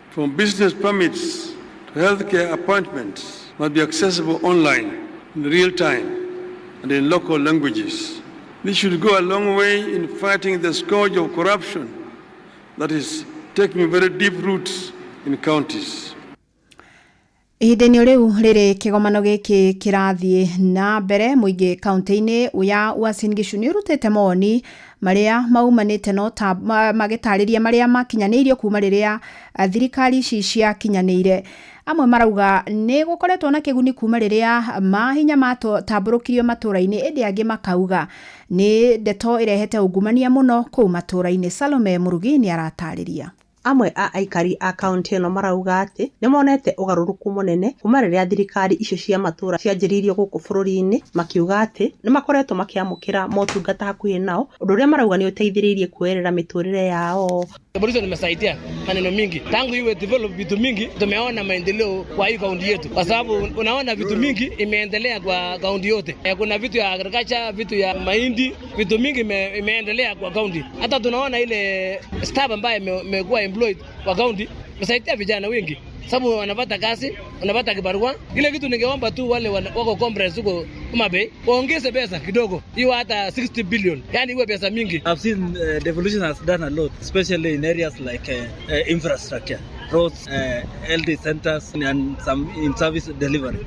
from business permits to healthcare appointments, must be accessible online, in real time, and in local languages. This should go a long way in fighting the scourge of corruption that is taking very deep roots in counties. Ihinda-inĩ rĩu rĩrĩ kĩgomano gĩkĩ kĩrathiĩ na mbere mũingĩ kaunti-inĩ ya Uasin Gishu nĩ ũrutĩte mawoni marĩa maumanĩte no ta magĩtarĩria marĩa makinyanĩirio kuma rĩrĩa thirikari ici ciakinyanĩire. Amwe marauga nĩ gũkoretwo na kĩguni kuma rĩrĩa mahinya matambũrũkirio matũũra-inĩ, ĩndĩ angĩ makauga nĩ ndeto ĩrehete ungumania mũno kũu matũũra-inĩ. Salome Mũrugi nĩ aratarĩria. Amwe a aikari a kaunti ĩno marauga atĩ nĩ monete ũgarũrũku mũnene kuma rĩrĩa thirikari icio cia matũũra cianjĩrĩirio gũkũ bũrũri-inĩ, makiuga atĩ nĩ makoretwo makĩamũkĩra motungata hakuhĩ nao, ũndũ ũrĩa marauga nĩ ũteithĩrĩirie kuoerera mĩtũrĩre yao. Devolution imesaidia maneno mingi tangu iwe develop vitu mingi, tumeona maendeleo kwa hii kaunti yetu, kwa sababu unaona vitu mingi imeendelea kwa kaunti yote. Kuna vitu ya agriculture, vitu ya mahindi, vitu mingi imeendelea kwa kaunti. Hata tunaona ile staff ambaye imekuwa employed kwa kaunti imesaidia vijana wengi, sababu wanapata kazi, wanapata kibarua. Ile kitu ningeomba tu wale wako conference huko Homa Bay waongeze pesa kidogo, iwe hata 60 billion, yani iwe pesa mingi. I've seen devolution has done a lot, especially in areas like infrastructure, roads, health centers and some in service delivery.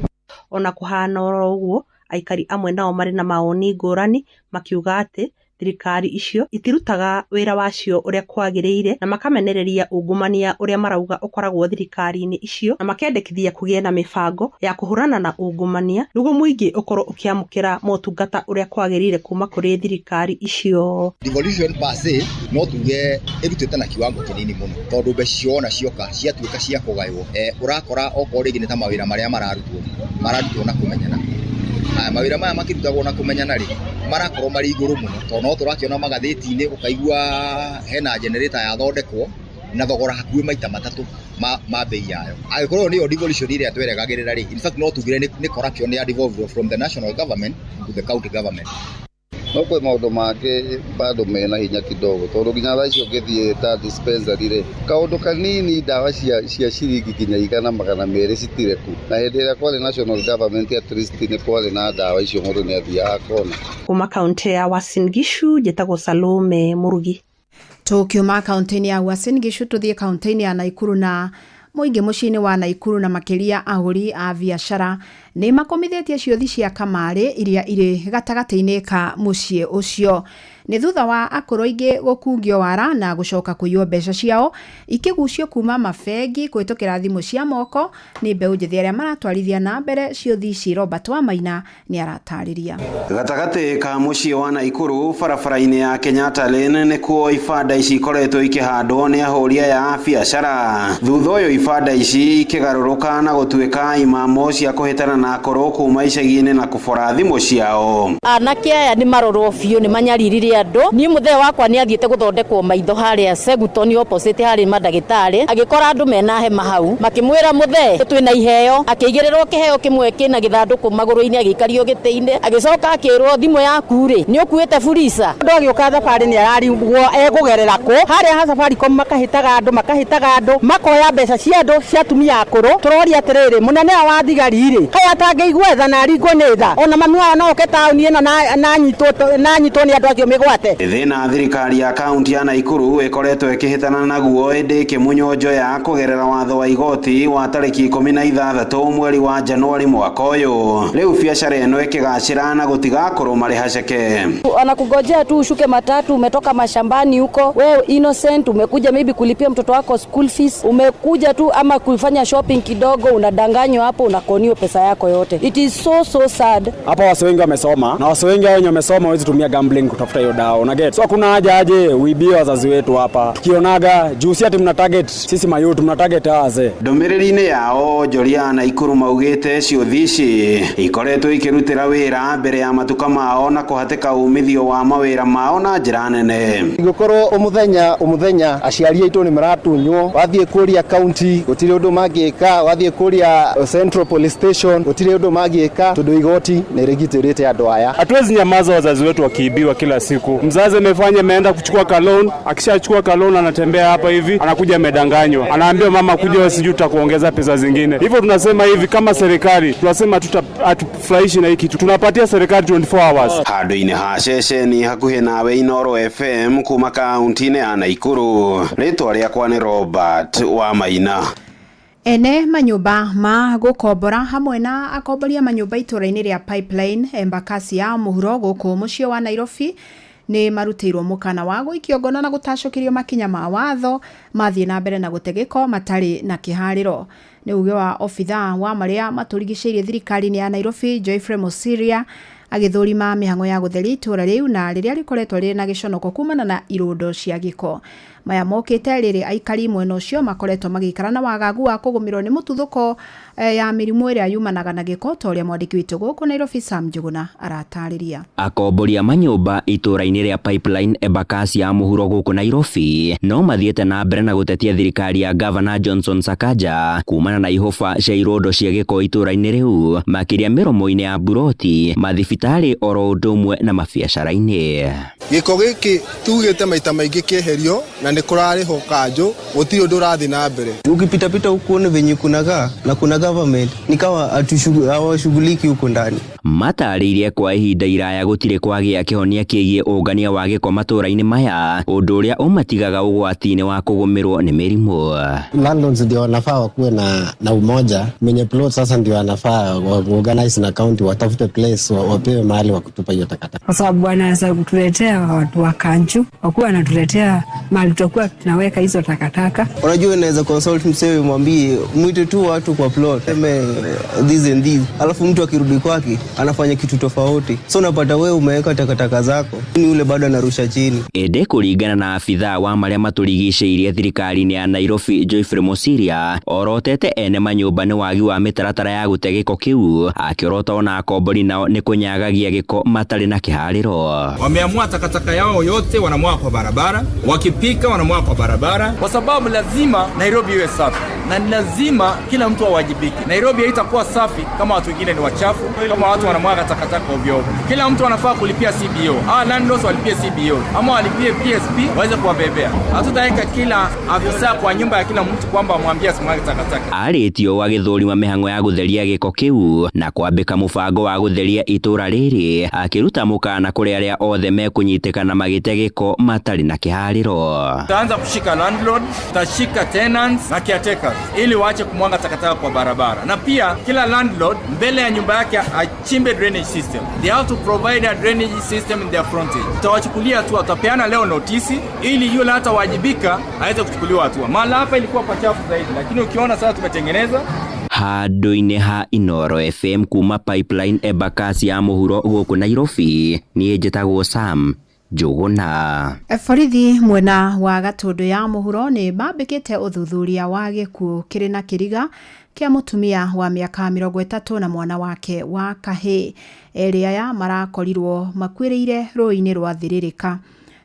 Ona kuhana oro ũguo, aikari amwe nao marĩ na mawoni ngũrani makiuga atĩ thirikari icio itirutaga wĩra wacio ũrĩa kwagĩrĩire na makamenereria ungumania ũrĩa marauga ũkoragwo thirikari-inĩ icio na makendekithia kũgĩe na mĩbango ya kũhũrana na ungumania nĩguo mũingĩ ũkorwo ũkĩamũkĩra motungata ũrĩa kwagĩrĩire kuma kũrĩ thirikari icio. Devolution per se no tuge ĩrutĩte na kiwango kĩnini mũno tondũ mbeca ciona cioka ciatuĩka cia kũgaywo, ũrakora okorwo rĩngĩ nĩ ta mawĩra marĩa mararutwo na kũmenyana. Mawĩra maya makĩrutagwo na kũmenyana rĩ, marakorwo marĩ igũrũ mũno tondũ no tũrakĩona magathĩti-inĩ ũkaigua hena generator yathondekwo na thogora hakuhĩ maita matatũ ma bei yayo. Angĩkorwo nĩyo devolution ĩrĩa tweregagĩrĩra rĩ, in fact no tugire nĩ corruption ya devolved from the national government to the county government. No kwĩ maũndũ mangĩ bado mena hinya kidogo tondũ nginya thaa icio ũngĩthiĩ ta dispensary rĩ, kaũndũ kanini ndawa cia ciringi nginya 100, 200 citirĩ ku, na hĩndĩ ĩrĩa kwarĩ national government at least nĩ kwarĩ na ndawa icio mũndũ nĩ athiaga akona. Kuma kaunti ya Uasin Gishu njĩtagwo Salome Mũrugi. Tũkiuma kaunti-inĩ ya Uasin Gishu tũthiĩ kaunti-inĩ ya Naikuru na mũingĩ mũciĩ-inĩ wa Naikuru na makĩria ahũri a biacara nĩ makomithĩtie ciũthi cia kamarĩ iria irĩ gatagatĩ-inĩ ka mũciĩ ũcio. Nĩ thutha wa akũrũ aingĩ gũkungio wara na gũcoka kũiywo mbeca ciao ikĩgucio kuma mabengi kũhĩtũkĩra thimũ cia moko nĩ mbeũ njĩthĩ arĩa maratwarithia na mbere ciũthi ici. Robert Wamaina nĩ aratarĩria. Gatagatĩ ka mũciĩ wa Naikuru barabara-inĩ ya Kenyatta Lane nĩkuo ibanda ici ikoretwo ikĩhandwo nĩ ahũri aya a biacara. Thutha ũyũ ibanda ici ikĩgarũrũka na gũtuĩka imamo cia kũhĩtana na akũrũ kuma icagi-inĩ na kũbora thimũ ciao. Anake aya nĩ marorwo biũ nĩ manyaririre andũ. Niĩ mũthee wakwa nĩ athiĩte gũthondekwo maitho harĩa Seguton opposite harĩ mandagĩtarĩ, agĩkora andũ mena hema hau, makĩmwĩra mũthee twĩna iheo, akĩigĩrĩrwo kĩheo kĩmwe kĩna gĩthandũkũ magũrũ-inĩ agĩikario gĩtĩ-inĩ, agĩcoka akĩrwo thimũ yaku rĩ nĩ ũkuĩte furisa. Mũndũ agĩũka thabarĩ nĩ ararigwo ekũgerera kũ, harĩa ha Safaricom makahĩtaga andũ makoya mbeca cia andũ cia atumia akũrũ. Tũroria atĩrĩrĩ, mũnene wa thigari rĩ, kaĩ Atangĩigua tha na aringwo nĩ tha, ona mami wao no oke taũni ĩno na anyitwo nĩ andũ acio mĩgwate. Thĩna thirikari ya kaunti ya Naikuru ĩkoretwo ĩkĩhĩtana naguo ĩndĩ ĩkĩmunywo njoya kũgerera watho wa igoti wa tarĩki 16 mweri wa Januari mwaka ũyũ. Rĩu biacara ĩno ĩkĩgacĩra na gũtigakorwo marĩ haceke. Anakungojea tu ushuke matatu, umetoka mashambani huko, wewe innocent, umekuja maybe kulipia mtoto wako school fees, umekuja tu ama kufanya shopping kidogo, unadanganywa hapo, unakoniwa pesa yako yote. It is so so sad. Hapa wase wengi wamesoma na wase wengi wenye wamesoma hawezi tumia gambling kutafuta hiyo dawa, una get? So hakuna haja aje uibie wazazi wetu hapa. Tukionaga juu si ati mna target sisi mayouth, mna target wazee. Ndũmĩrĩri-inĩ yao Njoria Naikuru maugĩte ciũthi ici ikoretwo ikĩrutĩra wĩra mbere ya matuka mao na kũhatĩka umithio wa mawĩra mao na njĩra nene. Gũkorwo ũmũthenya aciari aitũ nĩ maratunywo, wathiĩ kũria county gũtirĩ ũndũ mangĩka, wathiĩ kũria Central Police Station gũtirĩ ũndũ mangĩka tondũ igoti nĩ rĩgitĩrĩte andũ aya. Hatuwezi nyamaza wazazi wetu wakiibiwa kila siku. Mzazi amefanya ameenda kuchukua kalon, akishachukua kalon anatembea hapa hivi, anakuja amedanganywa, anaambiwa mama kuja sijui tutakuongeza pesa zingine. Hivyo tunasema hivi kama serikali, tunasema hatufurahishi na hii kitu. Tunapatia serikali 24 hours. Handũ-inĩ ha ceceni hakuhĩ nawe Inooro FM kuma kaunti-inĩ ya Naikuru. Rĩtwa rĩakwa nĩ Robert wa Maina. Ene manyũmba ma gũkombora hamwe na akomboria manyũmba itũra-inĩ rĩa Pipeline Embakasi ya mũhuro gũkũ mũciĩ wa Nairobi nĩ marutĩirwo mũkana wa gũikio ngono na gũtacũkĩrio makinya ma watho mathiĩ na mbere na gũte gĩko matarĩ na kĩharĩro. Nĩ uge wa obithaa wa marĩa matũrigicĩirie thirikari-inĩ ya Nairobi Geoffrey Mosiria agĩthũrima mĩhang'o ya gũtheria itũra rĩu na rĩrĩa rĩkoretwo rĩrĩ na gĩconoko kumana na irũndo cia gĩko. Maya mokĩte rĩrĩ aikari mwena ũcio makoretwo magĩikara na wagagu wa kũgũmĩrwo nĩ mũtuthũko ya mĩrimũ ĩrĩa yumanaga na gĩko ta ũrĩa mwandĩki witũ gũkũ Nairobi Sam Njuguna aratarĩria. Akomboria manyũmba itũra-inĩ rĩa Pipeline Embakasi ya mũhuro gũkũ Nairobi no mathiĩte na mbere na gũtetia thirikari ya Governor Johnson Sakaja kumana na ihũba cia irondo cia gĩko itũra-inĩ rĩu makĩria mĩromo-inĩ ya buroti, mathibitarĩ oro ũndũ ũmwe na mabiacara-inĩ. Gĩko gĩkĩ tugĩte maita maingĩ kĩeherio na nĩ kũrarĩhwo kanjũ, gũtirĩ ũndũ ũrathiĩ na mbere. Ukipitapita huku uone venye kunakaa na kuna government ni kama hawashughuliki huko ndani. Matarĩirie kwa ihinda iraya gũtirĩ kwagĩa kĩhonia kĩgiĩ ũngania wa gĩko matũra-inĩ maya, ũndũ ũrĩa ũmatigaga ũgwati-inĩ wa kũgũmĩrwo nĩ mĩrimũ. Landlords ndio wanafaa wakuwe na umoja, mwenye plot sasa ndio wanafaa organize na county watafute place wapewe mahali wa kutupa hiyo takataka. Kwa sababu wanaweza kutuletea watu wa kanju, wakuwa wanatuletea mahali tutakuwa tunaweka hizo takataka. Unajua unaweza consult msewe mwambie mwite tu watu kwa plot, seme this and this, alafu mtu akirudi kwake anafanya kitu tofauti. So unapata wewe umeweka takataka zako, ni yule bado anarusha chini. Ende kũringana na afithaa wa marĩa matũrigicĩirie thirikari-inĩ ya Nairobi Geoffrey Mosiria orotete ene manyũmba nĩ wagi wa mĩtaratara ya gũte gĩko kĩu, akĩorota ona akombori nao nĩ kũnyagagia gĩko matarĩ na kĩharĩro. Wameamua takataka yao yote wanamwaga kwa barabara, wakipika wanamwaga kwa barabara, kwa sababu lazima Nairobi iwe safi na lazima kila mtu awajibike. Nairobi haitakuwa safi kama watu wengine ni wachafu, kama watu wanamwaga takataka ovyo ovyo. Kila mtu anafaa kulipia CBO. Landlords walipie CBO ama walipie PSP waweze kuwabebea. Hatutaweka kila afisa kwa nyumba ya kila mtu kwamba amwambie asimwage takataka. Arĩtio agĩthũrima mĩhang'o ya gũtheria gĩko kĩu na kwambĩka mũbango wa gũtheria itũra rĩrĩ, akĩruta mũkana kũrĩ arĩa othe mekũnyitĩkana magĩte gĩko matarĩ na kĩharĩro. Tutaanza kushika landlord, tutashika tenants na caretakers ili waache kumwaga takataka kwa barabara. Na pia kila landlord mbele ya nyumba yake achimbe drainage system. They have to provide a drainage system in their frontage. Tutawachukulia hatua, tutapeana leo notisi ili yule hata wajibika aweze kuchukuliwa hatua. Mahala hapa ilikuwa pachafu zaidi, lakini ukiona sasa tumetengeneza. Handũ-inĩ ha Inooro FM kuma Pipeline Embakasi ya mũhuro gũkũ Nairobi, niĩ njĩtagwo Sam Njuguna. Borithi mwena wa Gatũndũ ya mũhuro nĩ mambĩkĩte ũthuthuria wa gĩkuũ kĩrĩ na kĩriga kĩa mũtumia wa mĩaka 30 na mwana wake wa kahĩĩ. Erĩ aya marakorirwo makuĩrĩire rũĩ-inĩ rwa Thĩrĩrĩka.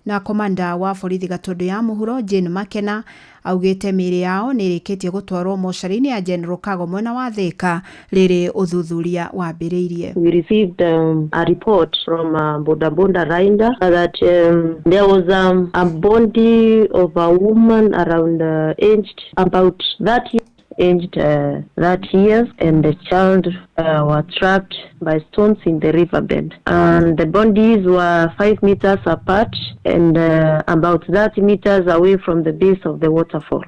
Na komanda wa borithi Gatũndũ ya mũhuro Jane Makena augĩte mĩĩrĩ yao nĩ ĩrĩkĩtie gũtwarwo mocarĩ-inĩ ya General Kago mwena wa Thĩka rĩrĩ ũthuthuria wambĩrĩirie. We received a report from a boda boda rider that there was a body of a woman around aged about 30 aged 30 years and the child were trapped by stones in the riverbed. And the bodies were 5 meters apart and about 30 meters away from the base of the waterfall.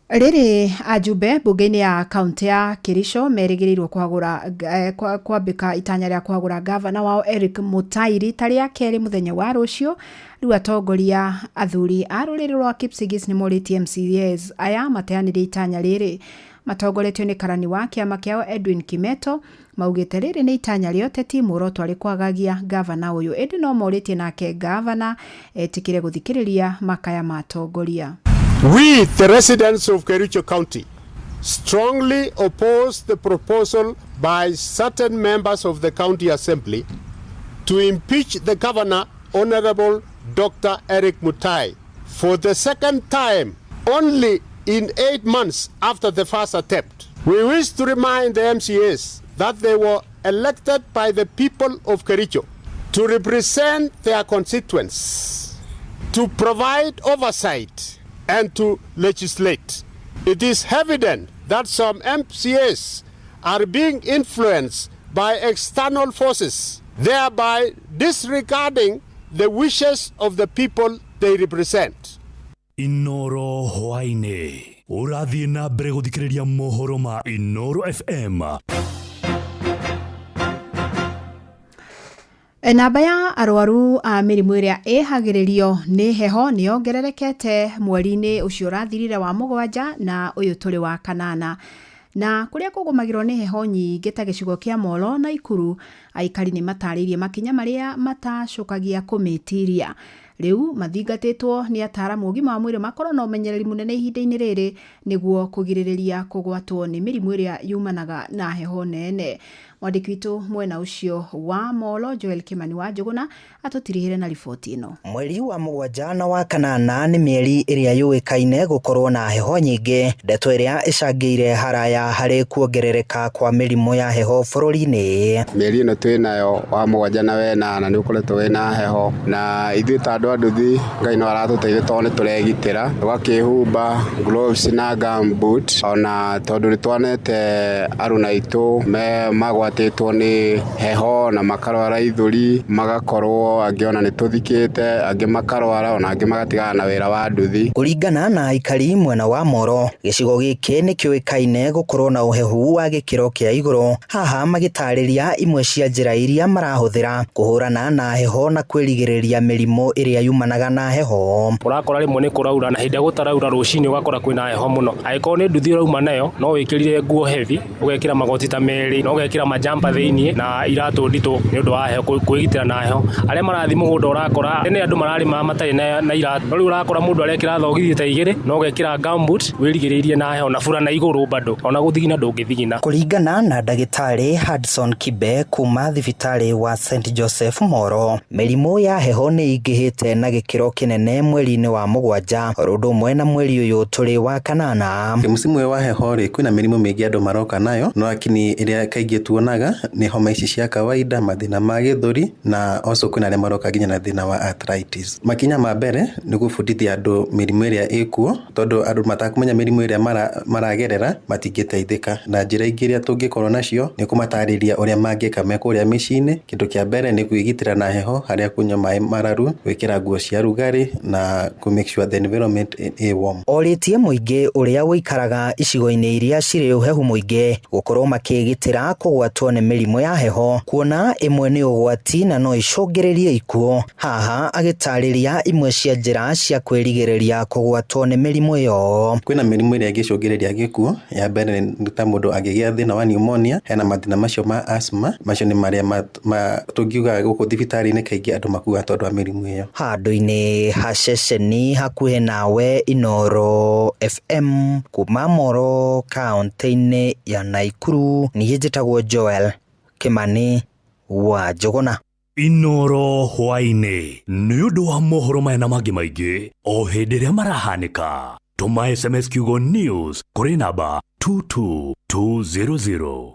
Rĩrĩ ajumbe mbunge-inĩ ya kaunti ya Kericho merĩgĩrĩirwo kwagũra kwambĩka itanya rĩa kwagũra gavana wao Eric Mutai rita rĩa kerĩ mũthenya wa rũciũ. Rĩu atongoria athuri a rũrĩrĩ rwa Kipsigis nĩ morĩtie MCAs aya mateanĩrie itanya rĩrĩ. Matongoretio nĩ karani wa kĩama kĩao Edwin Kimeto maugĩte rĩrĩ nĩ itanya rĩa ũteti muoroto arĩ kwagagia gavana ũyũ, ĩndĩ no morĩtie nake gavana etĩkĩre gũthikĩrĩria makaya ma atongoria. We, the residents of Kericho County, strongly oppose the proposal by certain members of the County Assembly to impeach the governor, Honorable Dr. Eric Mutai, for the second time only in 8 months after the first attempt. We wish to remind the MCAs that they were elected by the people of Kericho to represent their constituents, to provide oversight, and to legislate. It is evident that some MCAs are being influenced by external forces, thereby disregarding the wishes of the people they represent. Inoro hwaĩ-inĩ ũrathiĩ na mbere gũthikĩrĩria mohoro ma Inoro FM. Namba ya arwaru a mĩrimũ ĩrĩa ĩhagĩrĩrio nĩ heho nĩ yongererekete mweri-inĩ ũcio ũrathirire wa mũgwanja na ũyũ tũrĩ wa kanana. Na kũrĩa kũgũmagĩrwo nĩ heho nyingĩ ta gĩcigo kĩa Molo na Ikuru, aikari nĩ matarĩirie makinya marĩa matacũkagia kũmĩtiria. Rĩu mathingatĩtwo nĩ ataaramu ũgima wa mwĩrĩ makorwo na ũmenyereri mũnene ihinda-inĩ rĩrĩ nĩguo kũgirĩrĩria kũgwatwo nĩ mĩrimũ ĩrĩa yumanaga na heho nene. Mwandĩki witũ mwena ũcio wa Molo Joel Kimani wa Njũgũna atũtirihire na riboti ĩno. Mweri wa mũgwanja na wa kanana nĩ mĩeri ĩrĩa yũĩkaine gũkorwo na heho nyingĩ, ndeto ĩrĩa ĩcangĩire haraya harĩ kuongerereka kwa mĩrimũ ya heho bũrũri-inĩ. Mĩeri ĩno twĩ nayo wa mũgwanja na wenana nĩ ũkoretwo wĩna heho, na ithuĩ ta andũ a nduthi Ngai no aratũteithia tondũ nĩ tũregitĩra, tũgakĩhumba gloves na gumboot, ona tondũ nĩ twanete aruna aitũ me magwatĩtwo nĩ heho na makarwara ithũri, magakorwo angĩ ona nĩ tũthikĩte, angĩ makarwara, ona angĩ magatigana na wĩra wa nduthi. Kũringana na aikari mwena wa Moro, gĩcigo gĩkĩ nĩ kĩũĩkaine gũkorwo na ũhehu wa gĩkĩro kĩa igũrũ. Haha magĩtarĩria imwe cia njĩra iria marahũthĩra kũhũrana na heho na kwĩrigĩrĩria mĩrimũ ĩrĩa yumanaga na heho. Ũrakora rĩmwe nĩ kũraura na hĩndĩ ĩrĩa gũtaraura rũcinĩ ũgakora kwĩna heho mũno. Angĩkorwo nĩ nduthi ũrauma nayo no wĩkĩrire nguo heavy, ũgekĩra magoti ta merĩ na ũgekĩra majampa thĩiniĩ na iratũ nditũ nĩ ũndũ wa heho, kwĩgitĩra na heho. Arĩa marathiĩ mũgũnda ũrakora tene andũ mararĩma matarĩ na iratũ, no rĩu ũrakora mũndũ arekĩra thogithi ta igĩrĩ na ũgekĩra gumboot wĩrigĩrĩirie na heho na burana igũrũ bado ona gũthigina ndũngĩthigina. Kũringana na ndagĩtarĩ Hudson Kibe kuma thibitarĩ wa St Joseph Moro, mĩrimũ ya heho nĩ ĩingĩhĩte na gĩkĩro kĩnene mweri-inĩ wa mũgwanja oro ũndũ ũmwe na mweri ũyũ tũrĩ wa kanana. Msimu ũyũ wa heho rĩ, kwĩna mĩrimũ mĩingĩ andũ maroka nayo, no lakini ĩrĩa kaingĩ tuonaga nĩ homa ici cia kawaida, mathĩna ma gĩthũri na also kwĩna arĩa maroka nginya na thĩna wa arthritis. Makinya ma mbere nĩ gũbundithia andũ mĩrimũ ĩrĩa ĩkuo, tondũ andũ matakũmenya mĩrimũ ĩrĩa maragerera matingĩteithĩka. Na njĩra ingĩ iria tũngĩkorwo nacio nĩ kũmatarĩria ũrĩa mangĩka me kũrĩa mĩciĩ-inĩ. Kĩndũ kĩa mbere nĩ kwĩgitĩra na heho, harĩa kũnyua maĩ mararu, gwĩkĩra nguo cia rugarĩ na kũ make sure the environment ĩ warm. Orĩtie mũingĩ ũrĩa ũikaraga icigo-inĩ iria cirĩ ũhehu mũingĩ gũkorwo makĩgitĩra kũgwatwo nĩ mĩrimũ ya heho, kuona ĩmwe nĩ ũgwati na no icũngĩrĩrie ikuũ. Haha agĩtarĩria imwe cia njĩra cia kwĩrigĩrĩria kũgwatwo nĩ mĩrimũ ĩyo. Kwĩna mĩrimũ ĩrĩa ĩngĩcũngĩrĩria gĩkuũ. Ya mbere nĩ ta mũndũ angĩgĩa thĩna wa pneumonia, hena mathĩna macio ma asthma, macio nĩ marĩa tũngiuga gũkũ thibitarĩ-inĩ kaingĩ andũ makuaga tondũ wa mĩrimũ ĩyo. Handũ-inĩ ha ceceni hakuhĩ nawe Inoro FM kuma Moro kaunti-inĩ ya Naikuru, niĩ njĩtagwo Joel Kimani wa Njũgũna. Inoro hwaĩ-inĩ nĩ ũndũ wa mohoro maya na mangĩ maingĩ o hĩndĩ ĩrĩa marahanĩka. Tũma SMS kiugo news kũrĩ namba 22200.